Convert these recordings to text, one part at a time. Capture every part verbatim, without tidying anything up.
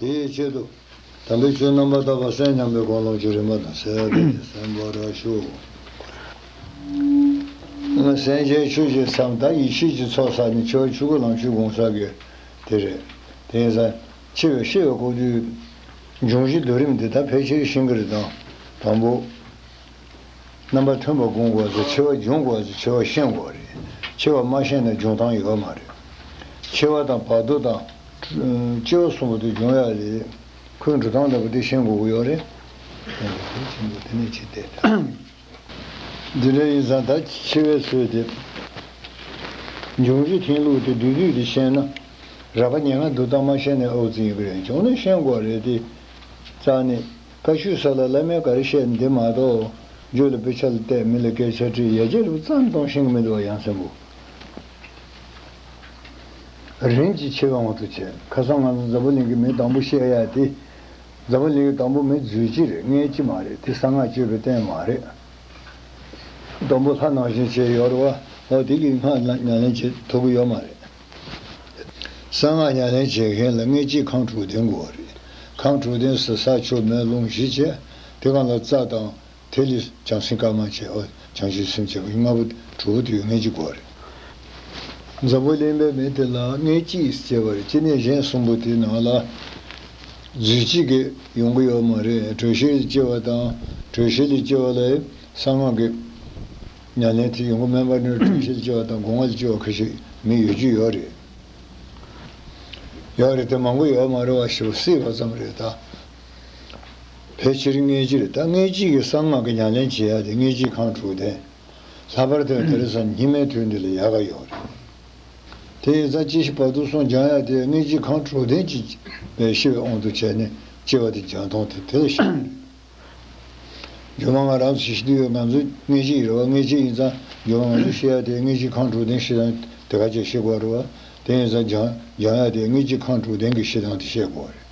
དེའི་ཆེད་དུ། དམ་པའི་ཆོས་རྣམ་པར་དག་པ་གསན་སྙམ་པའི་དགོངས་ལོངས་ཀྱི་རིམ་པ་དང་གསལ་བ་དེ་གསན་པར་ཞུ། སེམས་ཅན་ཆོས་ཀྱི་མཚམས་ད་ཡེ་ཤེས་ཀྱི་ཚོགས་བསགས་ནས་འཆི་བ་ཆོས་སྐུ་ལམ་ཆོས་དགོངས་བསགས་ཀྱི་དེ་རེད། དེ་ཡིན་ཙང་འཆི་བའི་ཤི་བའི་སྐབས་དུས་འབྱུང་བཞི་སྡུད་རིམ་དེ་ད་ཕལ་ཆེར་ཤེས་ཀྱི་རེད་དང་། དང་པོ། རྣམ་པ་མཐུན་པ་སྒོམ་དགོས་ཟེར། འཆི་བ་སྦྱོང་དགོས་ཟེར། འཆི་བ་ཤེས་དགོས་རེད། འཆི་བ་མ་ཤེས་ན་སྦྱོང་སྟངས་ཡོད་མ་རེད། འཆི་བ་དང་བར་དོ་དང་། སྐྱེ་བ་གསུམ་པོ་དེ་སྦྱོང་ཡ་ལས། ཁོའི་འགྲོ་སྟངས་ལྟ་བུ་དེ་ཤེས་དགོས་ཀྱི་ཡོད་རེད། དེ་ནས་ཅི་སྟེ། འདི་འདྲ་ཡིན་ཙང་ད་འཆི་བའི་ཚུལ་དེ། འབྱུང་བཞི་འཐེན་ལུགས་དེ་བསྡུས་བསྡུས་དེ་ཤེས་ན། རགས་པ་ཉེར་ལྔ་བསྡུ་སྟངས་མ་ཤེས་ནས་ཨོ་ཙི་ཡིན་གྱི་རེད། བྱུང་ན་ཤེས་དགོས་རེད་དེ། རྩ་ནས། བཀའ་ཆོས་ས་ལ་བླ་མས་ག་རེ་བཤད་འདི་མ་གཏོགས། རྒྱུད་ལ་དཔེ་ཆ་ལ་བལྟས་མི་ལ་སྐད་ཆ་དྲིས་ཡ་རྒྱལ་རུ་ཙམ་གཏོང་ཤེས་ཀྱི་མི་འདུག་བ། ཡང་སེམས་པོ། རིམ་གྱིས་འཆི་བའི་དབང་དུ་བྱས། ཁ་སང་ང་ཚོ་འཛམ་བུ་གླིང་གི་མི་དང་པོ་བཤད་ཡ་དེ། འཛམ་བུ་གླིང་གི་དང་པོ་མི་རྫུས་སྤྱི་རེད། མངལ་སྐྱེས་མ་རེད། དེ་གསང་སྔགས་སྤྱོད་པའི་རྟེན་མ་རེད། དང་པོ་ལྷ་ནང་བཞིན་བྱས་ཡོད་རེད་བ། འོ་དེ་གི་སྔགས་ཉམས་ལེན་བྱེད་ཐུབ་ཀྱི་ཡོད་མ་རེད། གསང་སྔགས་ཉམས་ལེན་བྱེད་མཁན་ལ་མངལ་སྐྱེས་ཁམས་དྲུག་ལྡན་དགོས་པ་རེད། ཁམས་དྲུག་ལྡན་ཟེར་ས་ཆུ་མེ་རླུང་བཞི་བྱས། དེ་གང་ལ་རྩ་དང་། དེ་ལས་བྱང་སེམས་དཀར་དམར་བྱས། འོ་བྱང་ཆུབ་སེམས་བྱས་པ་ལྔ་པོ་དྲུག་པོ་དེ་ཡོད་མཁན་གཅིག་དགོས་རེད། འཛམ་བུ་གླིང་པའི་མི་དེ་ལ་མངལ་སྐྱེས་ཟེར་བ་རེད། སྐྱེ་གནས་གཞན་གསུམ་པོ་དེའི་ནང་ལ་རྫུས་སྐྱེས་ཀྱི་ཡོང་གི་ཡོད་མ་རེད། དྲོད་གཤེར་ལས་སྐྱེ་བ་དང་། དྲོད་གཤེར་ལས་སྐྱེ་བ་ལ་གསང་སྔགས་ཀྱི་ཉམས་ལེན་དེ་ཡོང་གི་མེད་པ་ནི། དྲོད་གཤེར་ལས་སྐྱེ་བ་དང་སྒོ་ལྔ་ལས་སྐྱེ་བ་ཁ་ཤས་མི་ཡོད་རྒྱུ་ཡོད་རེད། ཡོད་རེད་དེ་མང་པོ་ཡོད་མ་རེད་བ། ཞེས་པ་སྲིད་པ་ཙམ་རེད་ད། ཕལ་ཆེར་མངལ་སྐྱེས་རེད་ད། མངལ་སྐྱེས་ཀྱི་གསང་སྔགས་ཀྱི་ཉམས་ལེན་བྱེད་ཡ་དེ་མངལ་སྐྱེས་ཁམས་དྲུག་ལྡན། ལྷག་པར་དུ་དེང་སང་སྙིགས་མའི་དུས་འདི་ལ་ཡག་ག་ཡོད་རེད། དེ་ཡིན་ཙང་སྐྱེ་ཤི་བར་དོ་གསུམ་སྦྱང་ཡ་དེ་མངལ་སྐྱེས་ཁམས་དྲུག་ལྡན་གྱི་ཤི་བའི་དབང་དུ་བྱས་ནས་སྐྱེ་བ་དེ་སྦྱང་སྟངས་དེ་དེ་ལ་ཤེས་དགོས་རེད། སྒྱུ་མ་ང་རང་ཚོ་ཤི་དུས་ང་ཚོ་མངལ་སྐྱེས་ཡིན་རེད་བ། མངལ་སྐྱེས་ཡིན་ཙང་སྒྱུ་མ་ང་ཚོ་ཤི་ཡ་དེ་མངལ་སྐྱེས་ཁམས་དྲུག་ལྡན་ཤི་སྟངས་དེ་ག་ཅིག་ཤེས་དགོས་རེད་བ། དེ་ཡིན་ཙང་སྦྱང་སྦྱང་ཡ་དེ་མངལ་སྐྱེས་ཁམས་དྲུག་ལྡན་གྱི་ཤི་སྟངས་དེ་ཤེས་དགོས་རེད།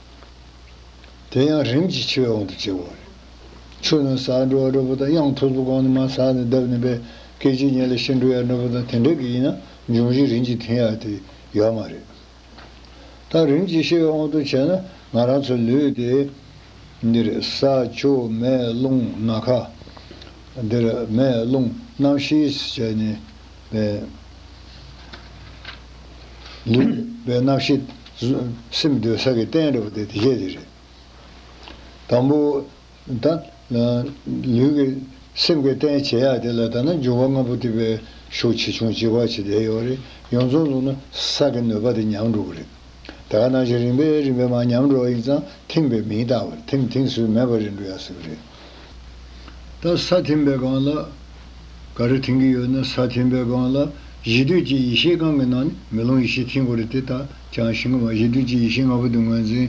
དེ་ཡང་རིམ་གྱིས་འཆི་བའི་དབང་དུ་བྱེད་དགོས་རེད། ཆུ་ནས་ཟགས་འགྲོ་བ་འདྲ་པོ་དང་། གཡང་མཐུག་པོ་གང་ནས་མར་ཟགས་ནས་བརྡབས་ནས་པའི་སྐད་ཅིག་ཉིད་ལ་ཤི་འགྲོ་ཡ་འདྲ་པོ་དང་། དེ་འདྲ་གི་ཡིན་ན་འབྱུང་བཞི་རིམ་གྱིས་འཐེན་ཡ་དེ་ཡོད་མ་རེད། ད་རིམ་གྱིས་ཤི་བའི་དབང་དུ་བྱས་ན་ང་རང་ཚོའི་ལུས་དེ། འདིར་ས་ཆུ་མེ་རླུང་ནམ་མཁའ། འདིར་མེ་རླུང་གནམ་གཤིས་བྱས་ནས་པའི་ལུས་པའི་རྣམ་ཤེས་སེམས་སྡོད་ས་གི་རྟེན་འདྲ་པོ་དེ་དེ་བྱས་དེ་རེད། དང་པོ། ད་ལུས་ཀྱི་སེམས་ཀྱི་རྟེན་བྱེད་ཡ་དེ་ལ་ད་ནི་འབྱུང་བ་ལྔ་པོ་དེ་བའི་ཤུགས་ཆེ་ཆུང་གཅིག་པ་བྱེད་བསྡད་ཡོད་རེད། ཡོངས་རྫོགས་བཟུང་ན་ས་གི་ནུས་པ་དེ་ཉམས་འགྲོ་གི་རེད། དེ་ག་ནང་བཞིན་རིམ་པས་རིམ་པས་མར་ཉམས་འགྲོ་བ་ཡིན་ཙང་ཐིམ་པའི་མིང་བཏགས་པ་རེད། ཐིམ་ཐིམ་སུ་མེད་པར་རེད་འགྲོ་ཡ་ཟེར་གི་རེད། ད་ས་ཐིམ་པའི་སྒང་ལ་ག་རེ་ཐིམ་གི་ཡོད་ན། ས་ཐིམ་པའི་སྒང་ལ་གཞི་དུས་ཀྱི་ཡེ་ཤེས་སྒང་གི་ནང་ནས་མེ་ལོང་ཡེ་ཤེས་ཐིམ་དགོས་རེད། དེ་ད་ཅང་ཤེས་གི་མ། གཞི་དུས་ཀྱི་ཡེ་ཤེས་ལྔ་པོ་དེ་ངོས་འཛིན་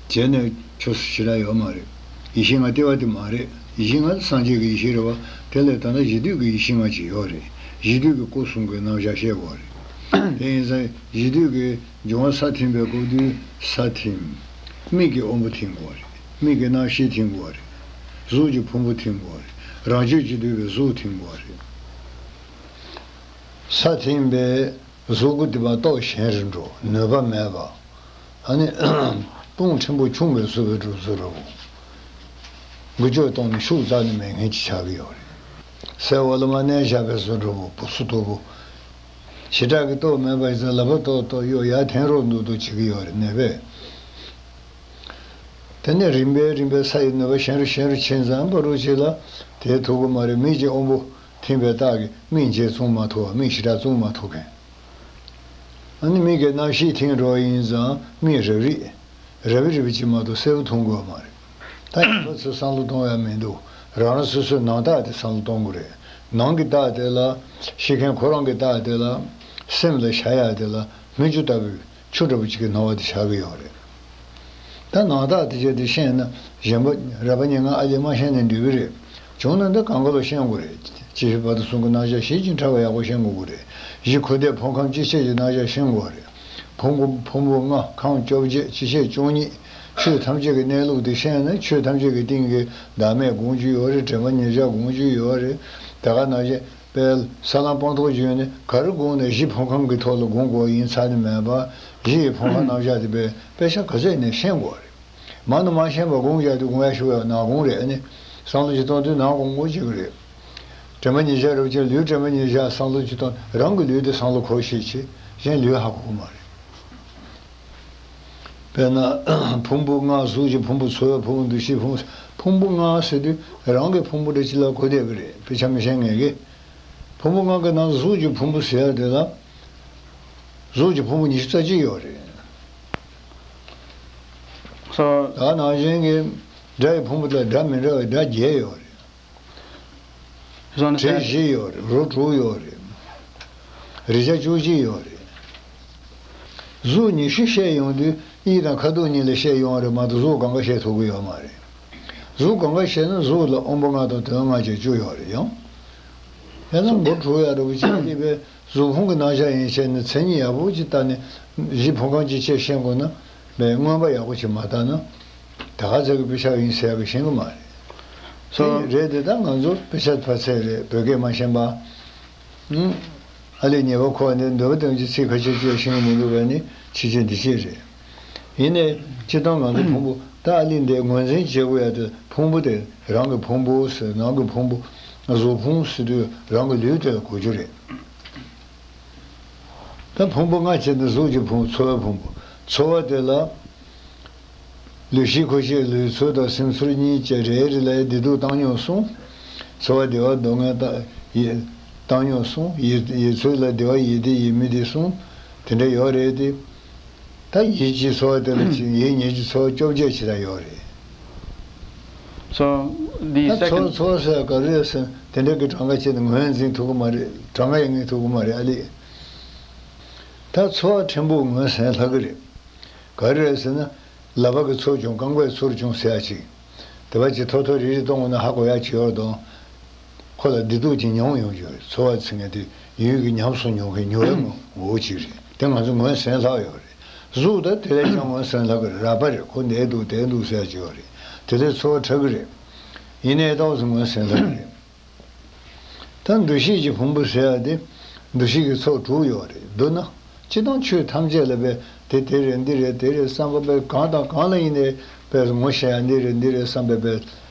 བྱས་ནས་ཆོས་སུ་ཞེ་དྲག་ཡོད་མ་རེད། ཡེ་ཤེས་ལྔ་ལྟེ་བ་དེ་མ་རེད། ཡེ་ཤེས་ལྔ་སངས་རྒྱས་ཀྱི་ཡེ་ཤེས་རེད་བ། དེ་ལས་ད་ལྟ་གཞི་དུས་ཀྱི་ཡེ་ཤེས་ལྔ་ཅིག་ཡོད་རེད། གཞི་དུས་ཀྱི་སྐུ་གསུམ་གྱི་རྣམ་གཞག་བཤད་དགོས་རེད། དེ་ཡིན་ཙང་གཞི་དུས་ཀྱི་འབྱུང་བ་ས་ཐིམ་པའི་སྐབས་དུས་ས་ཐིམ། མིག་གི་དབང་པོ་ཐིམ་དགོས་རེད། མིག་གི་རྣམ་ཤེས་ཐིམ་དགོས་རེད། གཟུགས་ཀྱི་ཕུང་པོ་ཐིམ་དགོས་རེད། རང་བཅུད་ཀྱིས་བསྡུས་པའི་གཟུགས་ཐིམ་དགོས་རེད། ས་ཐིམ་པའི་གཟུགས་པོ་དེ་མ་གཏོགས་གཞན་རེ་འགྲོ་ནུས་པ་མེད་པ། ཨ་ནི་དཔུང་ཕྲན་བུ་ཆུང་བའི་བཟོ་བའི་གྲུབ་ཚུལ་འདྲ་བོ། འགུལ་སྐྱོད་གཏོང་ནས་ཤུགས་རྩ་ནས་མེད་མཁན་ཅིག་ཆགས་ཀྱི་ཡོད་རེད། སའི་འོག་ལ་མར་མནན་བཞག་པའི་བཟོ་འདྲ་བོ། སྦུ་སུ་མཐུག་པོ། ཞེ་དྲག་གི་ལྟོ་མེད་པ་ཡིན་ཙང་ལག་པ་ཏོག་ཏོག་གཡུག་ཡར་འཐེན་རོགས་འདུག་འདུག་བྱེད་ཀྱི་ཡོད་རེད་ནད་པས། དེ་ནས་རིམ་པས་རིམ་པས་ས་ཡི་ནུས་པ་ཞན་རུ་ཞན་རུ་ཕྱིན་ཙང་པ་རུ་ཅིག་ལ་དེ་ཐུབ་ཀྱི་མ་རེད། མིག་གི་དབང་པོ་ཐིམ་པའི་རྟགས་ཀྱིས་མིག་འབྱེད་བཙུམ་མ་ཐུབ་པ། མིག་ཞེ་དྲག་བཙུམ་མ་ཐུབ་མཁན། ཨ་ནི་མིག་གི་རྣམ་ཤེས་ཐིམ་འགྲོ་བ་ཡིན་ཙང་མིག་རབ་རིབ། རབ་རིབ་ཅིག་མ་གཏོགས་གསལ་པོ་མཐོང་དགོས་མ་རེད། ད་ཡིན་པ་ཚོས་བསམ་བློ་གཏོང་ཡ་མི་འདུག་རང་རང་སོ་སོའི་ནང་རྟགས་དེ་བསམ་བློ་གཏོང་དགོས་རེད། ནང་གི་རྟགས་དེ་ལ། ཤེས་མཁན་ཁོ་རང་གི་རྟགས་དེ་ལ། སེམས་ལ་བཞག་ཡ་དེ་ལ་སྨིག་རྒྱུ་ལྟ་བུའི་ཆུ་འདྲ་པོ་ཅིག་གི་སྣང་བ་དེ་བཞག་གི་ཡོད་རེད། ད་ནང་རྟགས་དེ་བྱས་ཏེ་ཤེས་ན་གཞན་པ་རབ་པ་ཉེར་ལྔ་ཨ་ལས་མ་ཤེས་ནས་འགྲིག་གི་རེད། བྱུང་ན་འདི་གང་ག་ལ་ཤེས་དགོས་རེད། སྐྱེ་ཤི་བར་དོ་གསུམ་གྱི་རྣམ་གཞག་ཞིབ་ཅིང་ཕྲ་བ་ཡག་པོ་ཤེས་དགོས་ཀྱི་རེད། གཞི་ཁུ་འདེབས་ཕུང་ཁམས་སྤྱི་བཤད་ཀྱི་རྣམ་གཞག་ཤེས་དགོས་རེད། ཕུང་པོ་ཕུང་པོ་ལྔ་ཁམས་བཅོ་བརྒྱད་སྤྱི་བཤད་བཅུ་གཉིས། ཆོས་ཐམས་ཅད་ཀྱི་གནས་ལུགས་དེ་ཤེས་ན་ཆོས་ཐམས་ཅད་ཀྱི་སྟེང་གི་བདག་མེད་སྒོམ་རྒྱུ་ཡོད་རེད། དྲན་པ་ཉེར་བཞག་སྒོམ་རྒྱུ་ཡོད་རེད། དེ་ག་ནང་བཞིན་དཔལ་ས་ལམ་སྤངས་རྟོགས་བརྗོད་ནས་ག་རེ་སྒོམ་ནས་གཞི་ཕུང་ཁམས་ཀྱི་ཐོག་ལ་སྒོམ་དགོས་ཡིན་ཚར་ནས་མེད་པ། གཞི་ཡི་ཕུང་པོ་རྣམ་གཞག་དེ་དཔེ་དཔེ་ཆ་ག་ཚོད་ནས་ཤེས་དགོས་རེད། མ་ནུ་མ་ཤེས་པ་དགོངས་བཞག་དུས་དགོངས་ཡ་ཞུ་བའི་ནང་དགོངས་རེད། ཨ་ནི་བསམ་བློ་ཅིག་གཏོང་དུས་ནང་དགོངས་དགོངས་བྱེད་ཀྱི་རེད། དྲན་པ་ཉེར་བཞག་རབ་ཅིག་ལུས་དྲན་པ་ཉེར་བཞག་བསམ་བློ་ཅིག་གཏོང་རང་གི་ལུས་དེ་བསམ་བློ་འཁོར་ཤེས་བྱེད་གཞན་ལུས་ཧ་གོ་གི་མ་རེད། དཔེར་ན། ཕུང་པོ་ལྔ་གཟུགས་ཀྱི་ཕུང་པོ་ཚོར་བའི་ཕུང་པོ་འདུ་ཤེས་ཕུང་པོ་ཕུང་པོ་ལྔ་ཟེར་དུས་རང་གི་ཕུང་པོ་འདྲ་ཅིག་ལ་གོ་བསྡད་པ་རེད། དཔེ་ཆ་མི་ཤེས་མཁན་གྱིས། ཕུང་པོ་ལྔ་གི་ནང་གཟུགས་ཀྱི་ཕུང་པོ་ཟེར་ཡ་དེ་ལ། གཟུགས་ཀྱི་ཕུང་པོ་ཉི་ཤུ་རྩ་གཅིག་ཡོད་རེད། སོ། ད་ནང་བཞིན་གྱི་སྒྲ་ཡི་ཕུང་པོ་དེ་ལ་སྒྲ་མི་འདྲ་བའི་སྒྲ་བརྒྱད་ཡོད་རེད། བཟོ་ན་དྲི་ས་བཞི་ཡོད་རེད། རོ་དྲུག་ཡོད་རེད། རེག་བྱ་བཅུ་གཅིག་ཡོད་རེད། གཟུགས་ཉི་ཤུ་བཤད་ཡོང་དུས་གཡས་དང་ཁ་ཐུག་གཉིས་ལ་བཤད་ཡོང་བ་རེད་མ་གཏོགས་གཟུགས་སྒང་ག་བཤད་ཐུབ་ཀྱི་ཡོད་མ་རེད། གཟུགས་སྒང་ག་བཤད་ན་གཟུགས་ལ་དབང་པོ་ལྔ་དང་དོན་ལྔ་བཅས་བཅུ་ཡོད་རེད་ཡང་། ཡང་ན་མགོ་འཁྲུ་ཡག་འདྲ་པོ་ཅིག་སྐྱེས་པའི་གཟུགས་ཕུང་གི་རྣམ་གཞག་ཡིན་བྱས་ནས་མཚན་ཉིད་ཡག་པོ་ཅིག་བལྟས་ནས་གཞི་ཕུང་ཁམས་ཅིག་ཕྱེ་ཤེས་དགོས་ན་མེད་མངོན་པ་ཡག་པོ་ཅིག་མ་བལྟས་ན་ད་ག་ཚོད་ཀྱི་དཔེ་ཆ་ཡིན་ཟེར་ཡག་གི་ཤེས་ཀྱི་མ་རེད། སོ། དེ་རེད་དེ་ད་ང་ཚོ་དཔེ་ཆ་ཕར་ཚད་རེད་བོད་སྐད་མ་ཤེས་པ། ཨ་ལས་ཉེས་པ་ཁོ་འདི་འདོད་པ་དོན་གྱི་ཚིག་ཁ་ཤས་ཅིག་ཤེས་ཀྱི་མི་འདུག་བས་ནི་ཕྱི་རྒྱལ་འདི་ཅིག་རེད། ཡིན་ནའི་སྤྱིར་བཏང་ང་ཚོ་ཕུང་པོ་ད་ཨ་ལས་འདི་ངོས་འཛིན་བྱེད་དགོས་ཡ་དེ་ཕུང་པོ་དེ་རང་གི་ཕུང་པོ་ཟེར་ནང་གི་ཕུང་པོ་གཟུགས་ཕུང་ཟེར་དུས་རང་གི་ལུས་དེ་ལ་གོ་རྒྱུ་རེད། ད་ཕུང་པོ་ལྔ་བྱས་ནས་གཟུགས་ཀྱི་ཕུང་པོ་ཚོར་བའི་ཕུང་པོ་ཚོར་བ་དེ་ལ། ལུས་ཤེས་ཁུ་ཤེས་ལུས་ཚོར་དང་སེམས་ཚོར་གཉིས་ཀྱི་རེ་རེ་ལ་བདེ་སྡུག་བཏང་སྙོམས་གསུམ། ཚོར་བ་བདེ་བ་སྡུག་བསྔལ་བཏང་ཡིད་བཏང་སྙོམས་གསུམ། ཡིད་ཡིད་ཚོར་ལ་བདེ་བ་ཡིད་བདེ་ཡིད་མི་བདེ་གསུམ། དེ་འདྲ་ཡོད་རེད་དེ། ད་ཡིད་ཀྱི་ཚོར་བ་དེ་ལ་ཕྱིན་ཡིད་གཉིས་ཀྱི་ཚོར་བ་བཅོ་བརྒྱད་ཅིག་ད་ཡོད་རེད། So, the ད་ཚོར་second ཚོར་ཟེར་ག་རེ་རེད་ཟེར་དེ་འདྲ་གི་གྲངས་ཀ་བྱས་ནས་ངོས་འཛིན་ཐུབ་ཀྱི་མ་རེད། གྲངས་ཀ་ཡང་ངེས་ཐུབ་ཀྱི་མ་རེད་ཨ་ལས། ད་ཚོར་བ་ཕྲན་བུ་ངོས་ཟིན་ལྷག་གི་རེད། ག་རེ་རེད་ཟེར་ན། ལག་པ་གི་ཚོར་བྱུང་རྐང་པའི་ཚོར་བྱུང་ཟེར་ཡ་ཅིག་དེ་བ་ཅིག་ཐོ་ཐོ་རི་རི་གཏོང་དགོས་ན་ཧ་གོ་ཡ་ཅིག་ཡོད་དང་། ཁོ་ལ་བདེ་སྡུག་ཅིག་མྱོང་ཡོང་རྒྱུ་རེད། ཚོར་བ་ཟེར་མཁན་དེ་ཡུལ་གྱི་ཉམས་སུ་མྱོང་མཁན་མྱོང་ཡ་ངོ་བོ་ཅིག་རེད། དེ་ང་ཚོ་ངོས་ཟིན་ལྷག་ཡོད་རེད། གཟུགས་ད་དེ་ལས་ཀྱང་ངོས་ཟིན་ལྷག་གི་རེད། རགས་པ་རེད། ཁོ་འདས་འདུག་དེ་འདུག་ཟེར་ཡ་ཅིག་ཡོད་རེད། དེ་ལས་ཚོར་བ་ཕྲ་གི་རེད། ཡིན་ནའི་ཏོག་ཙམ་ངོས་ཟིན་ལྷག་གི་རེད། ད་འདུ་ཤེས་ཀྱི་ཕུང་པོ་ཟེར་ཡ་དེ། འདུ་ཤེས་ཀྱི་ཚོགས་དྲུག་ཡོད་རེད། བསྡུ་ན། སྤྱིར་བཏང་ཆོས་ཐམས་ཅད་ལ་བས་དེ་དེ་རེད་འདི་རེད་དེ་རེད་བསམ་པ་བས་གང་དང་གང་ལ་ཡིན་ནའི་བས་ངོ་ཤེས་ཡ་འདི་རེད་འདི་རེད་བསམ་པའི་བས་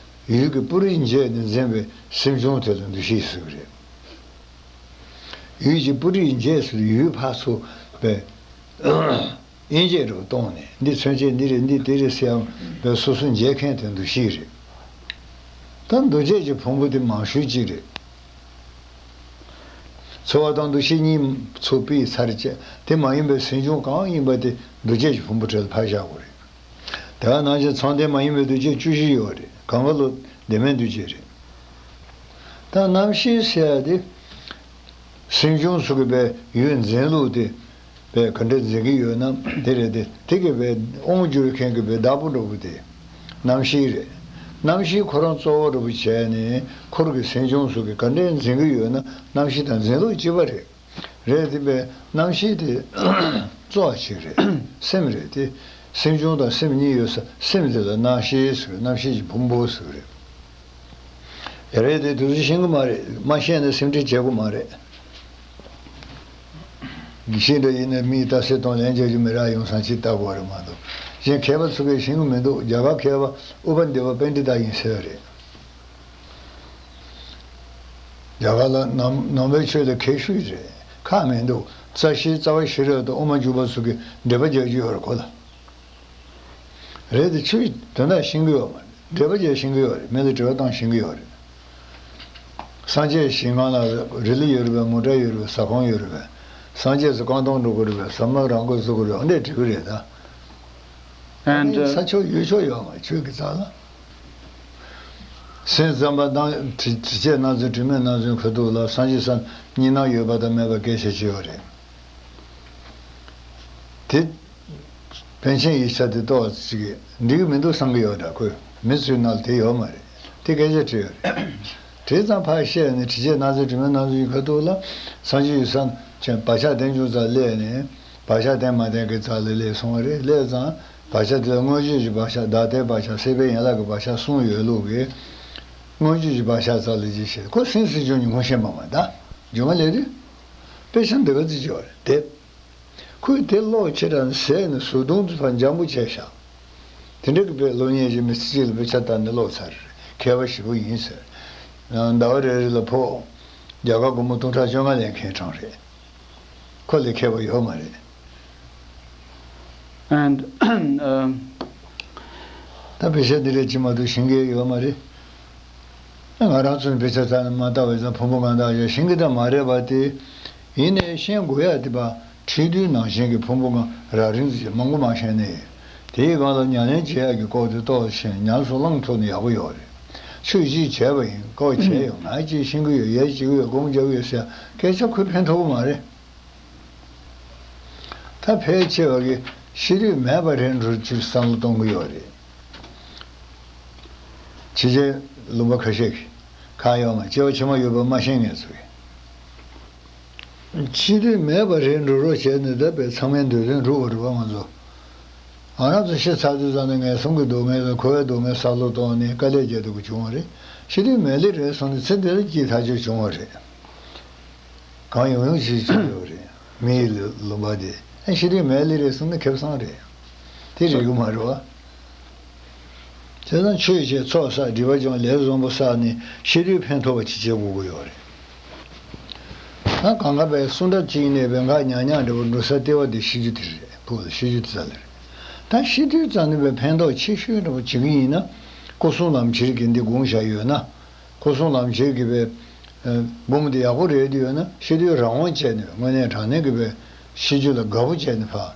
ཡུལ་གྱི་སྤུ་རིས་འབྱེད་ནས་འཛིན་པའི་སེམས་བྱུང་དེ་ལ་འདུ་ཤེས་ཟེར་གི་རེད། ཡུལ་གྱི་སྤུ་རིས་འབྱེད་ཟེར་ཡུལ་ཕར་ཚུར་བས། དབྱེ་འབྱེད་རུ་གཏོང་ནས་འདི་མཚོན་བྱེད་འདི་རེད་འདི་དེ་རེད་ཟེར་ཡང་བས་སོ་སོ་འབྱེད་མཁན་དེ་འདུ་ཤེས་རེད། ད་འདུ་བྱེད་ཀྱི་ཕུང་པོ་དེ་མང་ཤོས་གཅིག་རེད། ཚོར་བ་དང་འདུ་ཤེས་གཉིས་ཚོགས་པའི་ཚར་བཅད་དེ་མ་ཡིན་པའི་སེམས་བྱུང་གང་ཡིན་པ་དེ་འདུ་བྱེད་ཀྱི་ཕུང་པོ་གྲས་ལ་ཕར་བཞག་དགོས་རེད། དེ་ག་ནང་བཞིན་མཚན་ལྡན་མ་ཡིན་པའི་འདུ་བྱེད་བཅུ་བཞི་ཡོད་རེད། གང་ག་ལོ་ལྡན་མིན་འདུ་བྱེད་རེད། ད་རྣམ་ཤེས་ཟེར་ཡ་དེ། སེམས་བྱུང་སོགས་ཀྱི་བས་ཡུལ་འཛིན་ལུགས་དེ། བས་ག་འདྲ་འཛིན་གྱི་ཡོད་ན་དེ་རེད་དེ་དེ་གི་བས་དབང་བསྒྱུར་མཁན་གྱི་བས་བདག་པོ་འདྲ་བོ་དེ། རྣམ་ཤེས་རེད། རྣམ་ཤེས་ཁོ་རང་གཙོ་བོ་འདྲ་བོ་བྱས་ནས་འཁོར་གྱི་སེམས་བྱུང་སོགས་ཀྱི་ག་འདྲ་འཛིན་གྱི་ཡོད་ན་རྣམ་ཤེས་དང་འཛིན་ལུགས་གཅིག་པ་རེད། རེད་དེ་བས་རྣམ་ཤེས་དེ་གཙོ་བོ་ཅིག་རེད། སེམས་རེད་དེ། སེམས་བྱུང་དང་སེམས་གཉིས་ཡོད་ས་སེམས་དེ་ལ་རྣམ་ཤེས་ཟེར་རྣམ་ཤེས་ཀྱི་ཕུང་པོ་ཟེར་རེད། རེད་དེ་དུས་ཚོད་ཤེས་ཀྱི་མ་རེད། མ་ཤེས་ན་སེམས་ཁྲིད་བྱེད་དགོས་མ་རེད། ཤེས་འདྲ་ཡིན་ན་མིའི་ལྟ་ཚུལ་དང་ལན་འཇལ་རྒྱུ་མི་རག་ཡོང་སང་ཅི་ལྟ་དགོས་རེད་མ་གཏོགས་གཞན་མཁས་པ་ཚོ་གིས་ཤེས་ཀྱི་མི་འདུག་རྒྱ་གར་མཁས་པ་ཨུ་པ་དེ་བ་པཎྜི་ཏ་ཡིན་ཟེར་བ་རེད། རྒྱ་གར་ལ་ནང་ནང་པའི་ཆོས་ལ་མཁས་ཤོས་རེད། ཁག་མི་འདུག་རྩ་ཤེ་རྩ་བ་ཤེས་རབ་དང་དབུ་མ་འཇུག་པ་ཚོ་གིས་འགྲེལ་པ་རྒྱག་རྒྱུ་ཡོད་རེད་ཁོ་ལ། རེད་དེ་ཆོས་དོན་དག་ཤེས་ཀྱི་ཡོད་མ་རེད། འགྲེལ་པ་རྒྱག་ཤེས་ཀྱི་ཡོད་རེད། མི་ལ་དྲི་བ་བཏང་ཤེས་ཀྱི་ཡོད་རེད། སངས་རྒྱས་ཞིང་ཁམས་ལ་རི་ལི་ཡོད་རེད་པས། མུ་ཏྲ་ཡོད་རེད་པས། ཟ་ཁང་ཡོད་རེད་པས། སངས་རྒྱས་སུ་རྐང་སྟོང་འགྲོ་གི་རེད་པས། ཟ་མ་རང་འགོ་བཟོ་གི་རེད། འདི་འདྲས་དྲི་གི་རེད་ད། And ས་uh, ཕྱོགས་ཡུལ་ཕྱོགས་ཡོད་མ་རེད་ཆོས་ཀྱི་རྩ་ལ། སེམས་ཙམ་པ་དང་དྲི་དྲི་བཅས་སྣང་ཚུལ་དྲི་མེད་སྣང་ཚུལ་ཁ་ཐུག་ལ་སངས་རྒྱས་སམ་གཉིས་སྣང་ཡོད་པ་དང་མེད་པ་སྐད་ཆ་བྱེད་ཡོད་རེད། དེ། པཎ་ཆེན་ཡིག་ཆ་དེ་ཏོག་ཙམ་ཅིག་འགྲིག་གི་མི་འདུག་བསམ་གི་ཡོད་འདྲ་ཁོས་མི་ཚོའི་ནང་ལ་དེ་ཡོད་མ་རེད། དེ་སྐད་ཆ་དྲིས་ཡོད་རེད། དྲིས་ཙང་ཕར་བཤད་ནས་དྲི་བཅས་སྣང་ཚུལ་དྲི་མེད་སྣང་ཚུལ་གྱི་ཁ་ཐུག་ལ་སངས་རྒྱས་ཡུལ་སམ་ཅན་བག་ཆགས་ལྡན་བྱུང་ཙང་སླེབས་ནས་བག་ཆགས་ལྡན་མ་ལྡན་གྱི་རྩ་ལ་སླེབས་སོང་བ་རེད། སླེབས་ཙང་བག་ཆགས་དེ་ལ་དངོས་བརྗོད་ཀྱི་བག་ཆགས་བདག་ལྟའི་བག་ཆགས་སྲེད་པའི་ཡན་ལག་གི་བག་ཆགས་གསུམ་ཡོད་ལུགས་ཀྱི་དངོས་བརྗོད་ཀྱི་བག་ཆགས་རྩ་ལ་ཅིག་བཤད་ཁོ་སེམས་སེམས་བྱུང་གཉིས་ངོ་ཤེས་མ་མ་ད་སྦྱོང་བ་ལས་རེད། དཔེ་ཆ་འདི་ག་ཙི་ཅིག་ཡོད་རེད་དེ། ཁོས་དེ་ཀློག་བྱེད་དང་ཟས་ནས་གཟུགས་མཐོང་དུ་ཕར་འཇམ་པོ་བྱས་བཞག་དེ་འདྲ་གི་དཔེ་སློབ་གཉེར་གྱི་མི་ཚེ་གཅིག་ལ་དཔེ་ཆ་ལྟ་ནས་ཀློག་ཚར་རེད། མཁས་པ་ཞེ་པོ་ཡིན་ཟེར། ཟླ་བ་རེ་རེ་ལ་ཕོགས་རྒྱ་གར་སྒོར་མོ་སྟོང་ཕྲག་བཅོ་ལྔ་ལེན་མཁན་གྲངས་རེད། ཁོ་ལས་མཁས་པ་ཡོད་མ་རེད། And, um, ད་དཔེ་ཆ་འདི་འདྲ་ཅིག་མ་གཏོགས་ཤེས་མཁན་ཡོད་མ་རེད། ང་རང་ཚོ་ནི་དཔེ་ཆ་རྩ་ནས་མ་ལྟ་བས་ཙང་ཕུང་པོ་གང་དག་ཡང་ཤེས་ཀྱི་ད་མ་རེད་པ་དེ། ཡིན་ནའི་ཤེས་དགོས་ཡ་དེ་པ་ཁྲིད་དུས་ནང་བཞིན་གྱི་ཕུང་པོ་གང་རགས་རིམ་ཅིག་མང་པོ་མ་ཤེས་ནའི། དེའི་སྒང་ལ་ཉམས་ལེན་བྱེད་ཡ་གི་སྐོར་དེ་ཏོག་ཙམ་ཤེས་ཉམས་སུ་བླངས་ཐུབ་ན་ཡག་པོ་ཡོད་རེད། ཆོས་གཅིག་བྱས་པ་ཡིན་སྐོར་བྱས་ཡོད་ང་གཅིག་ཤེས་ཀྱི་ཡོད་ཡས་གཅིག་ཡོད་སྒོམ་རྒྱག་གི་ཡོད་ཟེར་ཡ་སྐད་ཆ་ཁོས་ཕན་ཐོགས་ཀྱི་མ་རེད། ད་ཕལ་ཆེ་བ་གིས་ཤེས་དུས་མེད་པ་རེད་འགྲོ་ཅིག་བསམ་བློ་གཏོང་གི་ཡོད་རེད། ཕྱི་རྒྱལ་ལུང་པ་ཁ་ཤས་ཀྱིས་གང་ཡོད་མ་སྐྱེ་བ་ཕྱི་མ་ཡོད་པ་མ་ཤེས་མཁན་ཚོ་གིས། ཤེས་དུས་མེད་པ་རེད་འགྲོ་རོགས་བྱས་ནས་ད་དཔེ་ཚང་མའི་འདོད་དོན་འགྲུབ་པ་རེད་བ་ང་ཚོ། ང་རང་ཚོ་ཤི་ཚར་དུས་ཙམ་ནས་ངན་སོང་གི་སྡུག་བསྔལ་དང་འཁོར་བའི་སྡུག་བསྔལ་བསམ་བློ་གཏོང་ནས་དཀའ་ལས་རྒྱག་དགོས་བྱུང་བ་རེད། ཤེས་དུས་མེད་ལེ་རེད་སོང་ནས་ཚེ་འདི་ལ་སྐྱིད་ཐག་ཆོད་བྱུང་བ་རེད། གང་ཡོང་ཡོང་ཞིག་བྱས་ཡོད་རེད། མི་ཡི་ལུ་ལུང་པ་དེ་ཨ་ཤེས་དུས་མེད་ལེ་རེད་སོང་ན་ཁེ་བཟང་རེད། དེ་རེད་གི་མ་རེད་བ། དེ་དང་ཆོས་བྱས་ཚོགས་བསགས་སྒྲིབ་པ་སྦྱོང་ལས་བཟང་པོ་བསགས་ནས་ཤེས་དུས་ཕན་ཐོགས་པ་ཅིག་བྱེད་དགོས་ཀྱི་ཡོད་རེད། ད་གང་ག་པའི་གསུང་སྒྲ་གཅིག་ནས་པའི་ངག་ཉག་ཉག་འདྲ་བོ་འགྲོ་ས་ལྟེ་བ་དེ་ཤེས་རྒྱུ་དེ་རེད་ཕུགས་ལ་ཤེས་རྒྱུ་དེ་ཙ་ལེ་རེད། ད་ཤེས་དུས་ཙམ་ནས་པའི་ཕན་ཐོགས་ཆེ་ཤོས་འདྲ་བོ་བྱེད་ཀྱི་ཡིན་ན་སྐུ་གསུང་ལམ་ཁྱེར་གྱི་འདི་དགོངས་བཞག་ཡོད་ན། སྐུ་གསུང་ལམ་ཁྱེར་གྱི་པའི་སྒོམ་དེ་ཡག་པོ་རེད་དུས་ཡོད་ན་ཤེས་དུས་རང་དབང་བྱས་ནས་དངོས་གནས་དྲང་གནས་ཀྱི་པའི་ཤེས་རྒྱུ་ལ་དགའ་པོ་བྱས་ནས་ཕར་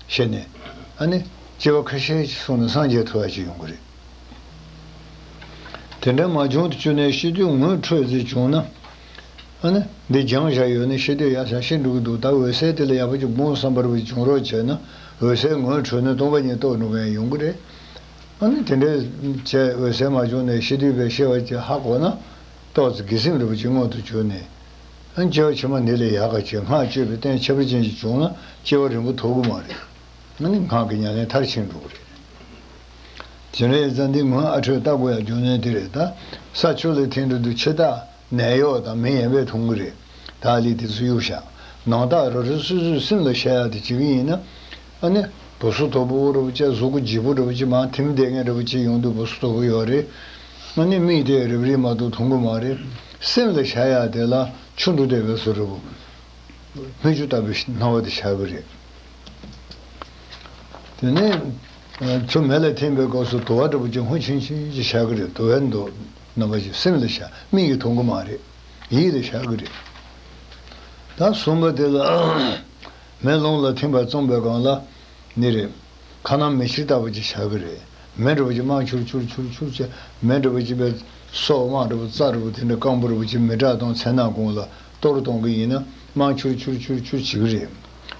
བྱས་ནས་ཨ་ནི་སྐྱེ་བ་ཁ་ཤས་ཤིག་སོང་ནས་སངས་རྒྱས་ཐུབ་ཡ་ཅིག་ཡོང་གི་རེད། དེ་འདྲ་མ་བྱུང་དུས་ཅུ་ནས་ཤེས་དུས་ངོ་འཕྲོད་ཟིག་བྱུང་ན། ཨ་ནི་འདི་སྦྱངས་བཞག་ཡོད་ནི་ཤེས་དུས་ཡ་ས་ཤེས་འགྲོ་གི་འདུག་ད་འོད་གསལ་དེ་ལ་ཡག་པོ་ཅིག་དགོངས་བསམ་པ་རེ་བྱུང་རོགས་བྱས་ན་འོད་གསལ་ངོ་འཕྲོད་ནས་སྟོང་པ་ཉིད་རྟོགས་འགྲོ་མཁན་ཡོང་གི་རེད། ཨ་ནི་དེ་འདྲའི་བྱས་འོད་གསལ་མ་བྱུང་ནས་ཤེས་དུས་པའི་ཤེས་པ་ཅིག་ཧ་གོ་ན་ཏོག་ཙམ་དགེ་སེམས་རེ་བ་ཅིག་མངོན་དུ་གྱུར་ནས། ཨ་ནི་སྐྱེ་བ་ཕྱི་མ་འདི་ལས་ཡག་ག་ཅིག་སྔགས་སྤྱོད་པའི་རྟེན་ཁྱད་པར་ཅན་ཅིག་བྱུང་ན་སྐྱེ་བ་རིང་པོ་ཐོབ་ཀྱི་མ་རེད། ཨ་ནི་སྔགས་ཀྱི་ཉམས་ལེན་མཐར་ཕྱིན་འགྲོ་གི་རེད། དེ་འདྲའི་ཙང་འདི་ངོས་ཨ་འཕྲོད་ལྟ་དགོས་ཡ་རྒྱུ་མཚན་དེ་རེད་ད། ས་ཆུ་ལ་ཐིམ་འགྲོ་དུས་ཕྱི་ཐག་ནད་གཡོག་དང་མི་ཡན་པས་འཐུང་གི་རེད། ད་ལི་དེ་ཚོ་གཡུག་བཞག་ནང་རྟགས་རོ་རི་སོ་སོའི་སེམས་ལ་བྱ་ཡག་དེ་བྱེད་ཀྱི་ཡིན་ན། ཨ་ནི་བུ་སུ་དོ་པོ་རུ་བྱས་གཟུགས་པོ་ལྗིད་པོ་རུ་བྱས་མང་ཐིམ་བསྡད་མཁན་རུ་བྱས་ཡོང་དུས་བུ་སུ་དོ་པོ་ཡོད་རེད། ཨ་ནི་མིག་དེ་རིབ་རིབ་མ་གཏོགས་མཐོང་གི་མ་རེད། སེམས་ལ་བྱ་ཡག་དེ་ལ་ཆུ་འགྲོ་བསྡད་པའི་བཟོ་འདྲ་བོ། སྨིག་རྒྱུ་ལྟ་བུའི་སྣང་བ་དེ་བྱ་གི་རེད། དེ་ནས་ཆུ་མེ་ལ་ཐིམ་པའི་སྐབས་སུ་དུ་བ་འདྲ་པོ་ཅིག་སྔོ་ཆུང་ཆུང་ཅིག་ཤར་གི་རེད། དུ་བའི་མདོག་རྣམ་པ་ཅིག་སེམས་ལ་ཤར། མིག་གིས་མཐོང་གི་མ་རེད། ཡིད་ལ་ཤར་གི་རེད། ད་གསུམ་པ་དེ་ལ་མེ་རླུང་ལ་ཐིམ་པར་བརྩམས་པའི་སྒང་ལ་ནི་རེད། ཁ་ནང་མེ་ཕྱེ་ལྟ་བུ་ཅིག་ཤར་གི་རེད། མེ་འདྲ་པོ་ཅིག་རྨ་ཆུར་ཆུར་ཆུར་ཆུར་བྱས་མེ་འདྲ་པོ་ཅིག་པའི་སོ་མ་འདྲ་པོ་རྩྭ་འདྲ་པོ་དེ་འདྲ་སྐམ་པོ་འདྲ་པོ་ཅིག་མེ་དྲག་དང་མཚན་ནག་གུང་ལ་གཏོར་གཏོང་གི་ཡིན་ན་རྨ་ཆུར་ཆུར་ཆུར་ཆུར་བྱེད་ཀྱི་རེད།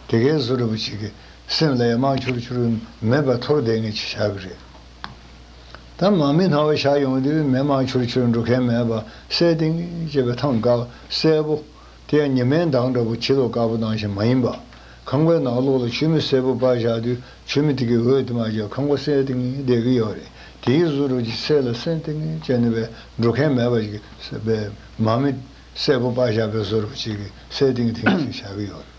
དེ་གའི་བཟོ་འདྲ་པོ་ཅིག་གི་སེམས་ལ་ཡང་རྨ་ཆུར་ཆུར་མེ་འབར་འཐོར་བསྡད་མཁན་ཅིག་བཞག་གི་རེད། ད་མར་མེ་སྣང་བ་ཤར་ཡོང་དུས་མེ་རྨ་ཆུར་ཆུར་འགྲོ་མཁན་མེད་པ་གསལ་ཏིང་ཏིང་བྱས་པའི་མཐོངས་དཀར་གསལ་པོ། དེ་ཡང་ཉི་མའི་མདངས་འདྲ་པོ་ཕྱི་ལོགས་དཀར་པོ་ནང་བཞིན་མ་ཡིན་པ། ཁང་པའི་ནང་ལོགས་ལ་མཆོད་མེ་སེར་པོ་སྤར་བཞག་དུས་མཆོད་མེ་དེ་གི་འོད་དེ་མར་བཞག་ཁང་པ་གསལ་ཏིང་ཏིང་བསྡད་ཀྱི་ཡོད་རེད། དེའི་བཟོ་འདྲ་ཅིག་གསལ་ལ་གསལ་ཏིང་ཏིང་བྱས་ནས་པའི་འགྲོ་མཁན་མེད་པ་ཞིག་པའི་མར་མེ་སེར་པོ་སྤར་བཞག་པའི་བཟོ་འདྲ་ཅིག་གི་གསལ་ཏིང་ཏིང་ཞིག་བཞག་གི་ཡོད་རེད།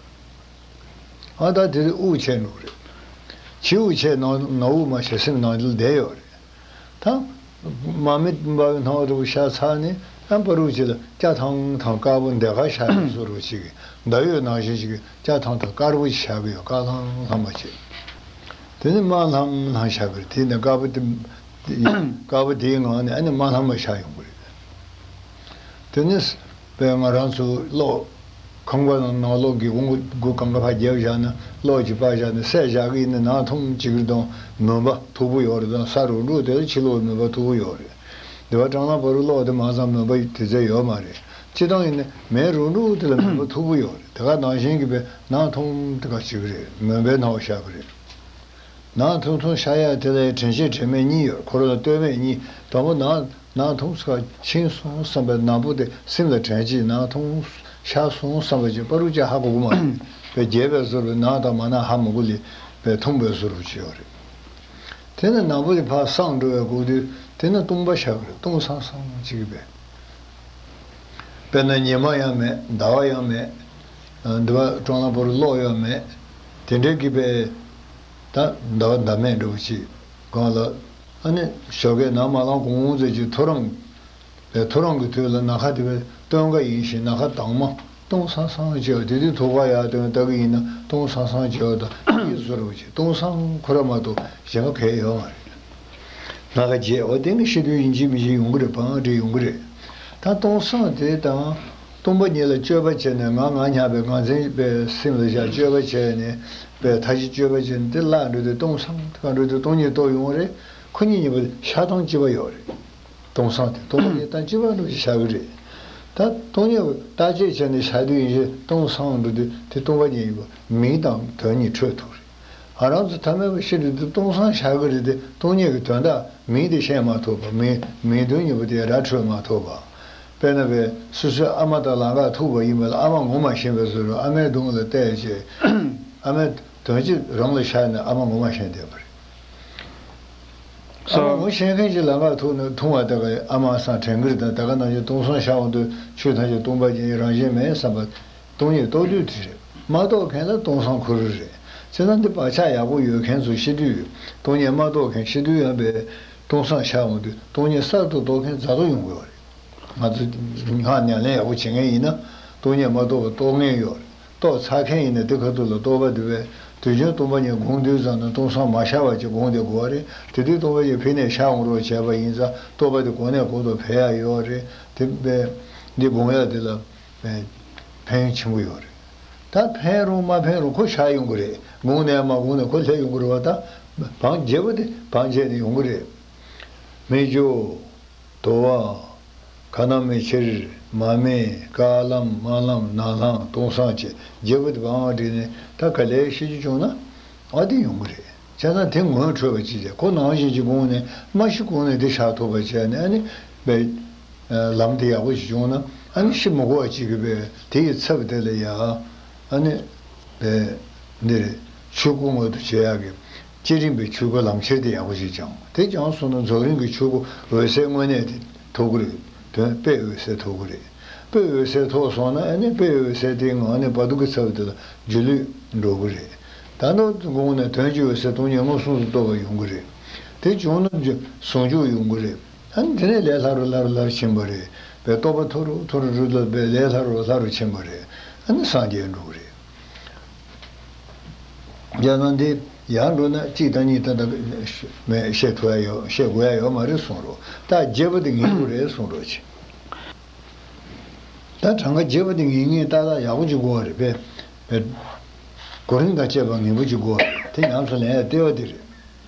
ཨ་ད་དེ་དུས་དབུགས་ཆད་འགྲོ་གི་རེད། ཕྱི་དབུགས་ཆད་ནང་ནང་དབུགས་མ་ཆད་སེམས་ནང་དུ་བསྡད་ཡོད་རེད། ད་མར་མེ་འབར་བའི་སྣང་བ་འདྲ་པོ་ཤར་ཚར་ནས་ཨ་བར་དུ་ཅིག་ལ་སྐྱ་ཐང་ཐང་དཀར་པོ་འདི་ག་ཤར་ཡོང་བཟོ་འདྲ་ཅིག་གི་ཟླ་འོད་ནང་བཞིན་ཅིག་གི་སྐྱ་ཐང་ཐང་དཀར་པོ་ཞིག་ཤར་གི་ཡོད། དཀར་ལྷང་ལྷང་བ་ཅིག་དེ་ནས་དམར་ལྷང་ལྷང་ཤར་གི་རེད། དེ་ནས་དཀར་པོ་དེ་དཀར་པོ་དེའི་ངང་ནས་ཨ་ནི་དམར་ལྷང་བ་ཤར་ཡོང་གི་རེད། དེ་ནས་དཔེར་ང་རང་ཚོ་གློག་ཁང་པ་ནང་ནང་གློག་སྒེའུ་ཁུང་དགུ་གང་ག་ཕར་བརྒྱབ་བཞག་ན་གློག་ཅིག་སྤར་བཞག་ན་གསལ་བཞག་གི་ཡིན་ན་ནང་ཐུམ་ཅིག་གི་དང་མུན་པ་མཐུག་པོ་ཡོད་རེད། དང་ས་རུག་འདྲ་དེ་ལ་ཕྱི་ལོགས་མུན་པ་མཐུག་པོ་ཡོད་རེད། འདི་བ་སྲང་ལམ་བར་དུ་གློག་དེ་མང་ཙམ་མུན་པ་དེ་ཚོ་ཡོད་མ་རེད། སྤྱིར་བཏང་ཡིན་ན་མེ་རུག་འདྲ་དེ་ལ་མུན་པ་མཐུག་པོ་ཡོད་རེད། དེ་ག་ནང་བཞིན་གྱི་པའི་ནང་ཐུམ་དེ་ག་ཅིག་རེད། མུན་པའི་སྣང་བ་ཤར་གི་རེད། ནང་ཐུང་ཐུང་ཤར་ཡག་དེ་ལ་དྲན་ཤེས་དྲན་མེད་གཉིས་ཡོད། འཁོར་བ་ལྟོས་མེད་གཉིས། དང་པོ་ནང་ནང་ཐུང་ཙམ་ཕྱིན་སོང་བསམ་པའི་ནང་པོ་དེ་སེམས་ལ་དྲན་ཅིག་ནང་ཐུང་ཤར་སོང་བསམ་པ་ཅིག་པ་རུ་ཅིག་ཧ་གོ་གི་མ་རེད། པའི་རྒྱས་པའི་བཟོ་འདྲ་ནང་དང་མ་ནང་ཧ་མ་གོ་ལེ་པའི་ཐུང་པའི་བཟོ་འདྲ་ཅིག་ཡོད་རེད། དེ་ནས་ནང་པོ་དེ་ཕར་སངས་འགྲོ་བའི་སྒོ་དུས་དེ་ནས་སྟོང་པ་ཤར་གི་རེད། སྟོང་སང་སང་ཅིག་གི་པའི། དཔེར་ན་ཉི་མ་ཡང་མེད། ཟླ་བ་ཡང་མེད། འདི་བ་སྲང་ལམ་བར་དུ་གློག་ཡང་མེད། དེ་འདྲའི་གི་པའི་ད་ཟླ་བ་ཟླ་མེད་འདྲ་བོ་ཅིག་སྒང་ལ། ཨ་ནི་ཞོགས་ཀས་ནངས་མ་ལངས་གོང་ཙམ་ཅིག་ཐོ་རངས་པའི་ཐོ་རངས་ཀྱི་དུས་ལ་ནམ་མཁའ་དེ་བས་སྟོན་ཀ་ཡིན་ཞིང་ནམ་མཁའ་དྭངས་མ་སྟོང་སང་སང་བྱེད་པ། དེ་དུས་ཐུག་པ་ཡག་དོན་ལྟ་གི་ཡིན་ན་སྟོང་སང་སང་བྱེད་པ་དང་ཡིད་བཟོ་འདྲ་བོ་ཅིག་སྟོང་སང་ཁོ་ར་མ་གཏོགས་གཞན་པ་གང་ཡང་ཡོད་མ་རེད། ལྷ་ཁ་རྗེ་འོ་དེ་ནི་ཤི་དུས་ཡིན་གཅིག་མིན་གཅིག་ཡོང་གི་རེད། བང་འདྲེ་ཡོང་གི་རེད། ད་སྟོང་སང་དེ་དང་སྟོང་པ་ཉིད་ལ་སྤྱོད་པ་བྱས་ནས་ང་ང་སྙམ་པའི་ངར་འཛིན་པའི་སེམས་ལ་བཞག་སྤྱོད་པ་བྱས་ནས་པའི་མཐའ་བཞི་སྤྱོད་པ་བྱས་ནས་དེ་བརླག་འགྲོ་དུས་སྟོང་སང་དེ་ག་འགྲོ་དུས་སྟོང་ཉིད་རྟོགས་ཡོང་རེད། ཁོ་གཉིས་གཉིས་པོ་ཤར་སྟངས་གཅིག་པ་ཡོད་རེད། སྟོང་སང་དེ་སྟོང་པ་ཉིད་དང་གཅིག་པ་འགྲོ་ཞིག་ཤར་གི་རེད། ད་སྟོང་ཉིད་བརྟག་དཔྱད་བྱས་ནས་ཤར་དུས་ཡིན་ཞེས་སྟོང་སང་འགྲོ་དུས་དེ་སྟོང་པ་ཉིད་ཡིན་པ་མིང་དང་དོན་གཉིས་འཕྲོད་ཐུབ་རེད། ང་རང་ཚོ་ཐ་མལ་པ་ཤི་འགྲོ་དུས་སྟོང་སང་ཤར་གི་རེད་དེ་སྟོང་ཉིད་ཀྱི་དོན་དག་མིང་དེ་ཤེས་མ་ཐུབ་པ། མིང་མིང་དོན་གཉིས་པོ་དེ་ར་འཕྲོད་མ་ཐུབ་པ། དཔེར་ན་བས་སོ་སོའི་ཨ་མ་དང་ལམ་ཁར་ཐུག་པ་ཡིན་པ་ལ་ཨ་མ་ངོ་མ་ཤེས་པའི་བཟོ་འདྲ། ཨ་མའི་གདོང་ལ་བལྟས་བྱས་ཨ་མའི་དོན་གཅིག་རང་ལ་ཤར་ནས་ཨ་མ་ངོ་མ་ཤེས་བསྡད་པ་རེད། ཨ་མ་ངོ་ཤེས་མཁན་ཞིག་ལམ་ཁར་ཐུག་ནས་ཐུག་པ་ད་ག་ཨ་མ་སང་དྲན་གི་རེད། ད་ད་ག་ནང་བཞིན་སྟོང་སང་ཤར་འོང་དུས་ཆོས་ཐམས་ཅད་སྟོང་པ་ཉིད་རང་བཞིན་མེད་བསམ་པ། སྟོང་ཉིད་རྟོགས་དུས་དེ་རེད། མ་རྟོགས་མཁན་ལ་སྟོང་སང་ཁོ་རང་རེད། བྱས་ཙང་འདི་བག་ཆགས་ཡག་པོ་ཡོད་མཁན་ཚོ་ཤི་དུས་སྟོང་ཉིད་མ་རྟོགས་མཁན་ཤི་དུས་ཡང་པས་སྟོང་སང་ཤར་འོང་དུས་སྟོང་ཉིད་གསར་དུ་རྟོགས་མཁན་ཛ་དྲག་ཡོང་གི་ཡོད་རེད། ང་ཚོ་སྔགས་ཉམས་ལེན་ཡག་པོ་བྱེད་མཁན་ཡིན་ན་སྟོང་ཉིད་མ་རྟོགས་པ་རྟོགས་མཁན་ཡོད་རེད། རྟོགས་ཚར་མཁན་ཡིན་ན་དེ་ཁ་ཐུག་ལ་རྟོགས་པ་དེ་བས་དུས་རྒྱུན་སྟོང་པ་ཉིད་སྒོམ་དུས་ཙམ་ན་སྟོང་སང་མ་ཤར་བ་ཅིག་སྒོམ་བསྡད་དགོས་པ་རེད། དེ་དུས་སྟོང་པ་ཉིད་ཕི་ནས་ཤར་འོང་རོགས་བྱས་པ་ཡིན་ཙང་རྟོགས་པ་དེ་གོང་ནས་གོང་དུ་འཕེལ་ཡག་ཡོད་རེད། དེ་བས་འདི་སྒོམ་ཡག་དེ་ལ་ཕན་ཕན་ཡོན་ཆེན་པོ་ཡོད་རེད། ད་ཕན་རུང་མ་ཕན་རུང་ཁོ་ཤར་ཡོང་གི་རེད། སྒོམ་ནས་མ་སྒོམ་ནས་ཁོ་སླེབས་ཡོང་གི་རེད་བ། ད་བང་རྒྱལ་པོ་དེ་བང་རྒྱལ་ནས་ཡོང་གི་རེད། མི་འགྱུར། དུ་བ། ཁ་ན་མི་ཕྱིར། མ་རྨོས། དཀར་ལམ་དམར་ལམ་ནག་ལམ་སྟོང་སང་བྱེད། རྒྱལ་པོ་དེ་བང་བསྒྲིགས་ནས་ད་ག་ལེ་ཤི་རྒྱུ་བྱུང་ན་ཨ་དེ་ཡོང་གི་རེད། བྱས་ཙང་དེ་ངོ་འཕྲོད་པ་ཅིག་བྱས། ཁོ་ནང་བཞིན་གྱི་སྒོམ་ནས་མ་ཤི་གོང་ནས་དེ་ཤར་ཐུབ་པ་བྱས་ནས་ཨ་ནི་པའི་ལམ་དེ་ཡག་པོ་ཞིག་བྱུང་ན་ཨ་ནི་ཤི་མི་དགོས་པ་ཅིག་གི་པའི་དེ་ཡི་ཚབ་དེ་ལ་ཡ་ཨ་ནི་པའི་འདིར་ཆོས་སྐུ་མངོན་དུ་བྱེད་ཡག་གི་བསྐྱེད་རིམ་པའི་ཆོས་སྐུ་ལམ་ཁྱེར་དེ་ཡག་པོ་ཞིག་སྦྱངས། དེ་སྦྱངས་སོང་ན་རྫོགས་རིམ་གྱི་ཆོས་སྐུ་འོད་གསལ་དངོས་གནས་དེ་ཐོབ་ཀྱི་རེད། དོན་དཔེ་འོད་གསལ་ཐོབ་ཀྱི་རེད། དཔེ་འོད་གསལ་ཐོབ་སོང་ན་ཨ་ནི་དཔེ་འོད་གསལ་དེའི་ངང་ནས་བར་དུ་གི་ཚབ་དེ་ལ་སྒྱུ་ལུས་འགྲོ་གི་རེད། ད་ནི་དགོངས་ནས་དོན་གྱི་འོད་གསལ་སྟོང་ཉིད་མངོན་སུམ་དུ་རྟོགས་པ་ཡོང་གི་རེད། དེ་བྱུང་ན་ཟུང་འཇུག་ཡོང་གི་རེད། ཨ་ནི་དེ་ནས་ལས་སླ་རུ་སླ་རུ་སླ་རུ་ཕྱིན་པ་རེད། པའི་རྟོགས་པ་མཐོ་རུ་མཐོ་རུ་རུ་ལ་པའི་ལས་སླ་རུ་སླ་རུ་ཕྱིན་པ་རེད། ཨ་ནི་སངས་རྒྱས་འགྲོ་གི་རེད། རྒྱ་ནང་འདི་ཡར་འགྲོ་ན་གཅིག་དང་གཉིས་ད་ལྟ་མེད་བཤད་ཐུབ་ཡ་ཡོད། བཤད་དགོས་ཡ་ཡོད་མ་རེད་གསུངས་རོགས། ད་རྒྱས་པ་དེ་ངེས་པོ་རེད་གསུངས་རོགས་བྱེད། ད་གྲངས་ཀ་རྒྱས་པ་དེ་ངེས་ངེས་ཏག་ཏག་ཡག་པོ་ཅིག་དགོས་པ་རེད་པས། པའི་གོ་རིམ་དང་བཅས་པ་ངེས་པོ་ཅིག་དགོས་པ་རེད། དེ་ཉམས་སུ་ལེན་ཡ་ལྟེ་བ་དེ་རེད།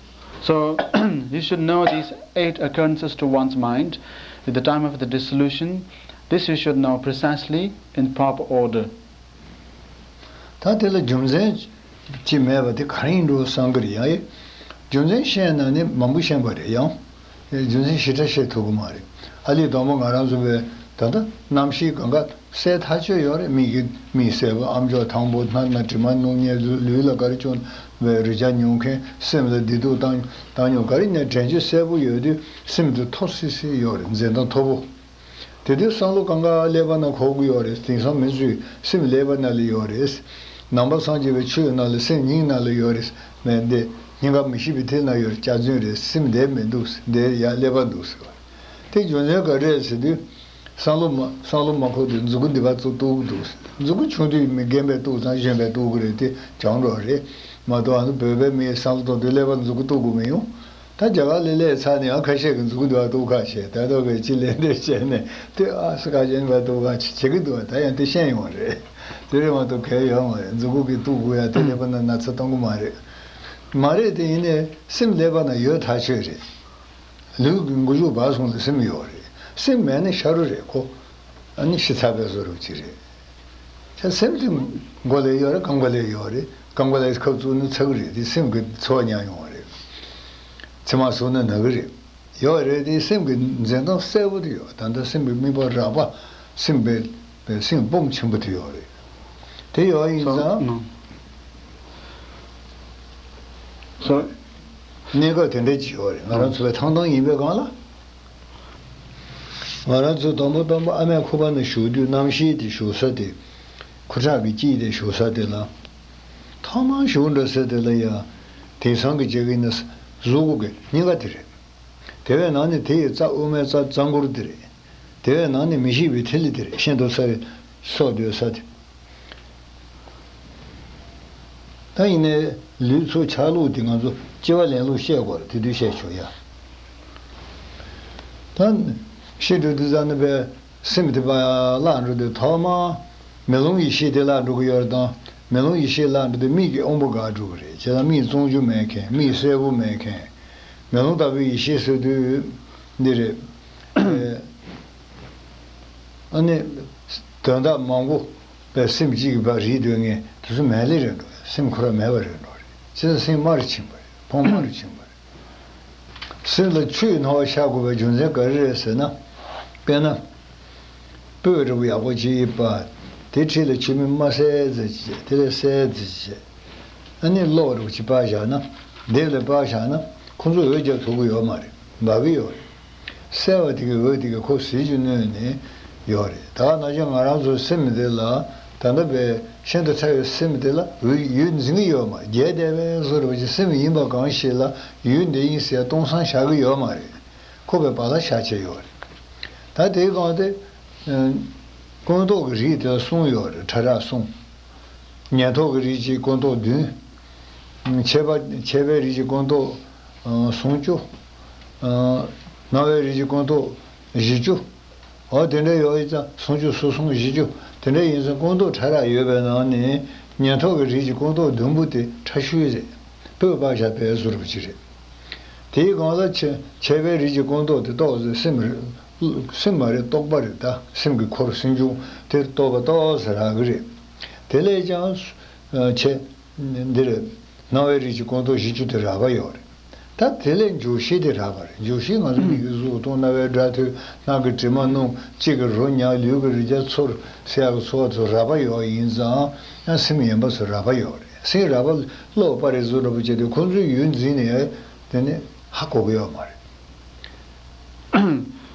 So, you should know these eight occurrences to one's mind at the time of the dissolution. This you should know precisely in proper order. ད་དེ་ལ་རྒྱུ་མཚན་ཅི་མེད་པ་དེ་ག་རེ་ཡིན་འགྲོ་བསམ་གི་རེད་ཡང་། རྒྱུ་མཚན་ཤེས་ན་ནི་མང་པོ་ཤེས་པ་རེད་ཡང་། རྒྱུ་མཚན་ཞེ་དྲག་ཤེས་ཐུབ་ཀྱི་མ་རེད། ཨ་ལས་དང་པོ་ང་རང་ཚོ་བས་ད་ལྟ་རྣམ་ཤེས་གང་ག་གསལ་ཐག་ཆོད་ཡོད་རེད། མིག་གི་མིག་གསལ་པོ། ཨམ་ཅོག་དང་པོ། སྣ་སྣ་དྲི་མ་སྣུམ་བརྙན། ལུས་ལ་ག་རེ་བྱུང་བའི་རེག་བྱ་མྱོང་མཁན། སེམས་ལ་བདེ་སྡུག་བཏང་བཏང་མྱོང་ག་རེ་ནས་དྲན་རྒྱུ་གསལ་པོ་ཡོད་དུས་སེམས་དེ་མཐོ་སི་སི་ཡོད་རེད། འཛིན་སྟངས་མཐོ་པོ། དེ་དུས་བསམ་བློ་གང་ག་ཀླད་པ་ནང་འཁོར་གྱི་ཡོད་རེད། དེང་སང་མི་ཚོས་སེམས་ཀླད་པ་ནང་ལ་ཡོད་རེད། ནང་པ་སངས་རྒྱས་པའི་ཆོས་ནང་ལ་སེམས་སྙིང་ནང་ལ་ཡོད་རེད། མེད་འདི་སྙིང་ག་མི་ཤེས་པའི་དེ་ན་ཡོད་རེད། སྐྱག་རྫུན་རེད། སེམས་འདི་མི་འདུག། འདི་ཡ་ཀླད་པ་འདུག་ཟེར་བ། དེ་རྒྱུ་མཚན་ག་རེ་རེད་ཟེར་དུས། བསམ་བློ་མ་བསམ་བློ་མ་འཁོར་དུས་མཛུ་གུ་འདི་བ་ཙུག་གཏུག་འདུག། མཛུ་གུ་ཆུང་དུས་མི་རྒན་པས་གཏུག་དང་གཞོན་པས་གཏུག་གི་རེད། དེ་བྱང་འགྲོ་རེད་མ་གཏོགས། ཨ་ནི་བོད་པའི་མིའི་བསམ་བློ་གཏོང་དུས་ཀླད་པ་མཛུ་གུ་གཏུག་དགོས་མི་ཡོང་། ད་རྒྱ་གར་ལ་སླེབས་ཚར་ནས་ཡང་ཁ་ཤས་ཀྱིས་མཛུ་གུ་འདི་བ་གཏུག་ཁ་བྱས། ད་ལྟ་བས་ཅི་ལས་འདས་བྱས་ནས་དེ་ཨ་སི་ཁ་གཞོན་པས་གཏུག་ཁ་བྱེད་ཀྱི་འདུག། ད་ཡང་དེ་ཤེས་ཡོང་བ་རེད། དེ་རེད་མ་གཏོགས་གལ་ཡོད་མ་རེད། མཛུ་གུ་གིས་གཏུག་དགོས་ཡ་དེ་ཀླད་པ་ན་ན་ཚ་གཏོང་གི་མ་རེད། མ་རེད། དེ་ཡིན་ནའི་སེམས་ཀླད་པ་ན་ཡོད་ཐག་ཆོད་རེད། ལུས་ཀྱི་མགོ་མཇུག་བར་གསུམ་ལ་སེམས་ཡོད་རེད། སེམས་མེད་ན་ཤ་རུ་རེད་ཁོ། ཨ་ནི་ཤི་ཚར་བའི་བཟོ་འདྲ་ཅིག་རེད། ཆ་སེམས་དེ་མགོ་ལ་ཡོད་རེད། རྐང་པ་ལ་ཡོད་རེད། རྐང་པ་ལ་ཁབ་བཙུགས་ན་ཚ་གི་རེད། དེ་སེམས་ཀྱི་ཚོར་བ་མྱངས་ཡོང་བ་རེད། མཆིལ་མ་ཟུག་ན་ན་གི་རེད། ཡོད་རེད། དེ་སེམས་ཀྱི་འཛིན་སྟངས་གསལ་པོ་དེ་ཡོད། ད་ལྟ་སེམས་ཀྱི་དམིགས་པ་རགས་པ། སེམས་པའི་པའི་སེམས་སྤོམ་ཆེན་པོ་དེ་ཡོད་རེད། དེ་ཡོད་ཡིན་So, ཙང་no. So, གནས་སྐབས་དེ་འདྲ་ཅིག་ཡོད་རེད། ང་རང་ཚོ་བའི་ཐང་ཐང་ཡིན་པའི་སྒང་ལ། ང་རང་ཚོ་དང་པོ་དང་པོ་ཨ་མའི་ཁུ་བ་ན་བཞུགས་དུས་རྣམ་ཤེས་དེ་བཞུགས་ས་དེ། ཁུ་ཁྲག་གི་དཀྱིལ་དེ་བཞུགས་ས་དེ་ལ། ཐོག་མར་ཞུགས་འགྲོ་ས་དེ་ལ་ཡང་དེང་སང་གི་བྱེད་ཀྱི་ཡིན་ན་གཟུགས་སྐུ་གི་སྙིང་ག་དེ་རེད། དེ་བས་ནང་ནས་དེ་ཡི་རྩ་དབུ་མའི་རྩ་རྩ་འཁོར་དེ་རེད། དེ་བས་ནང་ནས་མི་ཤིགས་པའི་ཐིག་ལེ་དེ་རེད། ཤིན་ཏུ་རྩ་བའི་སྲོག་འདོད་ས་དེ། ད་ཡིན་ནའི་ལུས་ཚོ་ཆགས་ལུགས་དེ་ང་ཚོ་སྐྱེ་བ་ལེན་ལུགས་བཤད་དགོས་རེད། དེ་དུས་བཤད་ཆོག་ཡ། ད་ཤི་འགྲོ་དུས་ཙམ་ནས་པའི་སེམས་དེ་པ་བརླག་འགྲོ་དུས་ཐོག་མ་མེ་ལོང་ཡེ་ཤེས་དེ་བརླག་འགྲོ་གི་ཡོད་རེད། དང་མེ་ལོང་ཡེ་ཤེས་བརླག་འགྲོ་དུས་མིག་གི་དབང་པོ་འགག་འགྲོ་གི་རེད། བྱས་ཙང་མིག་བཙོང་རྒྱུ་མེད་མཁན། མིག་གསལ་པོ་མེད་མཁན། མེ་ལོང་ལྟ་བུའི་ཡེ་ཤེས་ཟེར་དུས་འདི་རེད། ཨ་ནི་དོན་དག་མང་པོ་པའི་སེམས་གཅིག་གི་བར་རིག་སྡོད་མཁན་དེ་ཚོ་མེད་ལེ་རེད་འགྲོ། སེམས་ཁོ་ར་མེད་པ་རེད་འགྲོ་རེད། བྱས་ཙང་སེམས་དམར་ཕྱིན་པ་རེད། ཕུང་དམར་ཕྱིན་པ་རེད། སེམས་ལ་ཆུའི་སྣང་བ་ཤར་དགོས་པའི་རྒྱུ་མཚན་ག་རེ་རེད་ཟེར་ན། དཔེར་ན། སྤོས་རིལ་བུ་ཡག་པོ་ཅིག་ཡིན་པ། དེ་འཁྲིས་ལ་ཆུ་མིག་དམར་སེར་ཙི་ཅིག་བྱས། དེ་ལས་སེར་ཙི་ཅིག་བྱས། ཨ་ནི་གློག་རིལ་བུ་ཅིག་སྤར་བཞག་ན། དེབ་ལ་སྤར་བཞག་ན་ཁོ་ཚོ་འོད་རྒྱག་ཐུབ་ཀྱི་ཡོད་མ་རེད། འབར་གྱི་ཡོད་རེད། སེར་བ་དེ་གི་འོད་དེ་གི་ཁོ་ཟིལ་གྱིས་གནོན་ནས་ཡོད་རེད། ད་ག་ནང་བཞིན་ང་རང་ཚོའི་སེམས་འདི་ལ་ད་ལྟ་བའི་ཤིན་ཏུ་ཕྲ་བའི་སེམས་འདི་ལ་འོད་ཡུལ་འཛིན་གྱི་ཡོད་མ་རེད། རྒྱས་བསྡད་པའི་བཟོ་འདྲ་བ་ཅིག་སེམས་ཡིན་པ་གང་ཞིག་ལ་ཡུལ་འདི་ཡིན་ཟེར་སྟོང་བསམ་བཞག་གི་ཡོད་མ་རེད། ཁོ་པའི་བར་ལ་བཞག་བྱས་ཡོད་རེད། ད་དེའི་སྒང་དེ། ཀུན་རྟོག་གི་རིགས་དེ་ལ་གསུམ་ཡོད་རེད། ཕྲ་རགས་གསུམ། ཉན་ཐོས་ཀྱི་རིགས་ཀྱི་ཀུན་རྟོག་བདུན། མཆེད་པ་མཆེད་པའི་རིགས་ཀྱི་ཀུན་རྟོག་ཨ་སུམ་ཅུ། ཨ་སྣང་བའི་རིགས་ཀྱི་ཀུན་རྟོག་བཞི་བཅུ། འོ་དེ་འདྲ་ཡོད་ཡིན་ཙང་སུམ་ཅུ་སོ་གསུམ་བཞི་བཅུ་དེ་འདྲ་ཡིན་ཙང་ཀུན་རྟོག་ཕྲ་རགས་ཡོད་པའི་ནང་ནས་ཉན་ཐོས་ཀྱི་རིགས་ཀྱི་ཀུན་རྟོག་བདུན་པོ་དེ་ཕྲ་ཤོས་རེད། སྤོས་སྤར་བཞག་པའི་བཟོ་འདྲ་ཅིག་རེད། དེའི་སྒང་ལ་མཆེད་མཆེད་པའི་རིགས་ཀྱི་ཀུན་རྟོག་དེ་ཏོག་ཙམ་སེམས་རེད། སེམས་མ་རེད། རྟོག་པ་རེད། ད་སེམས་ཀྱི་འཁོར་སེམས་བྱུང་དེ་རྟོག་པ་ཏོག་ཙམ་རག་གི་རེད། དེ་ལས་ཀྱང་ཆེ་འདི་རེད། སྣང་བའི་རིགས་ཀྱི་ཀུན་རྟོག་བཞི་བཅུ་དེ་རག་པ་ཡོད་རེད། ད་དེ་ལས་འཇུག་ཤེས་དེ་རག་པ་རེད། འཇུག་ཤེས་ང་ཚོ་མིག་གིས་གཟུགས་མཐོང་། རྣ་བས་སྒྲ་ཐོས། སྣ་གིས་དྲི་མ་མྱོང་། ལྕེ་གིས་རོ་མྱང་། ལུས་ཀྱིས་རེག་བྱ་ཚོར་ཟེར་ཡག་གི་ཚོར་བ་ཚོ་རག་པ་ཡོད་ཡིན་ཙང་ཡང་སེམས་ཡིན་པ་ཚོ་རག་པ་ཡོད་རེད། སེམས་རག་པ་གློ་བ་རེད་བཟོ་འདྲ་པོ་བྱས་ཏེ་ཁོང་ཚོའི་ཡུལ་འཛིན་ནས་དེ་ནི་ཧ་གོ་གི་ཡོད་མ་རེད།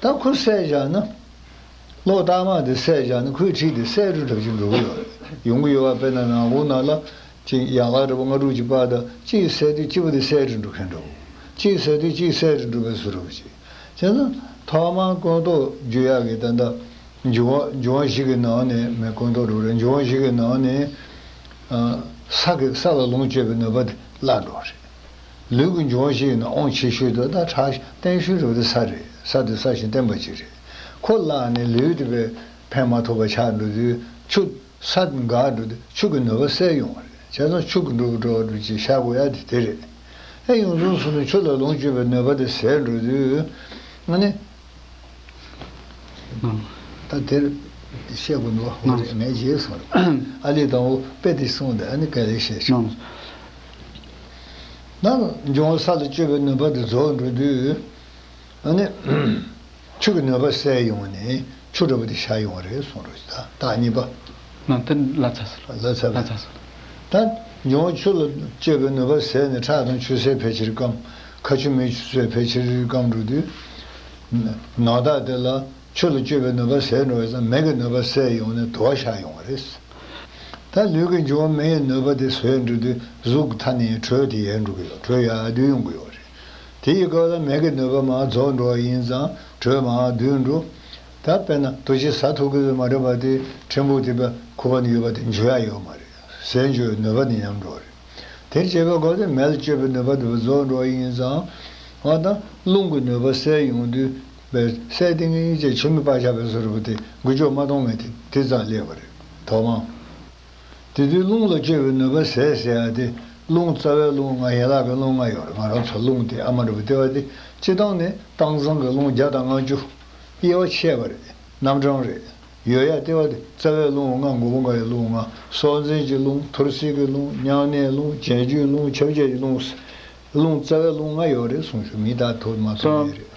ད་ཁོ་བསད་བཞག་ན། གློག་ལྟག་མ་དེ་བསད་བཞག་ན་ཁོའི་འཁྲིས་དེ་སེར་རུ་འདྲ་ཞིག་འགྲོ་གི་ཡོད་རེད། ཡོང་གི་ཡོད་པ། དཔེར་ན་ནག་ཁུང་ནང་ལ་ཅིག་ཡན་ལག་འདྲ་པོ་ལྔ་དྲུག་ཅིག་སྤར་དང་། གཅིག་བསད་དུས་གཅིག་པོ་དེ་སེར་རུ་འགྲོ་མཁན་འདྲ་བོ། གཅིག་བསད་དུས་གཅིག་སེར་རུ་འགྲོ་བའི་བཟོ་འདྲ་བོ་ཅིག་བྱས་ན། ཐོག་མར་ཀུན་རྟོག་འཇུ་ཡག་གི་ད་ལྟ་འབྱུང་བ་འབྱུང་བ་བཞི་གི་ནང་ནས། མེ་ཀུན་རྟོག་འགྲོ་རེད། འབྱུང་བ་བཞི་གི་ནང་ནས་ཨ་ས་གི་ས་ལ་ལོངས་སྤྱོད་པའི་ནུས་པ་དེ་བརླག་འགྲོ་བ་རེད། ལུས་ཀྱི་འབྱུང་བ་བཞི་ཡིན་ན་དབང་ཆེ་ཤོས་དེ་ད་ཕྲ་བརྟན་ཤོས་རེད་པ། དེ་ས་རེད། ས་དེ་ས་ཞིང་བརྟན་པ་ཅིག་རེད། ཁོ་བརླགས་ནས་ལུས་དེ་བས་ཕན་མ་ཐོགས་པ་ཆགས་འགྲོ་དུས་ཆུ་ས་འགག་འགྲོ་དུས་ཆུ་གི་ནུས་པ་ཟད་ཡོང་བ་རེད། བྱས་ཙང་ཆུ་གི་འགྲོ་གི་འགྲོ་བ་འགྲོ་ཅིག་བཞག་དགོས་ཡ་དེ་དེ་རེད། ཨེ་ཡོངས་སུ་སོང་ནས་ཆུ་ལ་ལོངས་སྤྱོད་པའི་ནུས་པ་དེ་ཟད་འགྲོ་དུས་ཨ་ནི། ད་དེར་བཤད་དགོས་འདུག་བ། ངས་བརྗེད་སོང་རེད། ཨ་ལས་དང་པོ་དཔེ་དེ་གསུངས་ཏེ་ཨ་ནི་ག་ལེ་བཤད་ཆོག་ན་འབྱུང་བ་ས་ལ་སྤྱོད་པའི་ནུས་པ་དེ་རྫོགས་འགྲོ་དུས་ཨ་ནི་ཆུ་གི་ནུས་པ་ཟད་ཡོང་ནས་ཆུ་འདྲ་པོ་དེ་ཤར་ཡོང་བ་རེད་གསུངས་རེད། ད་རྟགས་གཉིས་པ། ན་དེ་ལ་ཚ་ས། ལ་ཚ་བས། ལ་ཚ་ས། ད་འབྱུང་བ་ཆུ་ལ་སྤྱོད་པའི་ནུས་པ་ཟད་ནས་ཁྲག་དང་ཆུ་སེར་ཕལ་ཆེར་སྐམ། ཁ་ཆུ་མིག་ཆུ་སོགས་ཕལ་ཆེར་སྐམ་འགྲོ་དུས། ནང་རྟགས་དེ་ལ་ཆུ་ལ་སྤྱོད་པའི་ནུས་པ་ཟད་འགྲོ་བའི་ཙང་མེ་གི་ནུས་པ་ཟད་ཡོང་ནས་དུ་བ་ཤར་ཡོང་བ་རེད། ད་ལུས་ཀྱི་འབྱུང་བ་མེ་ཡི་ནུས་པ་དེ་ཟད་འགྲོ་དུས་གཟུགས་ཀྱི་མཐའ་ནས་དྲོད་དེ་ཡལ་འགྲོ་གི་ཡོད། དྲོད་ཡལ་དུས་ཡོང་གི་ཡོད་རེད། དེ་ཡི་སྐབས་ལ་མེ་གི་ནུས་པ་མར་རྫོགས་འགྲོ་བ་ཡིན་ཙང་དྲོད་མར་བསྡུས་འགྲོ། ད་དཔེར་ན་དུ་ཞིག་ཟ་ཐུབ་ཀྱི་མ་རེད་པ། དེ་ཕྲན་བུ་དེ་པའི་ཁུ་བ་ནས་ཡོད་པ་དེ་འཇུ་ཡ་ཡོད་མ་རེད། ཟས་འཇུ་བའི་ནུས་པ་དེ་ཉམས་འགྲོ་བ་རེད། དེར་བྱེད་པའི་སྒོ་དེ་མེ་ལ་སྤྱོད་པའི་ནུས་པ་དེ་རྫོགས་འགྲོ་བ་ཡིན་ཙང་། འོ་ད་རླུང་གི་ནུས་པ་ཟད་ཡོང་དུས་པའི་ཟད་ཏིང་ངེ་འཛིན་ཆུ་མིག་སྤར་བཞག་པའི་བཟོ་འདྲ་པོ་དེ་འགུལ་སྐྱོད་མ་གཏོང་མཁན་དེ་དེ་ཙམ་སླེབས་པ་རེད། ཐོག་མར། དེ་དུས་རླུང་ལ་སྤྱོད་པའི་ནུས་པ་ཟད་ཟེར་ཡ་དེ། རླུང་རྩ་བའི་རླུང་ལྔ། ཡན་ལག་གི་རླུང་ལྔ་ཡོད་རེད། ང་རང་ཚོ་རླུང་དེ་ཨ་མ་འདྲ་པོ་དེ་བ་དེ་སྤྱིར་བཏང་ནས་དྭངས་གཙང་གི་རླུང་བརྒྱ་དང་ལྔ་བཅུ། དབྱེ་བ་ཕྱེ་བ་རེད། རྣམ་གྲངས་རེད། ཡོད་ཡ་དེ་བ་དེ་རྩ་བའི་རླུང་ལྔ། མགོ་བོ་འགའ་ཡི་རླུང་ལྔ། སྲོག་འཛིན་གྱི་རླུང་། ཐོར་སེལ་གྱི་རླུང་། མྱང་གནས་རླུང་། བྱད་གཅོད་རླུང་། ཁྱབ་བྱེད་ཀྱི་རླུང་། རླུང་རྩ་བའི་རླུང་ལྔ་ཡོད་རེད་གསུངས་ཞུ། མི་དག་ཐུབ་མ་ཐུབ་མེད་རེད།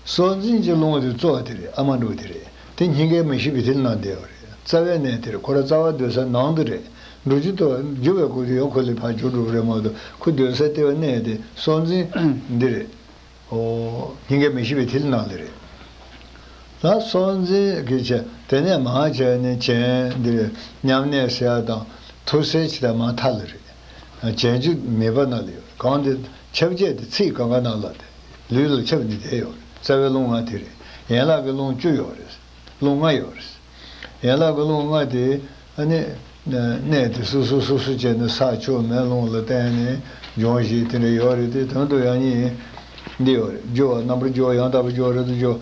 སྲོག་འཛིན་གྱི་རླུང་དེ་གཙོ་བོ་དེ་རེད། ཨ་མ་འདྲ་པོ་དེ་རེད། དེ་སྙིང་གའི་མེ་ཤི་བི་ཐིལ་ནང་བསྡད་པ་རེད། རྩ་བའི་གནས་དེ་རེད། ཁོ་ར་རྩ་བ་སྡོད་ས་ནང་དུ་རེད། འགྲོ་རྒྱུ་དང་རྒྱུ་བའི་སྐོར་དེ་ཡང་ཁོ་ལས་ཕར་འགྱུར་འགྲོ་གི་རེད་མ་གཏོགས། ཁོ་སྡོད་ས་ལྟེ་བ་གནས་དེ་སྲོག་འཛིན་འདི་རེད། ཨོ། སྙིང་གའི་མེ་ཤི་བི་ཐིལ་ནང་དེ་རེད། ད་སྲོག་འཛིན་གྱི་ཆེ་དེ་ནས་མར་བྱས་ནས་གྱེན་འདི་རེད། མཉམ་གནས་ཟེར་ཡ་དང་། ཁུ་སེ་ཆི་ད་མ་ཐ་ལ་རེད། བྱང་ཆུབ་མེད་པ་ན་ལ་ཡོད་རེད། གང་དེ་ཁྱབ་བྱེད་དེ་ཚིག་གང་ག་ན་ལ་དེ་ལུས་ལ་ཁྱབ་ནས་བསྡད་ཡོད་རེད། རྩ་བའི་རླུང་ལྔ་དེ་རེད། ཡན་ལག་གི་རླུང་བཅུ་ཡོད་རེད། རླུང་ལྔ་ཡོད་རེད། ཡན་ལག་གི་རླུང་ལྔ་དེ་ཨ་ནི་གནས་དེ་སོ་སོ་སོ་སོ་བྱས་ནས་ས་ཆུ་མེ་རླུང་ལ་བརྟེན་ནས་འབྱུང་བཞིན་དེ་འདྲ་ཡོད་རེད་དེ། དོན་དུ་ཡང་ཉིད་འདི་ཡོད་རེད། རྒྱུ་བ་རྣམ་པར་རྒྱུ་བ་ཡང་དག་པར་རྒྱུ་བ་རེད་དོ། རྒྱུ་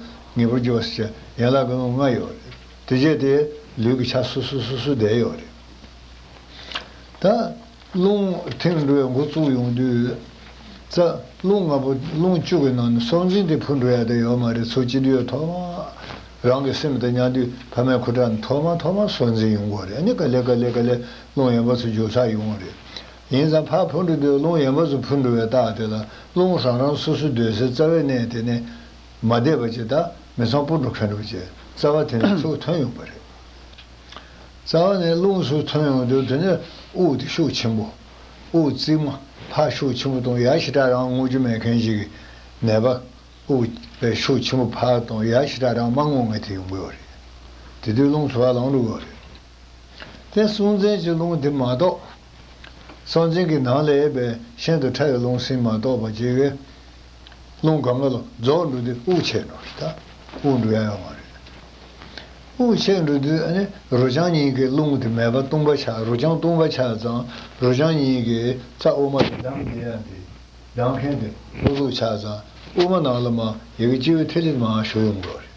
ངེས་པར་རྒྱུ་བ་ཟེར་བྱས་ཡན་ལག་གི་རླུང་ལྔ་ཡོད་རེད། དེ་བྱས་དེ་ལུས་ཀྱི་ཆ་སོ་སོ་སོ་སོ་བསྡད་ཡོད་རེད། ད་རླུང་ཐིམ་འགྲོ་བའི་འགོ་བཙུགས་ཡོང་དུས། རྩ་རླུང་ལྔ་པོ་རླུང་བཅུ་གི་ནང་ནས་སྲོག་འཛིན་དེ་འཕུར་འགྲོ་ཡ་དེ་ཡོད་མ་རེད། ཚུར་སྤྱི་བསྡུས་ཐོག་མ་རང་གི་སེམས་དང་མཉམ་དུས་ཕ་མའི་ཁུ་ཁྲག་ནས་ཐོག་མ་ཐོག་མ་སྲོག་འཛིན་ཡོང་གི་ཡོད་རེད། ཨ་ནི་ག་ལེ་ག་ལེ་ག་ལེ་རླུང་ཡན་པ་ཚོ་འཇུ་ས་ཡོང་གི་རེད། ཡིན་ཙང་ཕར་འཕུར་འགྲོ་དུས་རླུང་ཡན་པ་ཚོ་འཕུར་འགྲོ་བའི་རྟགས་དེ་ལ་རླུང་རང་རང་སོ་སོ་སྡོད་སའི་རྩ་བའི་གནས་དེ་ནས་མ་བསྡད་པ་ཅིག་དང་མི་ཚང་སྤུ་འགྲོ་མཁན་འགྲོ་བ་ཅིག་རྩ་བ་དེ་ནས་ཚུར་ཐོན་ཡོང་པ་རེད། རྩ་བ་ནས་རླུང་ཚུར་ཐོན་ཡོང་དུས་དེ་ནས་དབུགས་དེ་ཤུགས་ཆེན་པོ། དབུགས་རྩིབ་མ་ཕར་ཤུགས་ཆེན་པོ་གཏོང་ཡ་ཞེ་དྲག་རང་རྔུབ་རྒྱུ་མེད་མཁན་ཞིག་གི་ནད་པ། དབུགས་པའི་ཤུགས་ཆེན་པོ་ཕར་གཏོང་ཡ་ཞེ་དྲག་རང་མ་རྔུབ་མཁན་དེ་ཡོང་གི་ཡོད་རེད། དེ་དུས་རླུང་ཚུར་ལངས་འགྲོ་གི་ཡོད་རེད། དེ་སྲོག་འཛིན་གྱི་རླུང་དེ་མ་གཏོགས། སྲོག་འཛིན་གྱི་ནང་ལ་ཡོད་པའི་ཤིན་ཏུ་ཕྲ་བའི་རླུང་སེམས་མ་གཏོགས་པ་ཅིག་གིས། རླུང་གང་ག་ལ་རྫོགས་འགྲོ་དུས་དབུགས་ཆད་འགྲོ་རེད་ད། དབུགས་འགྲོ་ཡ་ཡོད་མ་རེད། དབུགས་ཆད་འགྲོ་དུས་ཨ་ནི་རུ་རྐྱང་གཉིས་ཀྱི་རླུང་དེ་མེད་པ་སྟོང་པ་ཆགས། རུ་རྐྱང་སྟོང་པ་ཆགས་ཙང་རུ་རྐྱང་གཉིས་ཀྱི་རྩ་དབུ་མ་དེ་བསྡམས་བསྡད་ཡ་དེ། བསྡམས་མཁན་དེ་ལྷུག་ལྷུག་ཆགས་ཙང་དབུ་མ་ནང་ལ་མར་ཡ་གི་སྤྱི་བོའི་ཐིག་ལེ་མར་ཞུགས་ཡོང་གི་ཡོད་རེད།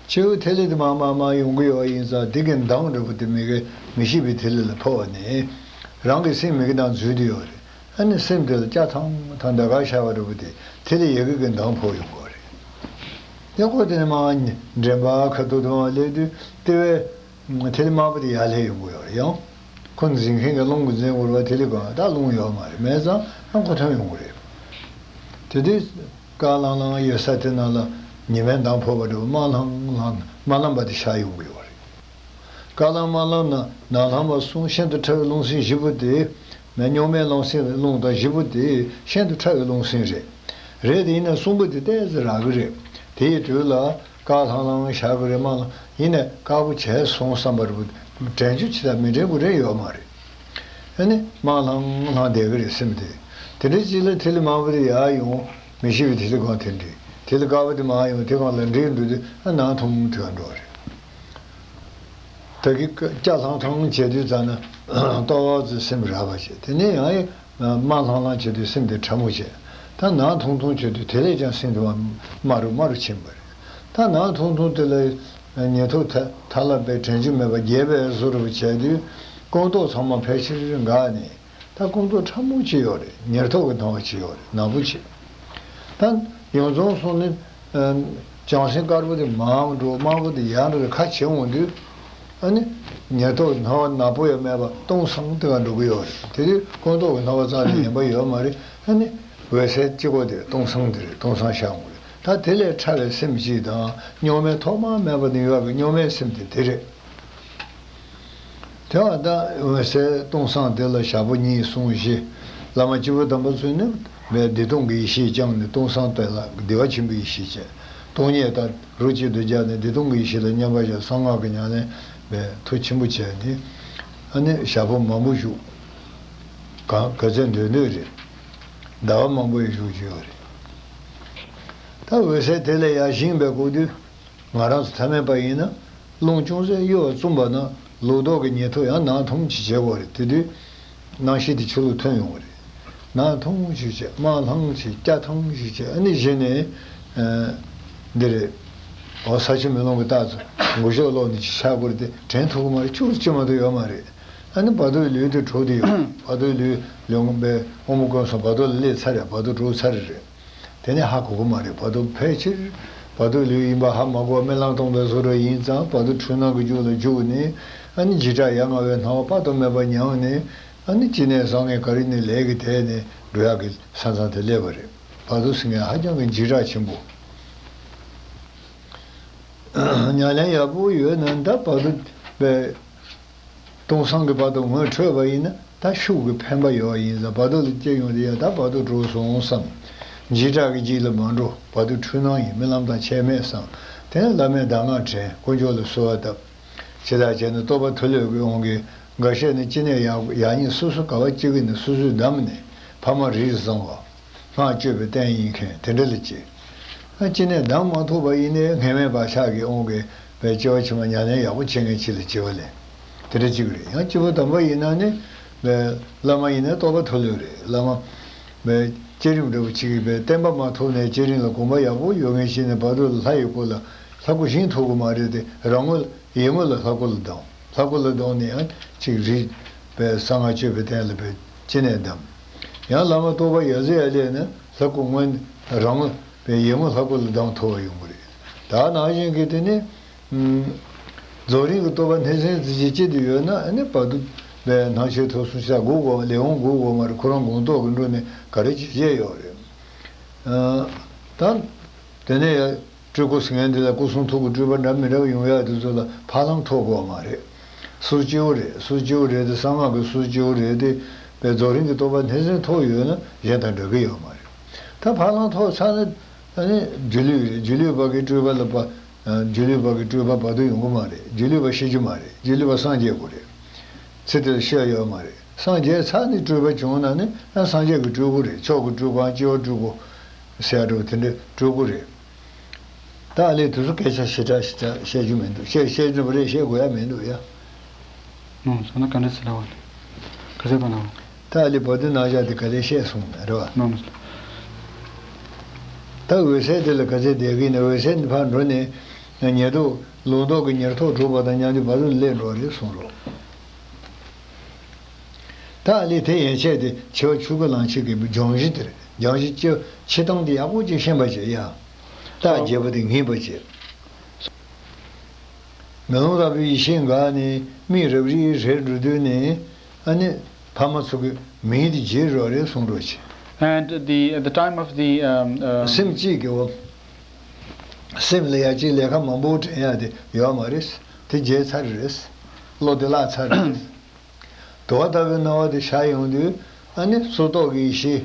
སྤྱི་བོའི་ཐིག་ལེ་དེ་མར་མར་མར་ཡོང་གི་ཡོད་པ་ཡིན་ཙང་དེ་གི་མདངས་འདྲ་པོ་དེ་མི་གི་མི་ཤེས་པའི་ཐིག་ལེ་ལ་ཕོག་པ་ནས། རང་གི་སེམས་མི་གི་ནང་འཛུལ་བསྡད་ཡོད་རེད། ཨ་ནི་སེམས་དེ་ལ་སྐྱ་ཐང་ཐང་ཟླ་དཀར་ཤར་བ་འདྲ་པོ་དེ་ཐིག་ལེ་ཡ་གི་གི་མདངས་ཕོག་ཡོང་གི་ཡོད་རེད། ཡ་ཁོ་དེ་ནས་མར་འདྲེན་པ་ཁ་ཐུག་ཏུ་མར་སླེབས་དུས་ལྟེ་བའི་ཐིག་ལེ་དམར་པོ་དེ་ཡར་སླེབས་ཡོང་གི་ཡོད་རེད། ཡང་ཁོ་འཛིན་མཁན་གྱི་རླུང་གིས་འཛིན་དགོས་པ་ཐིག་ལེ་གང་ད་རླུང་ཡོད་མ་རེད། མེད་ཙང་ཡང་ཁོ་ཐོན་ཡོང་གི་རེད། དེ་དུས་དཀར་ལྷང་ལྷང་ཡོད་ས་དེ་ནང་ལ་ཉི་མའི་མདངས་ཕོག་པ་འདྲ་པོ་དམར་ལྷང་ལྷང་དམར་ལམ་པ་དེ་ཤར་ཡོང་གི་ཡོད་རེད། དཀར་ལམ་དམར་ལམ་ན་ནག་ལྷང་བ་གསུམ་ཤིན་ཏུ་ཕྲ་བའི་རླུང་སེམས་བཞི་པོ་དེ། མེ་རྙོག་མའི་རླུང་སེམས་རླུང་དང་བཞི་པོ་དེ་ཤིན་ཏུ་ཕྲ་བའི་རླུང་སེམས་རེད། རེད་དེ་ཡིན་ན་གསུམ་པོ་དེ་ཏོག་ཙམ་རག་གི་རེད། དེའི་དུས་ལ་དཀར་ལྷང་ལྷང་ཤར་གི་རེད། དམར་ལམ་ཡིན་ནས་དཀར་པོ་བྱས་སོང་བསམ་པ་རེད་པོ། དྲན་རྒྱུ་ཅི་དང་མི་དྲན་དགོས་རེད་ཡོད་མ་རེད། ཨ་ནི་དམར་ལྷང་ལྷང་བསྡད་གི་རེད་སེམས་དེ། དེ་འདྲའི་ཅིག་ལ་ཐིག་ལེ་དམར་པོ་དེ་ཡར་ཡོང་། མི་ཤེས་པའི་ཐིག་ལེ་གང་དེ་འདྲི། ཐིག་ལེ་དཀར་པོ་དེ་མར་ཡོང་དེ་གང་ལ་འདྲིས་འགྲོ་དུས་ཨ་ནང་ཐུང་ཐུང་འགྲོ་བ་རེད། ད་གི་སྐྱ་ལྷང་ཐང་བྱེད་དུས་ཙ་ན་ཏོག་ཙམ་སེམས་རག་པ་བྱེད། དེ་ནས་ཡང་དམར་ལྷང་ལྷང་བྱེད་དུས་སེམས་དེ་ཕྲ་མོ་བྱེད། ད་ནང་ཐུང་ཐུང་བྱེད་དུས་དེ་ལས་ཀྱང་སེམས་དེ་དམར་རུ་དམར་རུ་ཕྱིན་པ་རེད། ད་ནང་ཐུང་ཐུང་དེ་ལ་ཉེར་ཐོབ་ཐ་ཐ་ལ་པའི་དྲན་རྒྱུ་མེད་པ་རྒྱས་པའི་བཟོ་འདྲ་པོ་བྱས་དུས་ཀོང་རྟོགས་ཚང་མ་ཕལ་ཆེར་འགག་ནས། ད་ཀོང་རྟོགས་ཕྲ་མོ་ཅིག་ཡོད་རེད། ཉེར་ཐོབ་ཀྱི་སྣང་བ་ཅིག་ཡོད་རེད། ནག་པོ་ཅིག་ད་ཡོངས་རྫོགས་སོང་ནས་ཨ་བྱང་སེམས་དཀར་པོ་དེ་མར་འགྲོ། དམར་པོ་དེ་ཡར་འགྲོ་རེད། ཁ་ཕྱེ་འོང་དུས་ཨ་ནི་ཉེར་ཐོབ་སྣང་བ་ནག་པོ་ཡང་མེད་པ་སྟོང་སང་དེ་ག་འགྲོ་གི་ཡོད་རེད། དེ་དུས་ཀོང་རྟོགས་ཀྱི་སྣང་བ་རྩ་ནས་ཡིན་པ་ཡོད་མ་རེད། ཨ་ནི་འོད་གསལ་གཅིག་པོ་དེ་སྟོང་སང་དེ་རེད། སྟོང་སང་ཤར་འོང་རེད། ད་དེ་ལས་ཕྲ་བའི་སེམས་ཅིག་དང་རྙོག་མའི་ཐོག་མ་མེད་པ་ནས་ཡོད་པའི་རྙོག་མའི་སེམས་དེ་དེ་རེད། དེ་བ་ད་འོད་གསལ་སྟོང་སང་དེ་ལ་ཞག་པོ་གཉིས་གསུམ་བཞི། བླ་མ་སྐྱེས་བུ་དམ་པ་ཚོས་ནི་བདེ་སྟོང་གི་ཡེ་ཤེས་བསྐྱངས་ནས་སྟོང་སང་དེ་ལ་བདེ་བ་ཆེན་པོའི་ཡེ་ཤེས་བྱས། སྟོང་ཉིད་ད་རོ་གཅིག་ཏུ་སྦྱར་ནས་བདེ་སྟོང་གི་ཡེ་ཤེས་ལ་མཉམ་པར་བཞག་གསང་སྔགས་ཀྱི་ཉམས་ལེན་བས་མཐུ་ཆེན་པོ་བྱས་ནས། ཨ་ནི་ཞག་པོ་མང་པོ་བཞུགས། གང་ག་ཚོད་འདོད་འདོད་རེད། ཟླ་བ་མང་པོ་ཡང་བཞུགས་ཀྱི་ཡོད་རེད། ད་འོད་གསལ་དེ་ལས་ཡར་བཞེངས་པའི་སྐབས་དུས། ང་རང་ཚོ་ཐ་མལ་པ་ཡིན་ན། རླུང་ཅུང་ཟད་གཡོ་བ་བཙུམས་པ་ན་ལོག་རྟོག་གི་ཉེར་ཐོབ་ཡང་ནང་ཐུང་ཅིག་བྱེད་དགོས་རེད། དེ་དུས་སྣང་ཤེས་དེ་ཕྱི་ལོགས་ཐོན་ཡོང་བ་རེད། ནང་ཐུང་ཅིག་བྱས། དམར་ལྷང་ཅིག་སྐྱ་ཐང་ཅིག་བྱས། ཨ་ནི་གཞི་ནས་ཨ་འདི་རེད། འོ་ས་ཆུ་མེ་རླུང་གི་རྟགས་ཚོ་མགོ་ཤོག་ལོག་ནས་ཅིག་ཆགས་དགོས་རེད་དེ་དྲན་ཐུབ་ཀྱི་མ་རེད། ཅུང་ཟད་ཅིག་མ་གཏོགས་ཡོད་མ་རེད། ཨ་ནི་བར་དོའི་ལུས་དེ་གྲོལ་དེ་ཡོད། བར་དོའི་ལུས་ལུས་ངོ་པའི་དབང་པོ་ཀུན་སོང་བར་དོ་ལ་སླེབས་ཚར་རེད། བར་དོ་གྲོལ་ཚར་རེད། དེ་ནས་ཧ་གོ་གི་མ་རེད། བར་དོ་ཕལ་ཆེར་བར་དོའི་ལུས་ཡིན་པ་ཧ་མ་གོ་བ་རྨི་ལམ་སྟོང་པའི་བཟོ་འདྲ་ཡིན་ཙང་བར་དོ་འཁྲུལ་སྣང་གི་རྒྱུད་ལ་འཇུག་ནས། ཨ་ནི་འཇིགས་སྐྲག་ཡ་ང་བའི་སྣང་བ་དཔག་ཏུ་མེད་པ་མྱངས་ནས། ཨ་ནི་ཅི་ནས་བཟང་ངན་ག་རེ་ནས་ལས་ཀྱི་དེད་ནས་འགྲོ་ཡག་གི་ས་མཚམས་དེ་སླེབས་པ་རེད། བར་དོ་ཟེར་མཁན་ཧ་ཅང་གི་འཇིགས་སྐྲག་ཆེན་པོ། ཉམས་ལེན་ཡག་པོ་ཡོད་ན་ད་བར་དོ་པའི་སྟོང་སང་གི་བར་དོ་ངོས་འཕྲོད་པ་ཡིན་ན་ད་ཤུགས་ཀྱི་འཕེན་པ་ཡོད་པ་ཡིན་ཙང་བར་དོ་ལ་སྐྱེ་ཡོང་དེ་ཡ་ད་བར་དོ་གྲོལ་སོང་བསམ། འཇིགས་སྐྲག་གི་རྗེས་ལ་མ་འགྲོ། བར་དོ་འཁྲུལ་སྣང་ཡིན། རྨི་ལམ་དང་ཁྱད་མེད་བསམ། དེ་ནས་བླ་མའི་གདམས་ངག་དྲན། དཀོན་མཆོག་ལ་གསོལ་བ་བཏབ། ཇི་ལྟར་བྱས་ན་རྟོགས་པ་མཐོལ་ལོ་གི་དབང་གིས་ འགའ་ཤས་ནི་ཅི་ནས་ཡག་ཡག་ཉེས་སོ་སོ་ག་བ་གཅིག་གིས་ནི་སོ་སོས་བདམས་ནས་ཕ་མ་རིགས་བཟང་བ། སྔགས་སྤྱོད་པའི་རྟེན་ཡིན་མཁན་དེ་འདྲ་ལ་གཅེས། ཨ་ཅི་ནས་བདམས་མ་ཐུབ་པ་ཡིན་ནའི་ངེས་མེད་བག་ཆགས་ཀྱི་དབང་གིས་བའི་སྐྱེ་བ་ཕྱི་མ་ཉམས་ལེན་ཡག་པོ་བྱེད་མཁན་ཅིག་ལ་གཅེས་པ་ལེན། དེ་འདྲ་གཅིག་རེད། ཡང་སྐྱེས་བུ་དམ་པ་ཡིན་ན་ནི་བའི་བླ་མ་ཡིན་ན་རྟོགས་པ་མཐོ་ལོས་རེད། བླ་མ་བའི་བསྐྱེད་རིམ་འདྲ་བོ་གཅིག་གིས་བའི་བསྟན་པ་མ་ཐུབ་ནའི་བསྐྱེད་རིམ་ལ་གོམས་པ་ཡག་པོ་ཡོད་མཁན་ཞིག་ནས་བར་དུ་ལྷ་ཡི་སྐུ་ལ་ལྷ་སྐུ་བཞེངས་ཐུབ་ཀྱི་མ་རེད་དེ། རང་ངོ་ཡིད་ངོ་ལ་ལྷ་སྐུ་ལ་ལྡང་། ལྷ་སྐུ་ལ་ལྡང་ནས་ཡང་ཅིག་རིག་པའི་གསང་སྔགས་སྤྱོད་པའི་རྟེན་ལ་བའི་ཅི་ནས་བདམས། ཡང་བླ་མ་རྟོགས་པ་ཡར་ཟེར་ཡར་སླེབས་ན་ལྷ་སྐུ་སྔོན་རང་ངོ་བའི་ཡིད་ངོ་ལྷ་སྐུ་ལ་ལྡང་ཐུབ་པ་ཡོང་གི་རེད། ད་ནང་བཞིན་གྱི་དེ་ནི་རྫོགས་རིམ་གྱི་རྟོགས་པ་སྣེ་ཚན་ཙི་ཅིག་ཅི་དེ་ཡོད་ན་ཨ་ནི་བར་དུ་བའི་སྣང་མཆེད་ཐོབ་གསུམ་ཆ་སྒུག་དགོས། ལེའུ་སྒུག་དགོས་མ་རེད། ཁོ་རང་སྒོང་རྟོགས་ཀྱི་འགྲོ་ནས་ག་རེ་བྱེད་བྱེད་ཡོད་རེད། ད་དེ་ནས་ཡང་སྤྲུལ་སྐུ་ཟེར་མཁན་འདི་ལ་སྐུ་གསུང་ཐུགས་ཀྱི་སྤྲུལ་པ་འདྲ་མི་འདྲ་བ་ཡོང་ཡག་དེ་ཚོ་ལ་ཕ་ལམ་ཐོབ་དགོས་མ་རེད། སུ་སྐྱེ་བོ་རེད། སུ་སྐྱེ་བོ་རེད་དེ། གསང་སྔགས་ཀྱི་སུ་སྐྱེ་བོ་རེད་དེ། པའི་རྫོགས་རིམ་གྱི་རྟོགས་པ་སྣེ་ཚན་ཐོབ་ཡོད་ན་གཞན་དང་འདྲ་གི་ཡོད་མ་རེད། ད་ཕ་ལམ་ཐོབ་ཚར་ན་ཨ་ནི་སྒྱུ་ལུས་རེད། སྒྱུ་ལུས་པ་གི་སྤྲུལ་པ་ལ་པ། སྒྱུ་ལུས་པ་གི་སྤྲུལ་པ་བར་དུ་ཡོང་གི་མ་རེད། སྒྱུ་ལུས་པ་ཤི་རྒྱུ་མ་རེད། སྒྱུ་ལུས་པ་སངས་རྒྱས་དགོས་རེད། ཚེ་འདི་ལ་ཤི་ཡ་ཡོད་མ་རེད། སངས་རྒྱས་ཚར་ནས་སྤྲུལ་པ་བྱུང་ན་ནི་ཡང་སངས་རྒྱས་ཀྱི་སྤྲུལ་སྐུ་རེད། མཆོག་གི་སྤྲུལ་སྐུའམ་སྐྱེ་བོ་སྤྲུལ་སྐུ་ཟེར་ཡ་འདྲ་བོ་དེ་འདྲའི་སྤྲུལ་སྐུ་རེད། ད་ཨ་ལས་དེ་ཚོ་སྐད་ཆ་ཞེ་དྲག་ཞེ་དྲག་བཤད་རྒྱུ་མི་འདུག་བཤད་བཤད་རྒྱུ་རེད། བཤད་དགོས་ཡ་མི་འདུག་ཡ། ནོ། ཟེར་ན་ག་འདྲ་ཟེར་ལ་བ། ག་ཚོད་པ་ན་བ། ད་ཨ་ལས་བར་དུ་ནང་བཞག་དེ་ག་ལེ་བཤད་སོང་རེད་བ། ནོ་ནོ། ད་འོད་གསལ་དེ་ལ་ག་ཚོད་བསྡད་ཀྱི་ནས་འོད་གསལ་འདི་ཕར་འགྲོ་ནས་ཉེར་ཐོབ་ལུང་རྟོགས་ཀྱི་ཉེར་ཐོབ་གྲུབ་པ་དང་མཉམ་དུ་བར་དུ་སླེབས་འགྲོ་རེད་གསུངས་རོགས། ད་ཨ་ལས་དེ་ཡན་ཆད་དེ་འཆི་བ་ཆོས་སྐུ་ལམ་ཁྱེར་གྱི་སྦྱོང་གཞི་དེ་རེད། སྦྱོང་གཞི་སྤྱི་སྤྱི་སྟངས་དེ་ཡག་པོ་ཅིག་ཤེས་པ་བྱེད་ཡ། རྟགས་བརྒྱད་པོ་དེ་ངེས་པ་བྱེད། མེ་ལོང་ལྟ་བུའི་ཡེ་ཤེས་འགགས་ནས་མིག་རབ་རིབ་རེད་འགྲོ་དུས་ནས་ཨ་ནི་ཕ་མ་ཚོ་གི་མིང་དེ་བརྗེད་འགྲོ་རེད་གསུངས་འགྲོ་ཆེ། And the, at the time of the, um, um, སེམས་གཅིག་གི་འོ། སེམས་ལ་ཡ་གཅིག་ལས་ཀ་མང་པོ་དྲན་ཡ་དེ་ཡོད་མ་རེད། དེ་བརྗེད་ཚར་རེད། བློ་དེ་བརླག་ཚར་རེད། དུ་བ་ལྟ་བུའི་སྣང་བ་དེ་ཤར་ཡོང་དུས་ཨ་ནི་སོ་ཐོག་གི་ཡེ་ཤེས་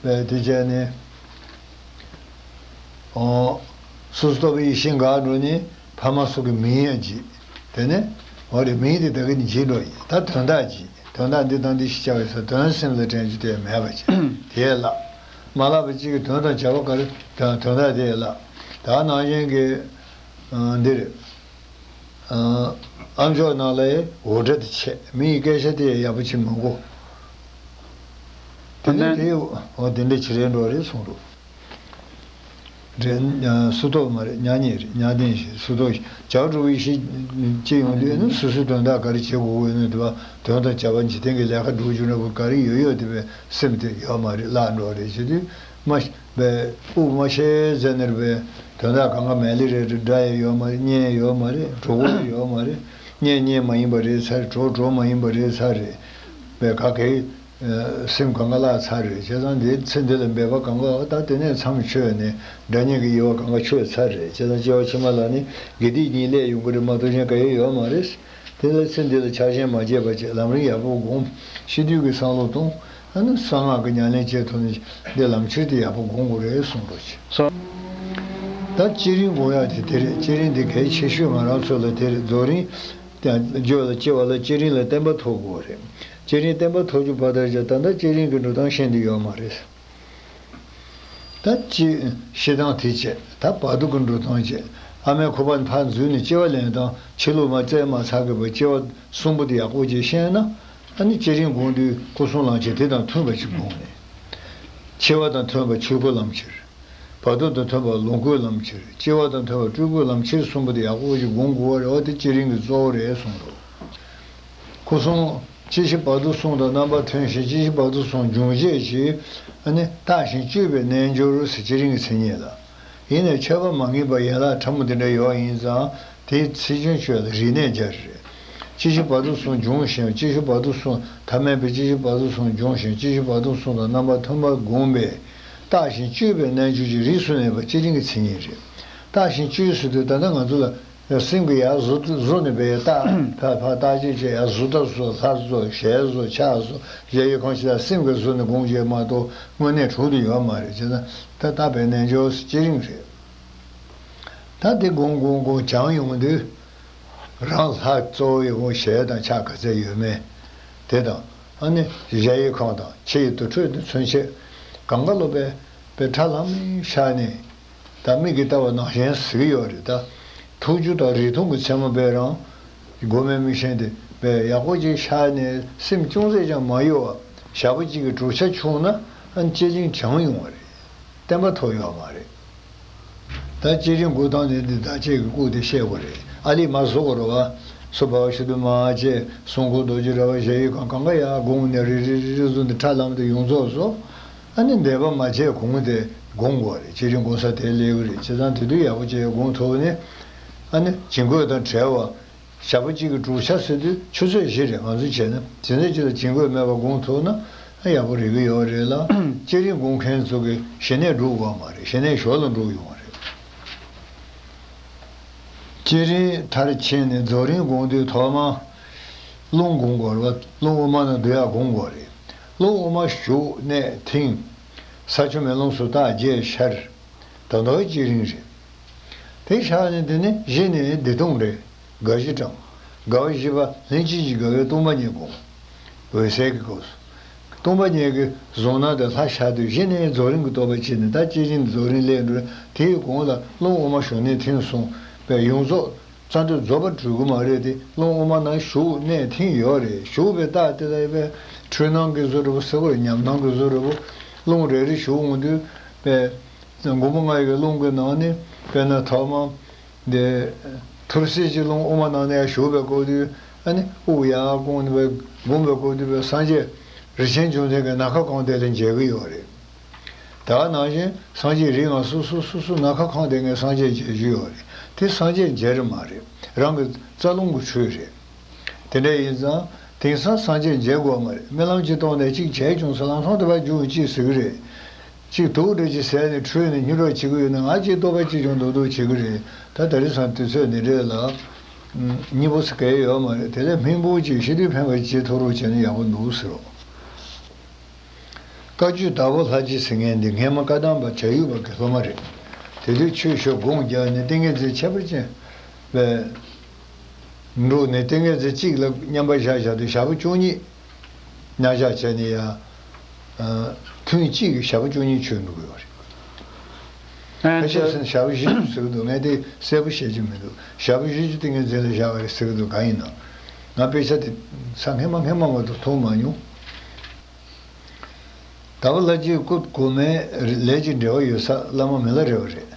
པའི་དེ་བྱས་ནས། ཨོ། སོ་སོ་ཐོག་གི་ཡེ་ཤེས་འགག་འགྲོ་ནས་ཕ་མ་སོགས་ཀྱི་མིང་ཡང་བརྗེད། དེ་ནས་འོ་རེད། མིང་དེ་ད་གིན་བརྗེད་འགྲོ་ཡིན། ད་དོན་དག་བརྗེད། དོན་དག་འདི་དང་འདི་ཞིག་བྱ་བའི་ས་དོན་སེམས་ལ་དྲན་རྒྱུ་དེ་མེད་པ་བྱས། དེ་བརླག་མ་བརླག་པ་གཅིག་གི་དོན་དང་བྱ་བ་ག་རེ་དོན་དོན་དག་དེ་བརླག་ད་ནང་བཞིན་གྱི། ཨ། འདིར། ཨ། ཨ་མཆོག་ནང་ལ་འུར་སྒྲ་དེ་ཆད། མི་ཡི་སྐད་ཆ་དེ་ཡག་པོ་བྱེད་མི་དགོས། དེ་ནས་དེ་འོ་དེ་འདྲ་བྱེད་རན་འགྲོ་རེད་གསུངས་འདུག་རེད། སུ་ཐོག་མ་རེད། མྱ་ངན་རེད། མྱ་ངན་ཞེས་སུ་ཐོག་བྱ་བ་གྲུབ་པའི་ཤེས་ཅི་ཡོང་དུས་ནི་སོ་སོའི་དོན་དག་ག་རེ་བྱེད་དགོས་ཡོད་ནི་དེ་བ་དོན་དང་བྱ་བ་འཇིག་རྟེན་གྱི་ལས་ཀ་སྒྲུབ་རྒྱུ་འདྲ་པོ་ག་རེ་ཡོད་ཡོད་དེ་བས་སེམས་དེ་ཡོད་མ་རེད། བརླག་འགྲོ་རེད་བྱེད་དུས་མ། པའི་དབུགས་མ་ཆད་ཟེར་ནས་པའི་དོན་དག་གང་ག་མེད་ལེ་རེད། དེ་འདྲ་ཡང་ཡོད་མ་རེད། གཉེན་ཡོད་མ་རེད། གྲོགས་པོ་ཡོད་མ་རེད། གཉེན་གཉེན་མ་ཡིན་པ་རེད་ཚར། གྲོགས་གྲོགས་མ་ཡིན་པ་རེད་ཚར་རེད། པའི་ག་གེ་སེམས་གང་ག་བརླག་ཚར་རེད། བྱས་ཙང་འདི་ཚེ་འདི་ལ་འབད་པ་གང་ག་ད་དེ་ནས་མཚམས་ཆོད་ནས་དགྲ་གཉེན་གྱི་དབྱེ་བ་གང་ག་ཆོད་ཚར་རེད། བྱས་ཙང་སྐྱེ་བ་ཕྱི་མ་ལ་ནི་དགེ་སྡིག་གཉིས་སླེབས་ཡོང་གི་རེད་མ་གཏོགས་གཞན་ག་ཡེ་ཡོད་མ་རེད། དེ་ལ་ཚེ་འདི་ལ་ཆགས་ཞེན་མ་བྱེད་པ་བྱེད། ལམ་རིམ་ཡག་པོ་སྒོམ། ཤི་དུས་ཀྱི་བསམ་བློ་གཏོང་། ཨ་ནི་གསང་སྔགས་ཀྱི་ཉམས་ལེན་བྱེད་ཐུབ་ནས་འདི་ལམ་ཁྱེར་དེ་ཡག་པོ་སྒོམ་དགོས་རེད་གསུངས་རོགས་བྱེད། སོ། ད་བསྐྱེད་རིམ་སྒོམ་ཡག་དེ་དེ་རེད། བསྐྱེད་རིམ་དེ་གལ་ཆེ་ཤོས་ང་རང་ཚོ་ལ་དེ་རེད། རྫོགས་རིམ་དང་བརྗོད་ལ་སྐྱེ་བ་ལ་བསྐྱེད་རིམ་ལ་བརྟན་པ་ཐོབ་དགོས་རེད། བསྐྱེད་རིམ་བརྟན་པ་ཐོབ་རྒྱུ་བར་དར་བྱ་ད་ལྟ་བསྐྱེད་རིམ་གྱི་འགྲོ་སྟངས་ཤེས་འདི་ཡོད་མ་རེད། ད་ཅི། ཤི་སྟངས་དེ་བྱས། ད་བར་དོ་གི་འགྲོ་སྟངས་བྱས། ཨ་མའི་ཁོག་པ་ནས་ཕར་འཛུལ་ནས་སྐྱེ་བ་ལེན་སྟངས། ཕྱི་ལུགས་མ་བཙས་མ་ཚར་གི་བར་སྐྱེ་བ་གསུམ་པོ་དེ་ཡག་པོ་ཅིག་ཤེས་ན། ཨ་ནི་བསྐྱེད་རིམ་སྒོམ་དུས་སྐུ་གསུམ་ལམ་ཁྱེར་དེ་དང་མཐུན་པ་ཅིག་སྒོམ་ནས། འཆི་བ་དང་མཐུན་པ་ཆོས་སྐུའི་ལམ་ཁྱེར། བར་དོ་དང་མཐུན་པ་ལོངས་སྐུའི་ལམ་ཁྱེར། སྐྱེ་བ་དང་མཐུན་པ་སྤྲུལ་སྐུའི་ལམ་ཁྱེར་གསུམ་པོ་དེ་ཡག་པོ་ཅིག་སྒོམ་དགོས་པ་རེད། འོ་དེ་བསྐྱེད་རིམ་གྱི་གཙོ་བོ་རེད་གསུངས་འདུག་སྐུ་གསུམ། སྐྱེ་ཤི་བར་དོ་གསུམ་དང་རྣམ་པ་མཐུན་ཞིང་། སྐྱེ་ཤི་བར་དོ་གསུམ་འབྱུང་བྱེད་ཅིང་། ཨ་ནི་བརྟགས་ཤིང་དཔྱོད་པའི་རྣལ་འབྱོར་ཟེར་བསྐྱེད་རིམ་གྱི་མཚན་ཉིད་ལ། ཡིན་ནའི་ཆོས་པ་མ་ངེས་པ་ཡན་ལག་ཕྲ་མོ་དེ་འདྲ་ཡོད་ཡིན་ཙང་དེའི་ཚིག་སྦྱོར་ཆོས་ལ་རིག་གནས་སྦྱར་རེད། སྐྱེ་ཤི་བར་དོ་གསུམ་འབྱུང་ཞིང་། སྐྱེ་ཤི་བར་དོ་གསུམ་ཐ་མལ་པའི་སྐྱེ་ཤི་བར་དོ་གསུམ་འབྱུང་ཞིང་། སྐྱེ་ཤི་བར་དོ་གསུམ་དང་རྣམ་པ་མཐུན་པར་བསྒོམས་པས་བརྟགས་ཤིང་དཔྱོད་པའི་རྣལ་འབྱོར་གྱི་རིགས་སུ་གནས་པ་བསྐྱེད་རིམ་གྱི་མཚན་ཉིད་རེད། བརྟགས་ཤིང་དཔྱོད་ཟེར་དུས་ད་ལྟ་ང་ཚོ་ལ། སེམས་ཀྱི་ཡར་གཟུགས་གཟུགས་ནས་བས་རྟགས་ཕར་ཕར་བརྟག་དཔྱད་བྱས། ཡར་གཟུགས་ལྟ་བཟོ། ལྷ་བཟོ། ཞལ་བཟོ། ཕྱག་བཟོ། གཞལ་ཡས་ཁང་ཕྱི་ལ་སེམས་ཀྱི་གཟུགས་ནས་སྒོམ་བྱས་མ་གཏོགས་དངོས་གནས་གྲུབ་ཏུ་ཡོད་མ་རེད། བྱས་ན་ད་བརྟགས་པའི་རྣལ་འབྱོར་བསྐྱེད་རིམ་རེད། ད་དེ་སྒོམ་སྒོམ་སྒོམ་སྦྱངས་ཡོང་དུས། རང་ལྷ་གཙོ་བོའི་དབང་ཞལ་དང་ཕྱག་ག་ཚད་ཡོད་མེད་དེ་དང་། ཨ་ནི་གཞལ་ཡས་ཁང་དང་ཕྱི་ཡི་དུར་ཁྲོད་དེ་ཚུན་ཆད་གང་ག་ལོ་པའི་པའི་ཁྲ་ལམ་ཤར་ནས། ད་མིག་གིས་ལྟ་བ་ནང་བཞིན་གཟིགས་ཡོད་རེད། ད་ཐུགས་རྒྱུད་དང་རིགས་མཐུན་གྱི་མཚན་མོ་པས་རང་སྒོམ་མེད་མིག་ཤེས་དེ་པའི་ཡག་པོ་ཅིག་ཤར་ནས་སེམས་ཅུང་ཟད་ཀྱང་མ་གཡོ་བ་ཞག་པོ་གཅིག་གི་བགྲོད་བྱ་བྱུང་ན། ཨ་ནི་སྐྱེ་ཆེན་བྱང་ཡོང་བ་རེད། བརྟན་པ་ཐོབ་ཡོད་མ་རེད། ད་སྐྱེ་ཆེན་འགོ་བཏང་ནས་འདི་བདག་བསྐྱེད་ཀྱི་སྐུ་དེ་བཤད་དགོས་རེད། ཨ་ལི་མ་བཟོ་དགོས་རེད་བ། སོ་བ་བ་ཤི་དུ་མ་བྱས་སྲུང་འཁོར་རྡོ་རྗེ་ར་བ་ཞལ་ཡི་གང་གང་ག་ཡ་དགོངས་ནས་རི་རི་རི་རི་བཟོ་འདི་ཁྲ་ལམ་དུ་ཡོངས་རྫོགས་བཟོ། ཨ་ནི་འདས་པ་མ་བྱས་གོང་དེ་དགོངས་དགོས་རེད། སྐྱེ་ཆེན་དགོངས་ས་དེ་སླེབས་ཀྱི་རེད། བྱས་ཙང་དེ་དུས་ཡག་པོ་བྱས་དགོངས་ཐུབ་ནས། ཨ་ནི་བྱིང་རྒོད་དང་བྲལ་བ། ཞག་པོ་གཅིག་གི་བགྲོད་བྱ་ཟེར་དུས་ཆུ་ཚོད་བཞི་རེད། ང་ཚོས་བྱས་ན་དེ་ཚོད་གཅིག་ལ་བྱིང་རྒོད་མེད་པར་སྒོམ་ཐུབ་ན་ཡག་པོ་རེད་ཀྱི་ཡོད་རེད་ལ། བསྐྱེད་རིམ་སྒོམ་མཁན་ཚོ་གི་ཞི་གནས་འགྲུབ་དགོས་མ་རེད། ཞི་གནས་ཞོར་ལ་འགྲུབ་ཡོང་བ་རེད། བསྐྱེད་རིམ་མཐར་ཕྱིན་ནས་རྫོགས་རིམ་སྒོམ་དུས་ཐོག་མར་རླུང་སྒོམ་དགོས་རེད་བ། རླུང་དབུ་མ་ནང་བསྡུ་ཡག་སྒོམ་དགོས་རེད། རླུང་དབུ་མ་ཞུགས་གནས་ཐིམ། ས་ཆུ་མེ་རླུང་སོགས་རྟགས་བརྒྱད་ཤར། ད་དུང་བསྐྱེད་རིམ་རེད། དེ་ཤར་ནས་དེ་ནས་གཞི་ནས་བདེ་སྟོང་རེད། དགའ་བཞི་དང་། དགའ་བ་བཞི་པ་ལྷན་ཅིག་གི་དགའ་བའི་སྟོང་པ་ཉིད་སྒོམ། འོད་གསལ་གྱི་སྐབས་སུ། སྟོང་པ་ཉིད་ཀྱི་གཟུང་སྣང་དེ་ལྷར་ཤར་དུས་གཞི་ནས་རྫོགས་རིམ་གྱི་རྟོགས་པ་སྐྱེས་ནས། ད་སྐྱེ་ཆེན་རྫོགས་རིམ་སླེབས་འགྲོ། དེའི་གོང་ལ་རླུང་དབུ་མ་ཞུགས་གནས་ཐིམ་གསུངས་པས་ཡོངས་རྫོགས་རྩ་མདོ་རྫོགས་པ་གྲུབ་ཀྱི་མ་རེད་དེ། རླུང་དབུ་མ་ནང་ཞུགས་གནས་ཐིམ་ཡོད་རེད། ཞུགས་པའི་རྟགས་དེ་ལ་ཡོད་པའི་འཁྲུལ་སྣང་གི་བཟོ་འདྲ་པོ་ཟེར་དགོས་རེད། ཉམས་སྣང་གི་བཟོ་འདྲ་པོ། རླུང་རེ་རེ་ཞུགས་འོང་དུས་པས། མགོན་པོ་ལྔ་ཡི་རླུང་གི་ནང་ནས་དཔེར་ན་ཐོག་མ་འདི་ཐུར་སེལ་གྱི་རླུང་དབུ་མ་ནང་ནས་ཞུགས་པའི་སྐབས་དུས། ཨ་ནི་དབུགས་ཡར་བསྐུངས་ནས་བསྒོམ་པའི་སྐབས་དུས་པའི་སངས་རྒྱས་རིན་ཆེན་འབྱུང་ལྡན་གྱི་ནམ་མཁའ་གང་དེ་ལ་མཇལ་གྱི་ཡོད་རེད། ད་ག་ནང་བཞིན་སངས་རྒྱས་རིགས་ལྔ་སོ་སོ་སོ་སོ་ནམ་མཁའ་གང་དེ་ངས་སངས་རྒྱས་མཇལ་རྒྱུ་ཡོད་རེད། དེ་སངས་རྒྱས་མཇལ་རེད་མ་རེད། རང་གི་རྩ་རླུང་གི་འཕྲུལ་རེད། དེ་འདྲ་ཡིན་ཙང་དེང་སང་སངས་རྒྱས་མཇལ་དགོས་མ་རེད། རྨི་ལམ་གྱི་སྟེང་ནས་གཅིག་བྱས་བྱུང་ཟེར། ལམ་སང་དེ་བར་འགྱུར་གཅིག་ཟེར་གི་རེད། གཅིག་དུག་འདྲ་གཅིག་ཟས་ནས་ཁྲོས་ནས་སྨྱོ་འདྲ་བྱེད་གི་ཡོད་ན། ང་གཅིག་ལྟོ་ཕད་གཅིག་བྱུང་འདུག་འདུག་བྱེད་གི་རེད། ད་དེ་རིང་སང་དུས་ཚོད་འདི་འདྲས་ལ་སྙིང་པོ་ཟེར་གི་ཡོད་མ་རེད། དེ་ལས་སྨིན་པོ་གཅིག་ཤི་དུས་ཕན་པ་གཅིག་ཐོབ་རོགས་བྱས་ན་ཡག་པོ་འདུག་ཟེར་རོ། བཀའ་བརྒྱུད་དྭགས་པོ་ལྷ་རྗེ་ཟེར་མཁན་འདི་སྔས་མ་བཀའ་གདམས་པ་བྱ་ཡུལ་པ་གི་སློབ་མ་རེད། དེ་དུས་ཆོས་ཞུ་དགོངས་བརྒྱབ་ནས་ཏིང་ངེ་འཛིན་ཁྱད་པར་ཅན་པའི་འགྲོ་ནས་ཏིང་ངེ་འཛིན་གཅིག་ལ་མཉམ་པར་བཞག་བཞག་དུས་ཞག་པོ་བཅུ་གཉིས་ཉར་བཞག་བྱས་ནས་ཡ། ཐུན་གཅིག་གི་ཞག་པོ་བཅུ་གཉིས་ཆོས་འགྲོ་གི་ཡོད་རེད། ཕལ་And ཆེར་uh, ཟེར་ན་ཞག་པོ་བཞི་བཅུ་ཟེར་གི་འདུག་ངས་དེ་གསལ་པོ་བཤད་ཀྱི་མི་འདུག་ཞག་པོ་བཞི་བཅུ་ཏིང་ངེ་འཛིན་ལ་བཞག་པ་རེད་ཟེར་གི་འདུག་གང་ཡིན་ནམ། ང་དཔེ་ཆ་དེ་ས་སྔས་མ་སྔས་མ་བར་དུ་མཐོང་མ་མྱོང་། དྭགས་པོ་ལྷ་རྗེའི་སྐུ་གོང་མའི་ལས་ཀྱི་འབྲེལ་བ་ཡོད་ས་བླ་མ་མི་ལ་རས་པ་རེད།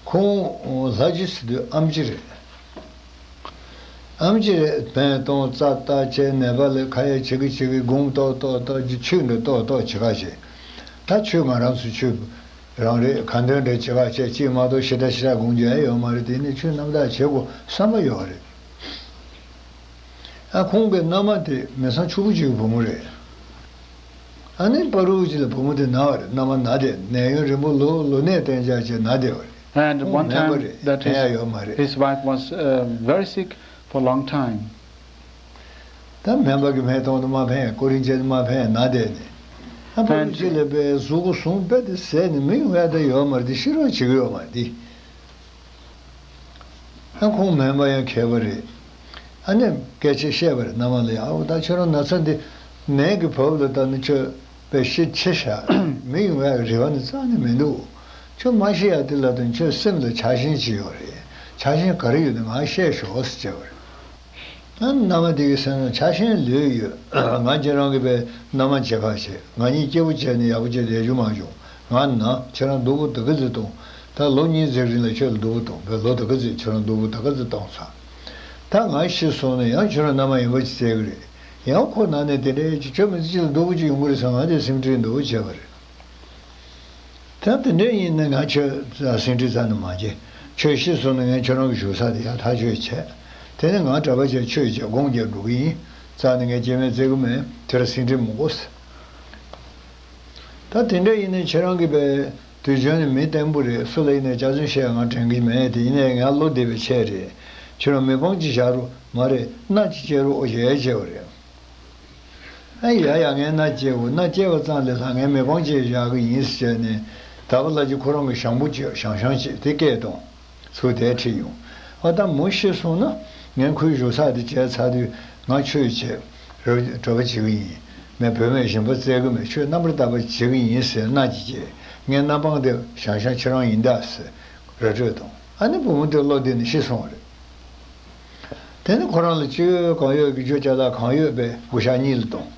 ཁོང་ལྷ་རྗེ་ཟེར་དུས་ཨེམ་ཆི་རེད། ཨེམ་ཆི་རེད། བན་སྟོང་རྩ་བཏགས་བྱས་ནས་པ་ལས་ཁ་ཡ་བྱེད་ཀི་བྱེད་ཀི་སྒོམ་ཏོག་ཏོག་ཏོག་ཅིག་ཆོས་འདི་ཏོག་ཏོག་བྱེད་ཁ་བྱེད། ད་ཆོས་ང་རང་ཚོ་ཆོས་རང་རེད། ག་འདོན་འདྲ་བྱེད་ཁ་བྱེད་ཅིག་མ་གཏོགས་ཞེ་དྲག་ཞེ་དྲག་སྒོམ་རྒྱུ་ཡང་ཡོད་མ་རེད། དེ་ནི་ཆོས་རྣམ་དག་བྱེད་དགོས་བསམ་པ་ཡོད་རེད། ཨ་ཁོང་གི་མནའ་མ་དེ་མི་ཚང་ཕྱུག་པོ་ཅིག་གི་བུ་མོ་རེད། ཨ་ནི་བར་དུ་ཅིག་ལ་བུ་མོ་དེ་ན་བ་རེད། མནའ་མ་ན་བསྡད། ནད་ཡུན་རིང་པོ་ལོ་ལོ་ནད་གཏན་འཇགས་བྱས་ན་བསྡད་པ་རེད། And ཁོང་one སྨན་པ time རེད། that ཕན་ཡ་his, ཡོད་མ་རེད། his wife was uh, very sick for a long time. ད་སྨན་པ་གི་སྨན་གཏོང་དུ་མ་ཕན། ཀོ་རིན་ཅན་དུ་མ་ཕན་ན་བསྡད་ནས། ཨ་བར་དུ་And ཅིག་ལ་པའི་གཟུགས་པོ་ཟུངས་དཔེ་དེ་ཟད་ནས་མི་ཡོང་ཡ་ད་ཡོད་མ་རེད། དེ་ཤི་རོགས་བྱེད་གི་ཡོད་མ་རེད་དེ། ཨ་ཁོང་སྨན་པ་ཡང་མཁས་པ་རེད། ཨ་ནི་སྐད་ཆ་བཤད་པ་རེད། མནའ་མ་ལ་ཡང་། ཨའོ་ད་ཁྱོད་རང་ན་ཚ་འདི་ནད་ཀྱི་བབ་ལ་ད་ནི་ཁྱོད་དཔེ་ཤི་ཆེ་ཤག་མི་ཡོང་ཡག་རེ་བ་ནི་རྩ་ནས་མི་འདུག་ཁྱོད་མ་ཤི་ཡག་དེ་ལ་དང་ཁྱོད་སེམས་ལ་ཆགས་ཞེན་ཅིག་ཡོད་རེད། ཆགས་ཞེན་ག་རེ་ཡོད་ན་ང་བཤད་ཤོག་ཟེར་བྱས་པ་རེད། ཨ་མནའ་མ་དེ་གི་སེམས་ལ་ཆགས་ཞེན་ལོས་ཡོད། ང་ཁྱེད་རང་གི་པའི་མནའ་མ་བྱེད་ཁ་བྱེད། ང་གཉིས་སྐྱིད་པོ་བྱས་ནས་ཡག་པོ་བྱས་ནས་ཡག་རྒྱུ་མ་བྱུང་། ང་ན་ཁྱེད་རང་སྡུག་པོ་ད་ག་ཚོད་གཏོང་། ད་ལོ་གཉིས་ཙམ་རིང་ལ་ཁྱོད་ལ་སྡུག་པོ་གཏོང་བས། ལོ་ད་ག་ཚོད་ཁྱེད་རང་སྡུག་པོ་ད་ག་ཚོད་གཏོང་ཚར། ད་ང་ཤི་སོང་ན་ཡང་ཁྱོད་རང་མནའ་མ་ཡིན་པ་ཅིག་བཙལ་གི་རེད། ཡང་ཁོ་ན་ནས་དེ་འདྲའི་ཅིག་ཁྱོད་མི་ཚེ་གཅིག་ལ་སྡུག་པོ་ཅིག་ཡོང་གི་རེད་བསམ། ང་དེ་སེམས་ཁྲལ་འདུག་བྱས་པ་རེད། ད་དེ་འདྲ་ཡིན་ན་ང་ཁྱོད་སེམས་ཁྲལ་རྩ་ནས་མ་བྱེད། ཁྱོད་ཤི་སོང་ན་ངས་ཁྱོད་རང་གི་བཞུགས་ས་དེ་ཡང་ཐག་གཅོད་བྱས། དེ་ནས་ང་གྲྭ་པ་བྱས་ཆོས་བྱས་སྒོམ་རྒྱག་འགྲོ་གི་ཡིན། རྩ་ནས་ངས་སྐྱེ་དམན་བརྩི་གི་མེད། དེ་ལ་སེམས་ཁྲལ་མི་དགོས། ད་དེ་འདྲ་ཡིན་ན་ཁྱེད་རང་གི་པའི་དུས་རྒྱུན་ནས་མི་བརྟན་པོ་རེད། སུ་ལ་ཡིན་ནའི་སྐྱག་རྫུན་བཤད་ང་དྲན་གི་མེད་དེ། ཡིན་ནའི་ང་བློ་བདེ་བའི་ཆེད་རེད། ཁྱོད་རང་མི་ཕམ་ཅིག་བཞག་རོགས། མ་རེད། མནའ་ཅིག་བྱེད་རོགས། ཨོ་ཡ་བྱས་པ་རེད། ཨ་ཡ་ཡ་ངས་མནའ་སྐྱེལ་དགོས། མནའ་སྐྱེལ་བ་ཙམ་ལས་ལྷག་ངས་མི་ཕམ་ཅིག་བཞག་གི་ཡིན་ཟེར་བྱས་ནས། དྭགས་པོ་ལྷ་རྗེ་ཁོ་རང་གི་ཞང་པོ་ཅིག་ཞང་ཞང་ཅིག་དེ་སྐད་གཏོང་། ཚུར་དེ་ཁྲིད་ཡོང་། ཨ། ད་མོ་ཤི་སོང་ན་ངས་ཁོའི་བཞུགས་ས་དེ་བྱས་ཚར་དུས་ང་ཆོས་བྱེད་རོགས་གྲྭ་པ་བྱེད་ཀྱི་ཡིན། ངས་བུད་མེད་གཞན་པ་བཙལ་གྱི་མེད། ཁྱོད་རྣམ་པར་དག་པ་བྱེད་ཀྱི་ཡིན་ཟེར་མནའ་ཅིག་བྱས། ངའི་མནའ་འབངས་དེ་ཞང་ཞང་ཁྱེད་རང་ཡིན་ད་ཟེར་ར་སྤྲོད་བཏང་། ཨ་ནི་བུ་མོ་དེ་བློ་བདེ་ནས་ཤི་སོང་བ་རེད། དེ་ནི་ཁོ་རང་ལ་སྤྱོད་ཡོན་གང་ཡོད་ཀྱི་རྒྱུ་ཅ་ལག་གང་ཡོད་པའི་སྐུ་ཞབས་གཉིས་ལ་གཏོང་།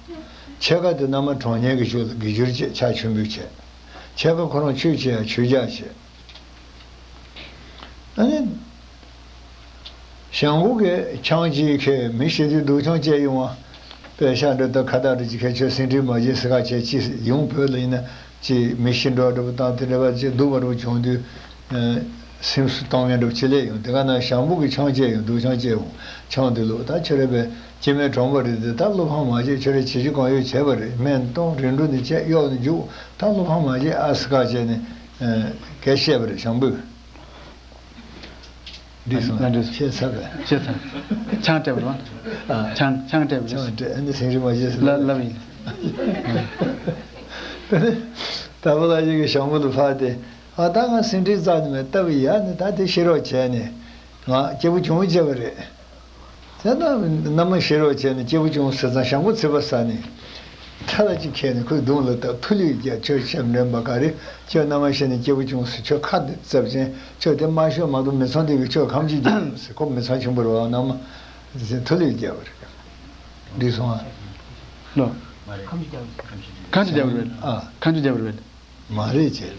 ཕྱེད་ཀ་དེ་མནའ་མ་གྲོངས་མཁན་གྱི་ཕྱོགས་ལ་དགེ་སྦྱོར་བྱེད་ཕྱག་མཆོད་འབུལ་བྱས། ཕྱེད་ཀ་ཁོ་རང་ཆོས་བྱེད་ཡ་ཆོས་རྒྱག་བྱས། ཨ་ནི། ཞང་པོ་གིས་ཆང་ཅིག་ཁས་མི་ཤི་དུས་སྡུག་ཆང་བཅད་ཡོང་བ། པད་ཤག་འདྲ་དང་ཁ་བཏགས་འདྲ་ཅིག་ཁས་ཁྱོད་སེམས་ཁྲལ་མ་བྱེད་ཟེར་ཁ་བྱས་ཅི་ཡོང་བོད་ལ་ཡིན་ན་ཅི་མི་ཤི་འགྲོ་འདྲ་པོ་དང་དེ་འདྲ་བ་ཅིག་སྡུག་པ་འདྲ་པོ་བྱུང་དུས། སེམས་སུ་གཏོང་མཁན་འདྲ་པོ་ཅི་ལས་ཡོང་དེ་ག་ན་ཞང་པོ་གིས་ཆང་བཅད་ཡོང་སྡུག་ཆང་བཅད་ཡོང་ཆང་དེ་ལོ་ད་ཁྱོད་རེ་བས་སྐྱེ་དམན་གྲོངས་པ་རེད་དེ་ད་བློ་ཕམ་མ་བྱེད། ཁྱོད་རེ་བྱེད་རྒྱུ་གང་ཡོད་བྱས་པ་རེད། སྨན་གཏོང་རིན་འབྲུ་ནི་བཅད་གཡོག་ནི་རྒྱུག་ད་བློ་ཕམ་མ་བྱེད་ཨ་ཟེར་ཁ་བྱས་ནས་སྐད་བཤད་པ་རེད་ཞང་པོས། འགྲིག་སོང་ཨ། འགྲིག་སོང་། ཤེས་ཚར་བས། ཤེས་ཚར། ཆང་སྤྲད་པ་རེད་བ། ཨ། ཆང་ཆང་སྤྲད་པ་རེད། ཆང་སྤྲད་ཨ་ནི་སེང་རི་མ་བྱེད་ཟེར་ལ་ལབ་ཡིན། དེ་ནས་དྭགས་པོ་ལྷ་རྗེ་གིས་ཞང་པོ་ལ་ཕར་དེ། ཨ་ད་ང་སེང་ཁྲི་རྩ་ནས་མེད་ལྟ་བུ་ཡ་ནི་ད་དེ་ཤི་རོགས་བྱས་ནས་ང་སྐྱིད་པོ་བྱུང་བྱས་པ་རེད། དེ་ན་མནའ་མ་ཤི་རོགས་བྱས་ནས་སྐྱིད་པོ་བྱུང་ཟེར་ཙང་ཞང་པོ་ཚིག་པ་ཟ་ནས། ཐལ་ལ་གཅིག་ཁྱེར་ནས་ཁོའི་གདོང་ལ་བཏབ་ཐུ་ལུས་རྒྱག་ཁྱོད་ཤ་འདྲེན་པ་ག་རེ། ཁྱོད་མནའ་མ་ཤི་ནས་སྐྱིད་པོ་བྱུང་ཟེར་ཁྱོད་ཁ་འདི་བཙབ་ཅན་ཁྱོད་དེ་མ་ཤོད་མ་གཏོགས་མི་ཚང་འདི་གི་ཁྱོད་ཁམ་གཅིག་རྒྱག་ཟེར་ཁོ་མི་ཚང་ཆེན་པོ་རེད་བ་མནའ་མ་ཟེར་ཐུ་ལུས་རྒྱག་པ་རེད། འགྲིག་སོང་ཨ། ལོ། ཁམ་ཆུ་རྒྱབ་རེད། ཨ། ཁམ་ཆུ་རྒྱབ་རེད། མ་རེད་ཅེས།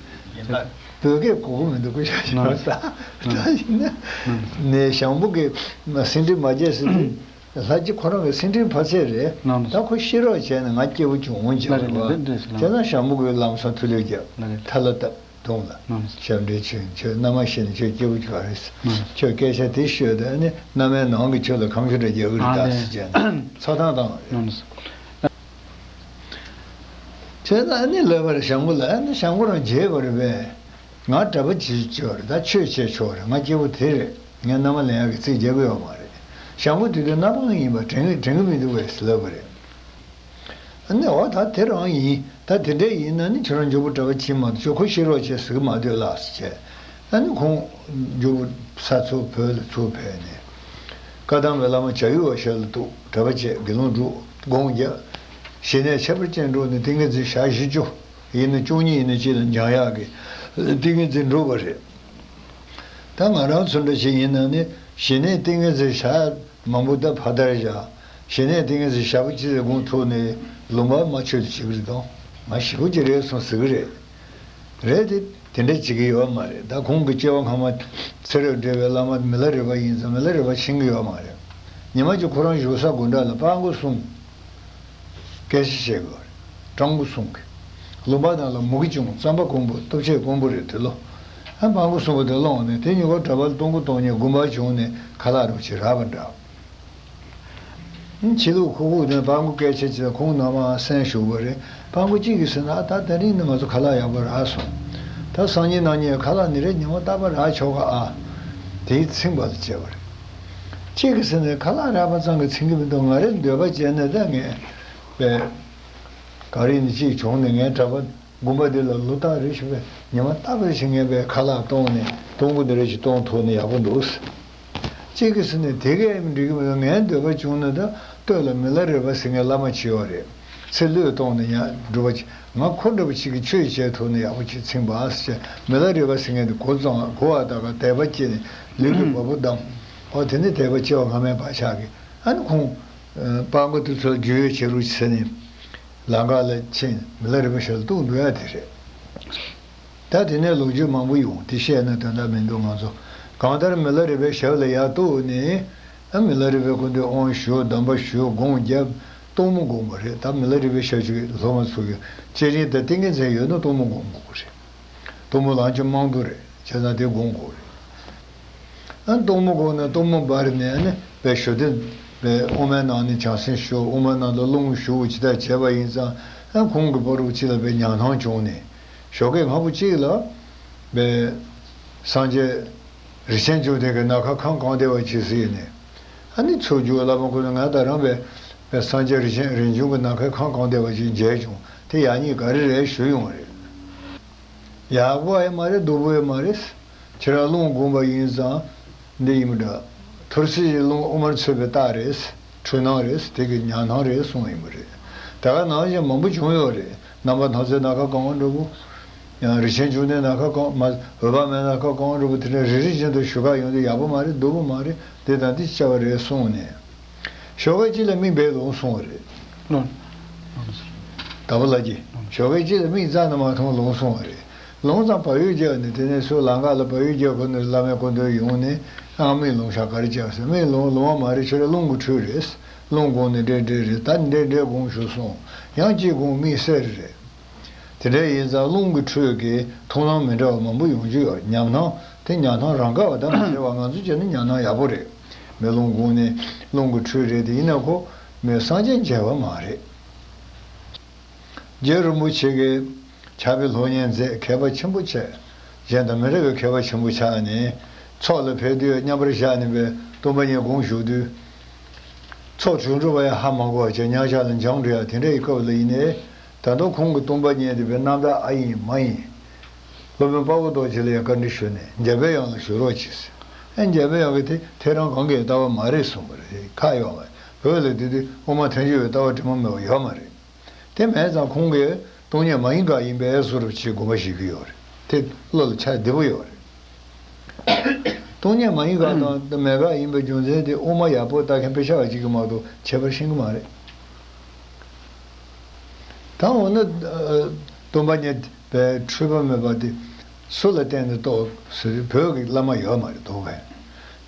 བོད་སྐད་གོ་གི་མི་འདུག་གོ་ཤ་ཤ་ད། ད་ཡིན་ན། ནས་ཞང་པོ་གི་སེང་ཁྲི་མ་བྱས་ཟེར་དུས། ལྷ་རྗེ་ཁོ་རང་གི་སེང་ཁྲི་ཕ་ཚད་རེད། ད་ཁོ་ཤི་རོགས་བྱས་ན་ང་སྐྱིད་པོ་བྱུང་འོང་བྱས་པ་རེད། དེ་ན་ཞང་པོ་གི་ལམ་སང་ཐུ་ལུས་རྒྱབ་ཐལ་ལ་བཏབ། གདོང་ལ། ཞབས་འདྲེན་བྱོན། ཁྱོད་མནའ་མ་ཤི་ནས་ཁྱོད་སྐྱིད་པོ་བྱུང་བ་རེད། ཁྱོད་སྐད་ཆ་དེ་ཤོད་དུས་ཨ་ནི་མནའ་མའི་ནང་གི་ཁྱོད་ལ་ཁམ་ཆུ་འདྲ་རྒྱག་གི་རེད་ད་ཟེར་བྱས་ནས་ཚོགས་ཐང་བཏང་བ་རེད། བྱས་ཙང་ཨ་ནི་ལབ་པ་རེད་ཞང་པོ་ལ། ཨ་ནི་ཞང་པོ་རང་བརྗེད་པ་རེད་པས། ང་གྲྭ་པ་བྱེད་ཆོག་རེད་ད། ཆོས་བྱེད་ཆོག་རེད། ང་སྐྱིད་པོ་དེ་རེད། ངས་མནའ་མ་ལེན་ཡག་གི་རྩིས་རྒྱག་གི་ཡོད་མ་རེད། ཞང་པོ་དེ་དུས་མནའ་མ་ཡིན་པ་དྲན་གི་དྲན་གི་མི་འདུག་པས་ལབ་པ་རེད། ཨ་ནི་འོ་ད་དེ་རང་ཡིན། ད་དེ་འདྲ་ཡིན་ན་ནི་ཁྱོད་རང་མགྱོགས་པོ་གྲྭ་པ་ཕྱིན་མ་གཏོགས་ཁྱོད་ཁོ་ཤི་རོགས་བྱེད་ཟེར་གི་མ་འདོད་ལགས་ཟེར་བྱས། ཨ་ནི་ཁོང་མགྱོགས་པོ་ས་ཚུར་བོད་ལ་ཚུར་ཕེབས་ནས། བཀའ་གདམས་པའི་བླ་མ་བྱ་ཡུལ་བ་ཞབས་ལ་གཏུགས། གྲྭ་པ་བྱས་དགེ་སློང་བསྒྲུབས། དགོངས་བརྒྱབ། ཞི་གནས་ཁྱད་པར་ཅན་སྒྲུབ་ནས་ཏིང་ངེ་འཛིན་ཞག་བཞི་བཅུ་ཡིན་ན་བཅུ་གཉིས་ཡིན་ན་གཅིག་ལ་འཇམ་དབྱངས་ཀྱི་ཏིང་ངེ་འཛིན་བསྒྲུབས་པ་རེད། ད་ང་རང་ཚོ་འདྲ་ཞིག་ཡིན་ན་ནི་ཞི་གནས་ཏིང་ངེ་འཛིན་ཞག་མང་པོ་ད་ཕར་དར་བཞག་ཞི་གནས་ཏིང་ངེ་འཛིན་ཞག་པོ་གཅིག་ལ་དགོངས་ཐུག་ནས་ལུང་པ་མ་ཆོད་དུ་བྱེད་ཀྱི་རེད་དོ། ང་ཞེ་པོ་ཅིག་རེད་སོང་ཟེར་གྱི་རེད། རེད་དེ་དེ་འདྲ་བྱེད་ཀྱི་ཡོད་མ་རེད། ད་ཁོང་གི་སྐྱེ་བ་སྔ་མ་ཚེ་རབས་འབྲེལ་བའི་བླ་མ་མི་ལ་རས་པ་ཡིན་ཙང་མི་ལ་རས་པ་ཤེས་ཀྱི་ཡོད་མ་རེད། ཉི་མ་གཅིག་ཁོ་རང་བཞུགས་ས་དགོན་གྲྭ་ལ་སྤྲང་པོ་གསུམ། སྐད་ཆ་བཤད་དགོས་རེད། སྤྲང་པོ་གསུམ་གྱིས། ལུང་པ་ནང་ལ་མུ་གེ་བྱུང་རྩམ་པ་ཀོང་པོ་སྟོབས་ཆེ་ཀོང་པོ་རེད་དེ་ལོ། ཨ་སྤྲང་པོ་གསུམ་པོ་དེ་སློང་ནས་དེ་གཉིས་ཀ་གྲྭ་པ་ལ་སྟོང་སྐུ་གཏོང་ཉེས་དགོངས་པ་བྱུང་ནས་ཁ་ལག་རུ་ཆེ་རག་པ་འདྲ། ཕྱི་ལུགས་ཁུག་ཁུག་ནས་སྤྲང་པོ་སྐད་ཆ་བྱས་ཁོང་རྣམ་པ་སེམས་ཞུགས་པ་རེད། སྤྲང་པོ་གཅིག་གིས་ཟེར་ན་ཨ་ད་དེ་རིང་ནི་ང་ཚོ་ཁ་ལག་ཡག་པོ་རག་སོང་། ད་སང་ཉིན་གནངས་ཉིན་ཁ་ལག་ནི་རེ་ཉི་མ་རྟག་པར་རག་ཆོག་ག་ཨ། དེའི་ཚིག་པ་ལ་བྱས་པ་རེད། གཅིག་གིས་ཟེར་ནས་ཁ་ལག་རག་པ་ཙམ་གྱིས་ཚིམ་གྱི་མི་འདུག་ང་རའི་འདོད་པ་བྱས་ན་ད་ངས། པས། ག་རེ་ནི་གཅིག་བྱུང་ནས་ངའི་གྲྭ་པ་དགོན་པ་འདི་ལ་ལོ་ལྟར་རེ་ཞིག་པས་ཉི་མ་རྟག་པར་ཞིག་ངས་པའི་ཁ་ལག་གཏོང་ནས་སྤྲང་པོ་འདི་རེ་ཞིག་གཏོང་ཐུབ་ན་ཡག་པོ་འདུག་གཅིག་གིས་ཟེར་ནས་དེ་གས་མི་འགྲིག་གི་མི་འདུག་ངའི་འདོད་པ་བྱུང་ན་ད་སྟོད་ལ་མི་ལ་རས་པ་ཟེར་མཁན་བླ་མ་ཅིག་ཡོད་རེད། ཚེ་བློས་གཏོང་ནས་ཡང་སྒྲུབ་པ་ཅིག་ང་ཁོ་འདྲ་པོ་ཅིག་གིས་ཆོས་བྱེད་ཐུབ་ན་ཡག་པོ་ཅིག་ཚིམ་པ་ཟེར་བྱས་མི་ལ་རས་པ་ཟེར་མཁན་དེ་འགོ་བཙོང་འགོ་བ་ད་ག་དད་པ་སྐྱེས་ནས་ལུས་ཀྱི་བ་སྤུ་བསྡམས། ཨོ་དེ་ནི་དད་པ་སྐྱེ་བ་སྔ་མའི་བག་ཆགས་ཀྱིས་ཨ་ནི་ཁོང་། སྤྲང་པོ་དེ་ཚོ་རྒྱུས་ཡོད་བྱེད་རོགས་ཟེར་ནས། ལམ་ཁ་ལ་ཕྱིན་མི་ལ་རས་པ་ཞབས་ལ་གཏུགས་འགྲོ་ཡ་དེ་རེད། ད་དེ་ནས་ལོ་རྒྱུས་མང་པོ་ཡོང་དེ་བཤད་ན་དོན་དག་མི་འདུག་ང་ཚོ་གང་ལྟར་མི་ལ་རས་པའི་ཞབས་ལ་ཡར་གཏུགས་ནས་ཨ་མི་ལ་རས་པའི་སྐུ་མདུན་དབང་ཞུ་གདམས་པ་ཞུ་དགོངས་བརྒྱབ། གཏོར་མ་དགོངས་པ་རེད། ད་མི་ལ་རས་པའི་ཞབས་ཞུ་གི་སློབ་མ་ཚོ་གི་སྤྱན་རས་གཟིགས་ཏིང་ངེ་འཛིན་ཡོད་ན་གཏོར་མ་དགོངས་དགོས་རེད། གཏོར་མ་ལང་ཆ་མང་པོ་རེད་བྱས་ཙང་དེ་དགོངས་དགོས་རེད། ཨ་གཏོར་མ་དགོངས་ནས་གཏོར་མ་འབར་ནས་ཨ་ནི་པའི་ཞོ་སྟེ་པའི་དབུ་མའི་ནང་ནས་བྱང་སེམས་ཞུ་དབུ་མའི་ནང་དུ་རླུང་ཞུ་ཇི་ལྟར་བྱས་པ་ཡིན་ཙང་ཨ་ཁོང་གི་པོ་རུ་ཅི་ལ་པའི་ཉམས་སྣང་བྱུང་ནས་ཞོགས་ཀས་སྔ་པོ་གཅིག་ལ་པའི་སངས་རྒྱས་རིན་ཆེན་འབྱུང་ལྡན་གྱི་ནམ་མཁའ་ཁམས་གང་བདེ་བ་ཇི་སྲིད་ནས་ཨ་ནི་ཚུར་རྒྱུགས་བླ་མ་ཁོ་ན་ང་ད་རང་པའི་པའི་སངས་རྒྱས་རིན་ཆེན་རིན་འབྱུང་གི་ནམ་མཁའི་ཁམས་གང་བདེ་བ་ཇི་མཇལ་བྱུང་དེ་ཡག་ཉེས་ག་རེ་རེད་ཞུ་ཡོང་རེད། ཡག་པོ་ཡང་མ་རེད་སྡུག་པོ་ཡང་མ་རེད། ཁྱེད་རང་རླུང་དགོངས་པ་ཡིན་ཙང་ འདི་ཡིན་པ་འདྲ། ཐུར་སེལ་གྱི་རླུང་དབུ་མར་ཚུད་པའི་རྟགས་རེད། འཁྲུལ་སྣང་རེད། དེ་གི་ཉམས་སྣང་རེད་གསུངས་ཡིན་པ་རེད། དེ་ག་ནང་བཞིན་མང་པོ་བྱུང་ཡོད་རེད། རྣམ་པར་སྣང་མཛད་ནམ་མཁའ་གང་བ་འདྲ་པོ། ཡང་རིན་ཆེན་འབྱུང་གནས་ནམ་མཁའ་གང་མ། འོད་དཔག་མེད་ནམ་མཁའ་གང་བ་འདྲ་པོ། དེ་འདྲ་རེ་རེ་བཞིན་དུ་ཞུ་ག་ཡོང་དུས་ཡག་པོ་མ་རེད། སྡུག་པོ་མ་རེད། འདི་དང་འདི་བྱ་བ་རེད་གསུངས་ནས། ཞོགས་ཀས་གཅིག་ལ་མིག་སྦས་ལོང་གསུངས་པ་རེད། ལོང་། ལོང་། དྭགས་པོ་ལྷ་རྗེ། ལོང་། ཞོགས་ཀས་གཅིག་ལ་མིག་རྩ་ནས་མ་མཐོང་ལོང་གསུངས་པ་རེད། ལོང་ཙང་བག་ཡོད་རྒྱག་ནས། དེ་ནས་སུ་ལམ་ཁ་ལ་བག་ཡོད་རྒྱག་གོ་ནས་བླ་མའི་སྐུ་མདུན་ཡོང་ནས། ཨ། མིག་ལོང་ཤག་ག་རེ་བྱས་ཟེར། མིག་ལོང་ལོང་བ་མ་རེད། ཁྱོད་རང་རླུང་གིས་འཁྲུད་རེད། རླུང་དགོངས་ནས་འདྲེ་འདྲེ་རེད། ད་འདྲེ་འདྲེ་དགོངས་ཞུ་གསུངས། ཡང་གཅིག་དགོངས། མིག་སེར་རེད། དེ་འདྲ་ཡིན་ཙང་རླུང་གིས་འཁྲུད་ཀྱི་མཐོང་སྣང་མི་འདྲ་བ་མང་པོ་ཡོང་རྒྱུ་ཡོད། ཉམས་སྣང་དེ་ཉམས་སྣང་རང་ག་བ་ད་མ་བྱས་པ། ང་ཚོ་བྱས་ན་ཉམས་སྣང་ཡག་པོ་རེད། མིག་ལོང་དགོངས་ནས་རླུང་གིས་འཁྲུད་རེད། དེ་ཡིན་ན་ཁོ་མི་སངས་རྒྱས་མཇལ་བ་མ་རེད། རྗེ་རིན་པོ་ཆེ་གིས་ཕྱག་དཔེ་སློབ་གཉེར་མཛད། མཁས་པ་ཆེན་པོ་བྱས། གཞན་དང་མི་འདྲ་བའི་མཁས་པ་ཆེན་པོ་ཆགས་ནས། ཚོགས་ལ་ཕེབས་དུས་མཉམ་པར་བཞག་ནས་པའི་སྟོང་པ་ཉིད་དགོངས་བཞུགས་དུས། ཚོགས་དྲུག་འགྲོ་བ་ཡང་ཧ་མ་གོ་བ་བྱས། མཉམ་བཞག་ལ་འགྱངས་འགྲོ་ཡ་དེ་འདྲ་ཡི་སྐབས་ལ་ཡིན་ནའི། ད་དུང་ཁོང་གི་སྟོང་པ་ཉིད་དེ་པའི་རྣམ་དག་ཨ་ཡིན་མ་ཡིན། སློབ་དཔོན་དཔའ་བོ་རྡོ་རྗེ་ལ་ཡང་བཀའ་འདྲི་ཞུས་ནས། འཇམ་པའི་དབྱངས་ལ་ཞུ་རོགས་གྱིས་ཟེར། ཨ། འཇམ་པའི་དབྱངས་ཀྱིས་དེ་ཐེ་རང་གང་གིས་ལྟ་བ་མ་རེད་གསུངས་པ་རེད། ཁ་ཡོད་མ་རེད། བོད་ལ་དེ་དུས་དབུ་མ་ཐལ་འགྱུར་བའི་ལྟ་བ་དྲི་མ་མེད་པ་ཡོད་མ་རེད། དེ་མེད་ཙང་ཁོང་གིས་སྟོང་ཉིད་མ་ཡིན་དགག་ཡིན་པའི་བཟོ་འདྲ་ཅིག་དགོངས་པ་བཞེས་ཀྱི་ཡོད་རེད། དེ་བློ་ལ་འཆར་བདེ་པོ་ཡོད་རེད། སྟོང་ཉིད་མ་ཡིན་དགག་དང་མེད་དགག་ཡིན་པའི་རྒྱུ་མཚན་དེ་དབུ་མ་ཡག་པོ་ལྟ་མཁན་དཔེ་ཆ་བ་གཅིག་གིས་མ་གཏོགས་ཁྱད་པར་ཤེས་ཀྱི་མ་རེད། ད་འོ་ན། ཨ། སྟོང་པ་ཉིད་པའི་འཁྲུལ་པ་མེད་པ་དེ་སུ་ལ་བརྟེན་ནས་རྟོགས་ཟེར་དུས། བོད་ཀྱི་བླ་མ་ཡོད་མ་རེད། དོགས་པས།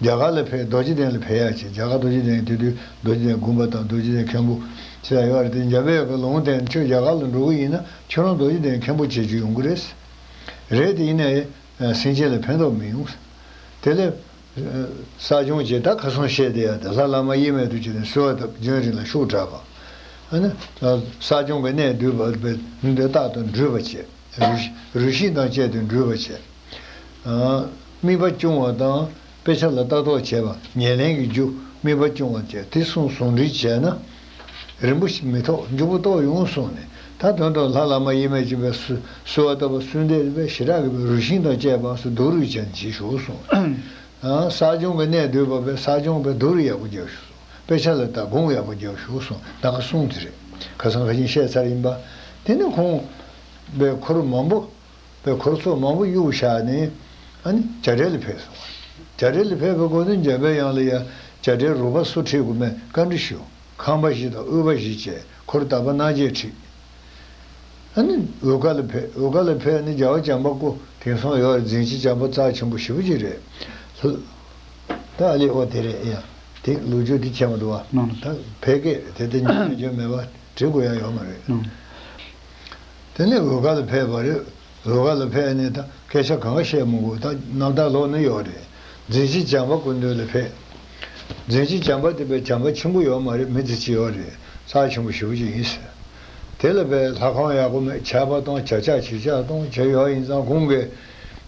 རྒྱ་གར་ལ་ཕེབས། རྡོ་རྗེ་གདན་ལ་ཕེབས་ཡ་བྱས། རྒྱ་གར་རྡོ་རྗེ་གདན་དེ་དུས་རྡོ་རྗེ་གདན་དགོན་པ་དང་རྡོ་རྗེ་གདན་མཁན་པོ་ཆེ་ཡ་ཡོད་རེད། དེ་འཇམ་པའི་དབྱངས་ཀྱིས་ལུང་བསྟན། ཁྱོད་རྒྱ་གར་ལ་འགྲོ་གི་ཡིན་ན་ཁྱོད་རང་རྡོ་རྗེ་གདན་མཁན་པོ་བྱེད་རྒྱུ་ཡོང་གི་རེད། རེད་དེ་ཡིན་ནའི་སེམས་ཅན་ལ་ཕན་ཐོགས་མི་ཡོང་། དེ་ལས་གསག་སྦྱོང་བྱས། ད་ཁ་སང་བཤད་དེ་ཡ་དེ། ལྷ་བླ་མ་དབྱེར་མེད་དུ་བྱས་ནས་གསོལ་བ་བཏབ། རྒྱུན་རིང་ལ་ཤུགས་དྲག་པ། ཨ་ནི་གསག་སྦྱོང་གི་གནད་བསྡུས་པ་བས་ནི་དེ་རྟག་ཏུ་འགྲུས་པ་བྱས། རུ་རུས་ཤིང་དང་བཅས་ཏེ་འགྲུས་པ་བྱས། ཨ། དམིགས་པ་སྐྱོང་བ་དང་དཔེ་ཆ་ལ་ལྟ་རྟོག་བྱས་པ། ཉེར་ལེན་གྱི་རྒྱུ་དམིགས་པ་སྐྱོང་བ་བྱས། དེ་གསུམ་ཟུང་འབྲེལ་བྱས་ན། རིང་པོ་ཞིག་མི་ཐོགས། མགྱོགས་པོ་རྟོགས་ཡོང་གསུངས་ནས། ད་དོན་དུ་ལྷ་བླ་མ་དབྱེར་མེད་ཅིག་པའི་གསོལ་བ་བཏབ་པ་གསོལ་འདེབས་པའི་ཞེ་དྲག་གི་རུས་ཤིང་དང་བཅས་པ་སོགས་རྡོ་རུས་ཅན་གྱིས་ཞུ་གསུངས། ཨ། གསག་སྦྱོང་གི་གནད་བསྡུས་པ་བས་གསག་སྦྱོང་བས་རྡོ་རུས་ཡག་པོ་རྒྱག་ཞུ་གསུངས། དཔེ་ཆ་ལ་ལྟ་དགོངས་ཡག་པོ་རྒྱག་ཞུ་གསུངས། ད་ག་གསུངས་དེ་རེད། ཁ་སང་ཁ་ཉིན་བཤད་ཚར་ཡིན་པ། དེ་ནི་ཁོང་བས་འཁོར་མང་པོ། པའི་འཁོར་ཚོགས་མང་པོ་གཡུགས་བཞག་ནས། ཨ་ནི་བྱ་བྲལ་ལ་ཕེབས་སོང་བ། བྱ་བྲལ་ལ་ཕེབས་པའི་སྐབས་དུ་འཇམ་པའི་དབྱངས་ལ་ཡང་བྱ་བྲལ་རོལ་པ་སུ་ཁྲིད་དགོས་མེད་བཀའ་འདྲི་ཞུ། ཁང་པ་བཞི་དང་དབུས་པ་བཞི་བཅས་འཁོར་དག་པ་སྣ་བརྒྱད་ཁྲིད། ཨ་ནི་འོལ་ཁ་ལ་ཕེབས། འོལ་ཁ་ལ་ཕེབས་ནས་རྒྱལ་བ་བྱམས་པ་སྐུ་དེང་སང་ཡོད་རེད། འཛིན་བྱེད་བྱམས་པ་རྩ་ཆེན་པོ་ཞེ་པོ་ཅིག་རེད། ད་ཨ་ལེ་ཨོ་དེ་རེད་ཡ། དེ་ལོ་རྒྱུས་དེ་མཁྱེན་པ་འདུག་བ། ད་ཕལ་སྐད་རེད་དེ། དེ་ཉན་རྒྱུ་མེད་པ་འབྲི་དགོས་ཡ་ཡོད་མ་རེད། དེ་ནས་འོལ་ཁ་ལ་ཕེབས་པ་རེད། འོལ་ཁ་ལ་ཕེབས་ནས་ད་སྐད་ཆ་གང་ག་བཤད་མི་དགོས། ད་རྣམ་ཐར་ཀློག་ན་ཡོད་རེད། འཛིན་བྱེད་བྱམས་པ་སྐུ་མདུན་ལ་ཕེབས། འཛིན་བྱེད་བྱམས་པ་དེ་བས་བྱམས་པ་ཆེན་པོ་ཡོད་མ་རེད། མི་དེ་གཅིག་ཡོད་རེད། རྩ་ཆེན་པོ་ཞེ་པོ་ཅིག་ཡིན་ཟེར། དེ་ལ་བས་ལྷ་ཁང་ཡག་པོ་མེད། ཇ་པ་བཏང་། ཇ་ཆག་ཇི་ཆག་བཏང་བྱས་ཡོད། ཡིན་ཙང་ཁོང་གིས་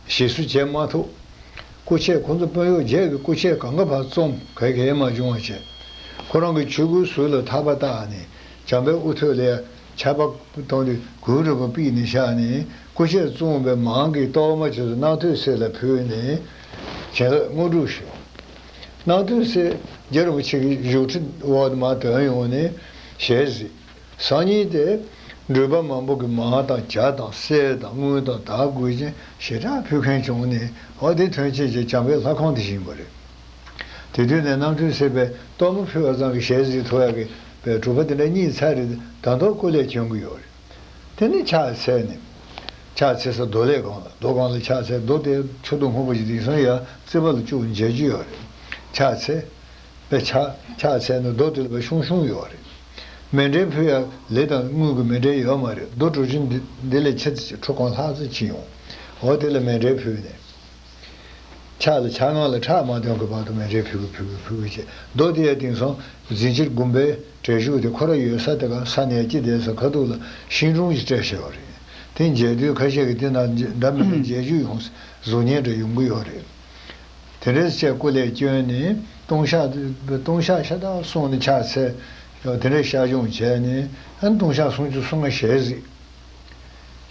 ཞེ་སུ་བྱེད་མ་ཐུབ། སྐུ་མཆེད་ཁོང་ཚོ་དཔོན་གཡོག་བརྒྱད་ཀྱི་སྐུ་མཆེད་གང་ག་ཕར་བཙོངས། ག་གེ་མ་བྱུང་བ་བྱས། ཁོ་རང་གི་ཆོས་གོས་ཟུར་ལ་ཐག་པ་བཏགས་ནས་བྱམས་པའི་དབུ་ཐོད་ལ་ཆར་པ་བཏང་དུས་གུར་རིལ་པོ་ཕུབ་ནས་བཞག་ནས། སྐུ་མཆེད་བཙོངས་པའི་མང་གི་གཏོར་མ་བྱས་ཏེ་རྣམ་ཐོས་སྲས་ལ་ཕུལ་ནས་བྱིན་རླབས་དངོས་གྲུབ་ཞུས། རྣམ་ཐོས་སྲས་རྗེ་རིན་པོ་ཆེ་གི་བཞུགས་ཁྲི་འོག་ཏུ་མར་ཐོན་ཡོང་ནས་ཞལ་གཟིགས། སང་ཉིན་དེ་འགྲུལ་པ་མང་པོ་གིས་མར་དང་ཇ་དང་གསེར་དང་དངུལ་དང་དར་དགོས་ཅན་ཞེ་དྲག་ཕུལ་མཁན་བྱུང་ནས། འོ་དེ་ཐོན་སྐྱེད་ཀྱི་བྱམས་པའི་ལྷ་ཁང་དེ་བཞེངས་པ་རེད། དེ་དུས་ནས་རྣམ་ཐོས་སྲས་པས་གཏོར་མ་ཕུལ་བ་ཙམ་གྱིས་ཞལ་གཟིགས་ཐུབ་ཡག་གི་པའི་གྲུབ་པ་དེ་འདྲ་རྙེད་ཚར་རེད། ད་དུང་སྐུ་ལས་བསྐྱོན་གྱི་ཡོད་རེད། དེ་ནས་ཕྱག་འཚལ་ནས། ཕྱག་འཚལ་ས་རྡོ་ལས་སྒང་ལ། རྡོ་སྒང་ལ་ཕྱག་འཚལ། རྡོ་དེ་ཆུ་རྡོ་སྔོན་པོ་ཞིག་དེང་སང་ཡང་རྩིག་པ་ལ་བཅུག་མཇལ་རྒྱུ་ཡོད་རེད། ཕྱག་འཚལ། པའི་ཕྱག་ཕྱག་འཚལ་ནས་རྡོ་དེ་ལ་བས་ཤོང་ཤོང་ཡོད་རེད། མཎྜལ་ཕུལ་ཡག་ལི་དང་དངུལ་གྱི་མཎྜལ་ཡོད་མ་རེད། རྡོ་གྲུ་ཆུན་འདི་འདི་ལས་ཆེ་ཙམ་ཅིག་ཁྲོ་གང་ལྷག་ཙམ་ཅིག་ཡོང་། འོ་དེ་ལ་མཎྜལ་ཕུལ་ནས། ཕྱག་ལ་ཕྱག་ངང་ལ་ཁྲག་མ་ཐོན་གྱི་བར་དུ་མཎྜལ་ཕུལ་གི་ཕུལ་གི་ཕུལ་གི་བྱས། རྡོ་དེ་ཡང་དེང་སང་འཛིན་བྱེད་དགོན་པའི་བྲེ་ཤུག་དེ་ཁོ་ར་ཡོད་ས་དེ་ག་ས་ནས་ཅི་བསྡད་ས་ཁ་ཐུག་ལ་ཤིང་སྒྲོམ་ཞིག་སྤྲད་བཞག་པ་རེད། དེ་མཇལ་དུས་ཁ་ཤས་ཀྱིས་དེ་ན་འདྲ་མི་འདྲ་མཇལ་རྒྱུ་ཡོང་། གཟུགས་བརྙན་འདྲ་ཡོང་གི་ཡོད་རེད། དེ་འདྲ་བྱས་སྐུ་ལས་བསྐྱོན་ནས་ལྟུང་བཤགས་ལྟུང་བཤགས་ཤ་སྟག་སོང་ནས་ཕྱག་འཚལ། དེ་འདྲ་བཤགས་སྦྱོང་བྱས་ནས་ལྟུང་བཤགས་སུམ་ཅུ་སོ་ལྔ་ཞལ་གཟིགས།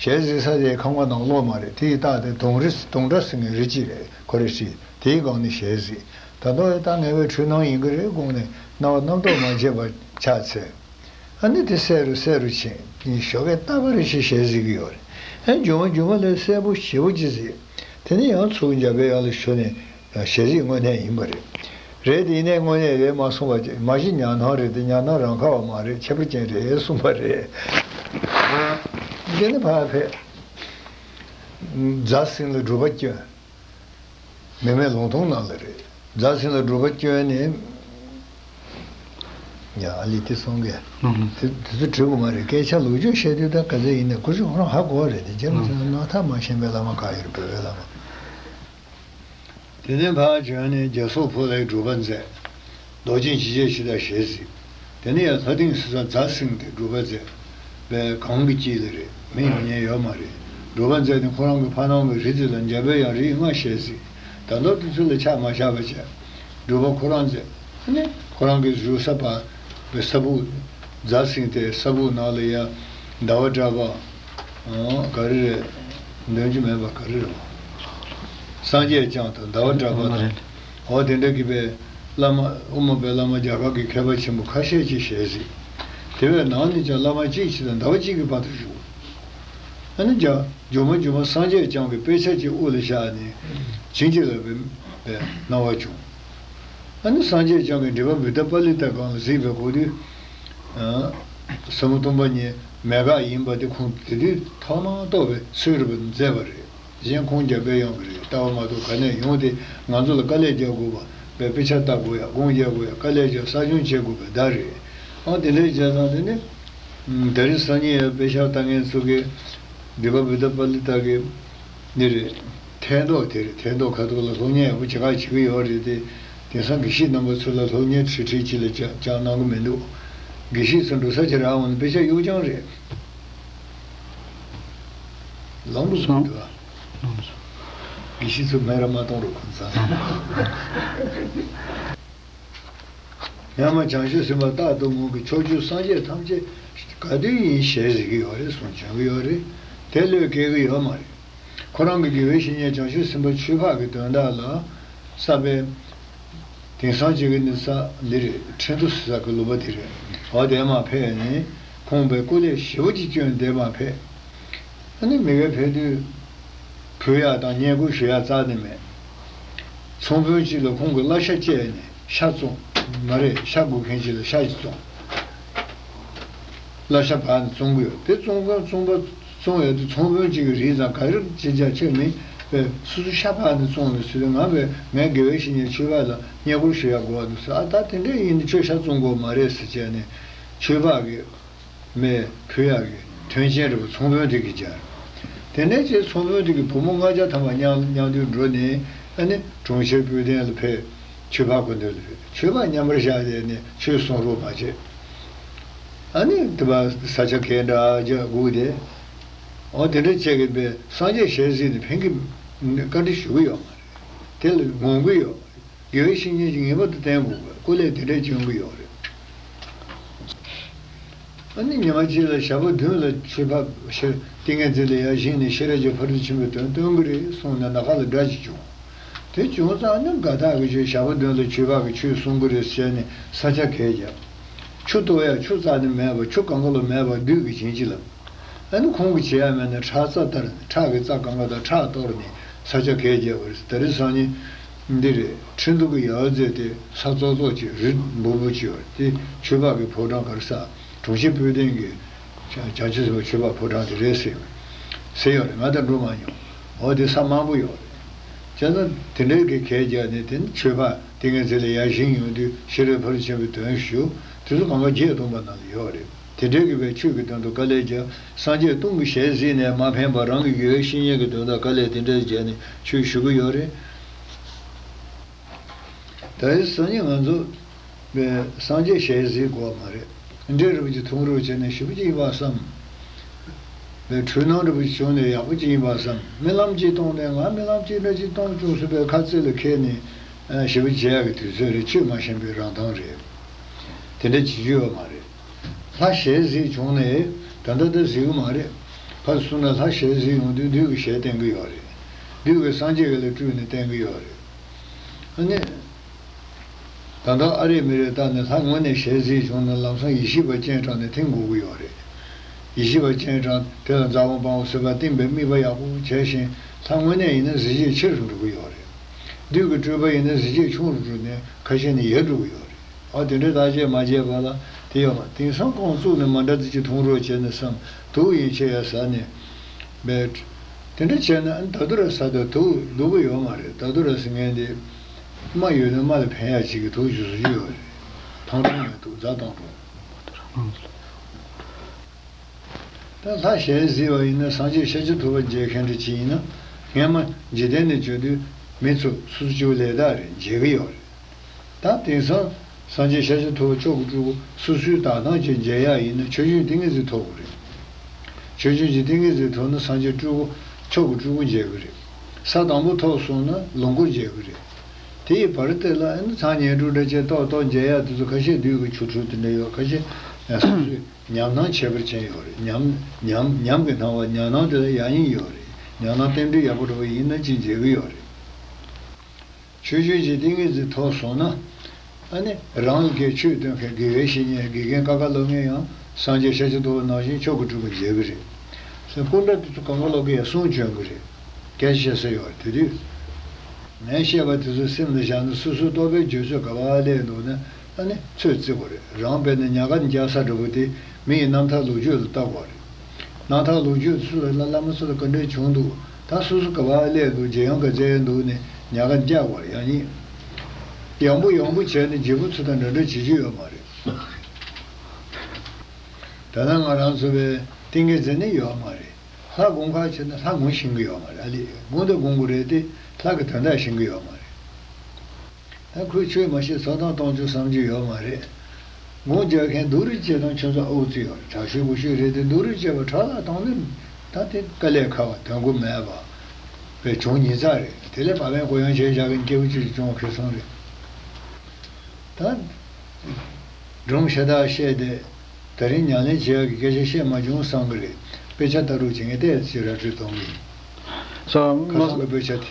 ཞལ་གཟིགས་ས་དེ་ཁང་པ་ནང་ལོགས་མ་རེད། དེ་ཡི་རྟགས་དེ་དུང་རི། དུང་སྒྲ་ཟེར་མཁན་རི་གཅིག་རེད། ཁོ་རེ་ཧྲི། དེའི་སྒང་ནས་ཞལ་གཟིགས། ད་དུང་ད་ངེས་པའི་འཁྲུལ་སྣང་ཡིན་གྱི་རེད་དགོངས་ནས་རྣ་བ་རྣམ་རྟོག་མ་བྱས་པ་ཆགས་ཚེ། ཨ་ནི་དེ་གསལ་རུ་གསལ་རུ་ཕྱིན། ཞོགས་ཀས་རྟག་པར་ཞིག་ཞལ་གཟིགས་ཀྱི་ཡོད་རེད། ཨ་ནི་རྒྱུན་མ་རྒྱུན་མ་ལས་གསལ་པོ་ཞེ་པོ་ཅིག་གཟིགས། དེ་ནས་ཡང་ཚུར་འཇམ་པའི་དབྱངས་ལ་ཞུ་ནས་ཞལ་གཟིགས་དངོས་གནས་ཡིན་པ་རེད། རེད་དེ་ཡིན་ནའི་དངོས་གནས་རེད་མ་གསུངས་པ་ཅིག་མ་གཞི་ཉམས་སྣང་རེད་དེ་ཉམས་སྣང་རང་ག་བ་མ་རེད་ཁྱད་པར་ཅན་རེད་གསུངས་པ་རེད། དེ་ནི་ཕར་ཕེབས། མཛའ་སྲིང་ལ་སྒྲུབ་པ་བསྐྱོན། མི་མེད་ལུང་སྟོང་ནང་ལ་རེད། མཛའ་སྲིང་ལ་སྒྲུབ་པ་བསྐྱོན་ནས། ཡ་ཨ་ལི་དེ་གསུང་གི། ཨུ་ཧུ། དེ་དེ་ཚོ་བྲི་དགོས་མ་རེད། སྐད་ཆ་ལོ་རྒྱུས་བཤད་དུས་ད་ག་ཚད་ཡིན་ནའི་ཀུ་ཤུ་ཁོ་རང་ཧ་གོ་རེད་དེ་རྗེས་མ་ཚོས་རྣམ་ཐར་མ་ཤེས་པའི་བླ་མ་ག་ཡོད་རེད་བོད་པའི་བླ་མ། དེ་ནས་ཕར་བྱོན་ནས་རྒྱ་སོག་ཕོ་ལྷའི་སྒྲུབ་པ་མཛད། རྡོ་རྗེ་འཇིགས་བྱེད་ཕྱི་དང་ཞལ་གཟིགས། དེ་ནས་ཡང་ལྷ་སྡིངས་སུ་ས་མཛའ་སྲིང་དེ་སྒྲུབ་པ་མཛད། པའི་གང་གི་དཀྱིལ་ལ་རེད་མི་ཡོང་མཁན་ཡོད་མ་རེད། སྒྲུབ་པ་མཛད་ནས་ཁོ་རང་གི་ཕ་ནང་གི་རི་དེ་ལ་འཇམ་པའི་དབྱངས་རིགས་ལྔ་ཞལ་གཟིགས། ད་མདོ་དེ་ཚོ་ལ་ཆ་མ་བཞག་པ་བྱས། སྒྲུབ་པ་ཁོ་རང་མཛད། ཨ་ནི་ཁོ་རང་གི་བཞུགས་ས་བར་པའི་ས་སྦུག་མཛའ་སྲིང་དེ་ས་སྦུག་ནང་ལ་ཡ་ཟླ་བ་གྲགས་པ། ཨོ་ག་རེ་རེད། འདོན་རྒྱུ་མེད་པ་ག་རེ་རེད། སངས་རྒྱས་བསྐྱངས་དང་ཟླ་བ་གྲགས་པ་དང་། འོ་དེ་འདྲ་གི་པའི་བླ་མ་དབུ་མ་པའི་བླ་མ་རྒྱ་གར་གྱི་མཁས་པ་ཆེན་པོ་ཁ་ཤས་ཀྱིས་ཞལ་གཟིགས། དེ་བས་ནང་ནས་ཀྱང་བླ་མ་གཅིག་གཅིག་དང་ཟླ་བ་གཅིག་གི་བར་དུ་བཞུགས། ཨ་ནི་རྒྱ་རྒྱུ་མ་རྒྱུ་མ་སངས་རྒྱས་བསྐྱངས་ཀྱི་དཔེ་ཆ་གཅིག་དབུ་ལ་བཞག་ནས་བྱིན་གྱིས་བརླབས་པའི་པའི་སྣང་བ་བྱུང་། ཨ་ནི་སངས་རྒྱས་བསྐྱངས་ཀྱི་འགྲེལ་པ་བུདྡྷ་པཱ་ལི་ཏ་སྒང་ལ་གཟིགས་པའི་སྐོར་དུས། ཟབ་མོ་སྟོང་པ་ཉིད་མེད་དགག་ཡིན་པ་དེ་ཁོང་དེ་དུས་ཐོག་མར་རྟོགས་པའི་ཚུལ་རིག་པ་མཛད་པ་རེད། གཞན་ཁུངས་རྒྱབ་པའི་ཡོང་གི་རེད། ལྟ་བ་མ་གཏོགས་ག་ནས་ཡོང་སྟེ་ང་ཚོ་ལ་དཀའ་ལས་རྒྱག་དགོས་པ་པའི་དཔེ་ཆ་ལྟ་དགོས་ཡ་སྒོམ་རྒྱག་དགོས་ཡ་དཀའ་ལས་རྒྱག་གསར་སྦྱོང་བྱེད་དགོས་པའི་བརྡ་རེད། ཨ་དེ་འདྲའི་བྱས་ཙང་དེ་ནི། ད་རིང་སང་ཉིན་ཡ་དཔེ་ཆ་ལྟ་མཁན་ཚོ་གིས་འདི་པ་བུདྡྷ་པཱ་ལི་ཏ་གི་འདི་རེད། ཐད་མདོག་དེ་རེད། ཐད་མདོག་ཁ་ཐུག་ལ་སློབ་གཉེར་ཡག་པོ་བྱེད་ག་བྱེད་ཀྱི་ཡོད་རེད་དེ། དེང་སང་དགེ་བཤེས་རྣམ་པ་ཚོ་ལ་སློབ་གཉེར་ཁྲིད་ཁྲིད་ཅིག་ལ་ཅང་ཅང་གནང་གི་མི་འདུག་དགེ་བཤེས་ཚོ་འགྲོ་ས་ཅིག་རག་འོང་ན་དཔེ་ཆ་གཡུག་རྐྱང་རེད། ལོང་བུ་སོང་འདུག་ཨ། དགེ་བཤེས་ཚོ་མེད་ར་མ་གཏོང་རོགས་ཁོང་ཚང་། ཡང་མ་བྱང་ཆུབ་སེམས་དཔའ་རྟག་ཏུ་ངུ་གི་ཕྱོགས་བཅུའི་སངས་རྒྱས་ཐམས་ཅད་ག་དུས་ཡིན་ཞལ་གཟིགས་ཀྱི་ཡོད་རེད་གསུངས་བྱོན་གྱི་ཡོད་རེད། དེ་བློས་འགེལ་གྱི་ཡོད་མ་རེད། ཁོ་རང་གི་དགེ་བའི་བཤེས་གཉེན་བྱང་ཆུབ་སེམས་དཔའ་ཆོས་འཕགས་ཀྱི་དོན་དག་ལ་བསགས་པའི་དེང་སང་བྱེད་ཀྱི་ནི་ས་འདི་རེད། ཁྲི་འདུ་ཟེར་ས་གི་ལུང་པ་དེ་རེད། འོ་དེ་མར་ཕེབས་ནས་ཁོང་པའི་སྐུ་ལས་ཞེ་པོ་ཅིག་བསྐྱོན་དེ་མར་ཕེབས། ཨ་ནི་མི་དགེ་ཕེབས་དུས་ཕུལ་ཡག་དང་བསྙེན་བཀུར་ཞུ་ཡག་རྩ་ནས་མེད། ཚོང་དཔོན་གཅིག་ལ་ཁོང་གིས་གླ་ཤ་བཅད་ནས་ཤ་བཙོང་། མ་རེད་ཤ་དགོས་མཁན་གཅིག་ལ་ཤ་ཅིག་བཙོང་། གླ་ཤ་ཕར་ནས་བཙོང་གི་ཡོད་དེ་བཙོང་མཁན་བཙོང་པ་བཙོང་ཡོད་དུས་ཚོང་དཔོན་གཅིག་གིས་རིགས་དང་ག་རེ་ཅི་བྱ་ཆོད་མིན་པས་སོ་སོ་ཤ་ཕར་ནས་བཙོང་ནས་ཟེར་དུས་ང་བས་ངའི་དགེ་བའི་བཤེས་གཉེན་ཆོས་འཕགས་ལ་བསྙེན་བཀུར་ཞུ་ཡག་དགོས་པ་འདུག་ཟེར། ཨ་ད་དེ་འདྲ་ཡིན་ན་ཁྱོད་ཤ་བཙོང་དགོས་མ་རེད་ཟེར་བྱས་ནས་ཆོས་འཕགས་ཀྱིས། མས་ཕུལ་ཡག་གི་དོན་ཆེན་རེད་པ་ཚོང་དཔོན་དེ་གིས་སྦྱར། དེ་ནས་ཅེས་ཚོང་དཔོན་དེ་གིས་བུ་མོ་ལྔ་བརྒྱ་ཐམ་པ་མཉམ་མཉམ་དུ་འགྲོ་ནས་ཨ་ནི་གྲོང་ཁྱེར་སྤོས་ལྡན་ལ་ཕེབས། ཆོས་འཕགས་སྐུ་མདུན་ལ་ཕེབས། ཆོས་འཕགས་མཉམ་པར་བཞག་ཡས་ནས་ཆོས་གསུང་རོགས་མ་བྱེད། ཨ་ནི་དེ་བ་ས་ཆ་གས་འདྲ་རྒྱ་སྒུག་དེ། འོ་དེ་འདྲ་བྱས་ཀྱི་པས་སངས་རྒྱས་ཞལ་གཟིགས་ནས་ཕན་གྱི་བཀའ་འདྲི་ཞུ་གི་ཡོད་མ་རེད། དེ་ལ་ངོམ་གི་ཡོད་མ་རེད། དགེ་བའི་བཤེས་གཉེན་གྱིས་ངེས་པར་དུ་བསྟེན་དགོས་པའི་སྐུ་ལས་དེ་འདྲས་བྱོན་གྱི་ཡོད་རེད། ཨ་ནི་ཉི་མ་གཅིག་ལ་ཞག་པོ་བདུན་ལ་ཆོས་འཕགས་ཤེར་ཏིང་ངེ་འཛིན་ལ་ཡར་བཞེངས་ནས་ཤེས་རབ་ཀྱི་ཕ་རོལ་ཏུ་ཕྱིན་པའི་དོན་སྟོན་གྱི་རེད་གསུངས་ནས་ནམ་མཁའ་ལ་སྒྲ་ཅིག་བྱུང་། དེ་བྱུང་ཙང་ནི་དགའ་ཐག་གི་ཆོས་ཞག་པོ་བདུན་ལ་ཆོས་འཕགས་ཀྱིས་ཆོས་གསུང་གི་རེད་ཟེར་ནས་ས་ཆ་གས་བརྒྱབ། ཆུ་གཏོར་ཡག་ཆུ་རྩ་ནས་མེད་པ་ཆུ་གང་ག་ལ་མེད་པ་བདུད་ཀྱིས་བྱིན་གྱིས་བརླབས། ཨ་ནི་ཁོང་གིས་བྱེད་ཡ་མེད་ན་ཁྲག་རྩ་གཏོར་ནས་ཁྲག་གི་རྩ་གང་ག་དང་ཁྲག་གཏོར་ནས་ས་ཆ་གས་བརྒྱབ་པ་རེད། ད་རེས་སང་ཉིན་འདི་རེད། ཁྲི་འདུ་གི་ཡར་མཛད་དེ་ས་ཙོག་ཙོག་ཅིག་རི་འབུར་འབུར་ཅིག་ཡོད་རེད། དེ་ཆོས་འཕགས་ཀྱི་ཕོ་བྲང་ག་རེ་ཟེར་གྲོང་ཁྱེར་སྤོས་ལྡན་གྱི་བྱང་ཆུབ་སེམས་དཔའི་ཆོས་འཕགས་ཕོ་བྲང་དེ་རེད་ཟེར་ཟེར་ཡོད་རེད། ང་ད་འགྲོ་མ་མྱོང་། འོ་དེ་ས་དམའ་པོ་ཡོད་རེད། བྱས་ཙང་དེ་འདྲའི་གི་གས་བརྒྱབ་ནས་དེ་ནི་ཆོས་འཕགས་ཏིང་ངེ་འཛིན་ལ་ཡར་བཞེངས་ཡོང་དུས་ཤེས་རབ་ཕ་རོལ་ཕྱིན་པའི་དོན་ཞུ། དེ་ཚོ་གང་ག་བརྒྱད་སྟོང་པ་ནང་ལ་ཡོད་རེད། དེ་འདྲའི་གི་བའི་ཆོས་ཀྱི་དོན་དུ་དཀའ་ལས་བརྒྱབ། སངས་རྒྱས་སྟོང་གི་ཞལ་གཟིགས་ནས་མ་ཕན་པར་རང་གི་དགེ་བའི་བཤེས་གཉེན་གྱི་དོན་དུ་དཀའ་ལས་དེ་འདྲ་བརྒྱབ་ནས་ཆོས་ཞུ་གི་ཡོད་རེད། ད་རེས་སང་ཉིན་ང་ཚོ་བའི་སངས་རྒྱས་ཞལ་གཟིགས་དགོས་མ་རེད། འདྲེ་རིན་པོ་ཆེ་མཐོང་རོགས་བྱས་ནས་ཞེ་པོ་ཅིག་ཡིན་པ་བསམ། བའི་འཁྲུལ་སྣང་རིན་པོ་ཆེ་བྱུང་ནས་ཡག་པོ་ཅིག་ཡིན་པ་བསམ། རྨི་ལམ་ཅིག་མཐོང་ནས་ང་རྨི་ལམ་ཅིག་འདྲ་ཅིག་མཐོང་བྱུང་ཟེར་བའི་ཁ་རྩེ་ལ་འཁྱེར་ནས་ཞེ་པོ་བྱེད་ཡག་གི་དུས་ཚོད་རེད། ཆོས་མ་ཤེས་པའི་རང་མཐོང་རེད། དེ་འདྲ་བྱེད་རྒྱུ་ཡོད་མ་རེད། ལྷ་ཞལ་གཟིགས་བྱུང་ནས་ད་ལྟ་ད་གཟིགས་གི་མ་རེད། ཕར་གསུངས་ན་ལྷ་ཞལ་གཟིགས་ཡོང་དུས་བདུད་ཀྱི་ཞལ་བསྟན་གི་ཡོད་རེད། བདུད་ཀྱིས་སངས་རྒྱས་ཀྱི་ལ་སྤྲུལ་ནས་བསྟན་གི་ཡོད་རེད། ཨ་ནི། ད་ལྟ་ཨ་རེ་མི་རེ་བལྟས་ནས་ལྷ་དངོས་གནས་ཞལ་གཟིགས་བྱུང་ན་ལམ་སང་ཡེ་ཤེས་པ་སྤྱན་དྲངས་ནས་ཐིམ་དགོས་ཀྱི་ཡོད་རེད། ཡེ་ཤེས་པ་སྤྱན་དྲངས་དེ་ལ་རྫ་དབང་དཔའ་བོ་སེམས་དཔའ་བསྟིམ་པའི་དམིགས་པ་ཡག་པོ་བྱས་ཤིང་ལྷ་དངོས་གནས་ཡིན་ན་གཟི་བརྗིད་ཆེ་རུ་འགྲོ་གི་ཡོད་རེད། བདུད་ཀྱི་སྤྲུལ་པ་ཡིན་ན་གཟི་བརྗིད་ཆུང་རུ་འགྲོ་ནས་ཁ་ཤས་ནི་ཡལ་འགྲོ་གི་ཡོད་རེད། ཨ་དེ་འདྲའི་བརྟག་དཔྱད་མ་བྱས་པ་ལ་དེ་ཡོད་མ། དེང་སང་ཁོང་བཙུགས་ནས་མ་འདྲ་ཙི་ཅིག་འཐུང་རོགས་བྱས་ནས་བསམ། དུག་ཡིན་ཆེ་ཡ་ཟ་ནས་བས། དེ་འདྲ་བྱས་ན་ཨ་ནི་ད་དུ་ར་ཟ་དུས་དུག་སྡུག་གི་ཡོད་མ་རེད། ད་དུ་ར་ཟ་ངན་དེ་རྨ་ཡོད་ན་རྨ་ལ་ཕན་ཡ་ཅིག་གི་དུག་ཞུ་སུ་ཞུ་ཡོད་རེད། ཐང་ཐང་མེད་དུག་རྫ་ཐང་ཐང་། ད་ལྷ་ཞལ་གཟིགས་པ་ཡིན་ན་སངས་རྒྱས་ཤཱཀྱ་ཐུབ་པ་མཇལ་མཁན་འདྲ་ཅིག་ཡིན་ན་སྔན་མ་འཇིག་རྟེན་ནས་བྱོན་དུས་མི་ཚོ་སུ་སུ་ལས་ད་རེད་མཇལ་གི་ཡོད་རེད། ད་དེང་སང་སངས་རྒྱས་ཤཱཀྱ་ཐུབ་པ་མཆོག་གི་སྤྲུལ་སྐུ་སོ་སོའི་དག་སྟངས་ཅིག་མཇལ་ཡག་ཡིན་ན་ཆོས་འབྱུང་ཏིང་ངེ་འཛིན་ཐོབ་དགོས་རེད། ཆོས་འབྱུང་གི་ཏིང་ངེ་འཛིན་ཐོབ་ན་སངས་རྒྱས་སྤྲུལ་སྐུ་མཆོག་གི་སྤྲུལ་སྐུ་མཇལ་གི་རེད། ས་དང་པོ་ཐོབ་སོང་ན་ལོངས་སྐུ་མཇལ་གི་རེད། དེ་ཡི་བར་དེ་ལ་ཨ་ནི་ཚངས་བསྙེན་སྒྲུབ་འདྲ་བྱས་ཏོག་ཏོག་མཇལ་ཡག་དེ་ཚོ་ཁ་ཤས་བདུད་ཀྱི་ཆོ་འཕྲུལ་དེ་འདྲ་ཡོད། ཁ་ཤས་སོ་སོའི་ཉམས་སྣང་ཁྱད་པར་ཅན་ཡོད་རེད། ཉམས་ཉམས་ཉམས་ཀྱི་སྣང་བ་ཉམས་སྣང་དེ་ལ་ཡང་སྙིང་ཡོད་རེད། ཉམས་སྣང་རྟེན་འབྲེལ་ཡག་པོ་འགྲོ་བ་ཡིན་ན་ཅིག་མཇལ་གི་ཡོད་རེད། ཆོས་འབྱུང་གི་ཏིང་ངེ་འཛིན་ཐོབ་སོང་ན། ཨ་ནི་རང་ལ་དགེ་ཆོས་སྟོན་མཁན་དགེ་བའི་བཤེས་གཉེན་དགེ་རྒན་ཀ་ཀ་སློབ་མཁན་ཡང་སངས་རྒྱས་ཤཱཀྱ་ཐུབ་པ་ནང་བཞིན་མཆོག་གི་སྤྲུལ་སྐུ་མཇལ་གི་རེད། སྐུ་འདྲ་དེ་ཚོ་གང་ག་ལོག་གི་ཡ་གསུང་བྱོན་གི་རེད། སྐད་ཆ་བཤད་ས་ཡོད་རེད་དེ་དུས། ངས་བཤད་པ་དེ་ཚོ་སེམས་ལ་བཞག་ན་སོ་སོའི་རྟོགས་པའི་བརྗོད་ཚོད་ག་པར་སླེབས་འདུག་ན་ཨ་ནི་ཚོད་རྩིས་དགོས་རེད། རང་དཔེར་ན་ཉ་ག་འཇག་ས་འདྲ་པོ་དེ་མི་ཡི་རྣམ་ཐར་ལོ་རྒྱུས་ལ་བལྟ་དགོས་རེད། རྣམ་ཐར་ལོ་རྒྱུས་ཚོ་ལ་བླ་བླ་མ་ཚོ་ལ་ག་འདྲས་བྱུང་འདུག་ད་སོ་སོ་ག་པར་སླེབས་འདུག་རྗེས་ཡང་ག་ཚད་འདུག་ནས་ཉ་ག་འཇག་དགོས་རེད་ཡང་ཡིན། ཡང་པོ་ཡང་པོ་བྱས་ནས་རྗེ་བོ་ཚོ་དང་འདྲ་འདྲ་བྱེད་རྒྱུ་ཡོད་མ་རེད། ད་ལྟ་ང་རང་ཚོ་བའི་ཏིང་ངེ་འཛིན་ནི་ཡོད་མ་རེད། ལྷ་སྒོམ་ཁ་བྱས་ན་ལྷ་ངོ་ཤེས་ཀྱི་ཡོད་མ་རེད། ཨ་ལས་སྒོམ་དེ་སྒོམ་དགོས་རེད་དེ་ལྷ་གི་དོན་དག་ཤེས་ཀྱི་ཡོད་མ་རེད། ད་ཁོས་ཆོས་མ་ཤེས་ཚོགས་གཏམ་གཏོང་རྒྱུ་བསམ་རྒྱུ་ཡོད་མ་རེད། སྒོམ་རྒྱག་མཁན་སྡུག་རུས་བྱེད་སྟངས་ཁྱོད་ཚོ་ཨོ་ཙི་ཡོད་རེད། དྲག་ཤོས་སྒོ་ཤོས་རེད་དེ་སྡུག་རུས་བྱེད་པ་ཁྲག་ལ་གཏོང་ནི་ད་དེ་དཀའ་ལས་ཁག་པ་དོན་གོ་མེད་པ་བས་བྱུང་ཉིན་ཚག་རེད། དེ་ལས་བ་བན་གོ་ཡང་བྱས་བཞག་གི་སྐྱེ་བོ་ཅིག་བྱུང་བ་ཁེ་སང་རེད། ད། སྒྲུང་ཤ་སྟག་བཤད་དེ། དེ་རིང་ཉམས་ལེན་བྱེད་ཡག་གི་སྐད་ཆ་བཤད་མ་བྱུང་བསམ་གི་རེད། དཔེ་ཆ་ལྟ་རོགས་བྱེད་ངས་བལྟས་ཅིག་ར་སྤྲོད་གཏོང་གི་ཡིན། ས་ཁ་སང་གི་དཔེ་ཆ་དེ།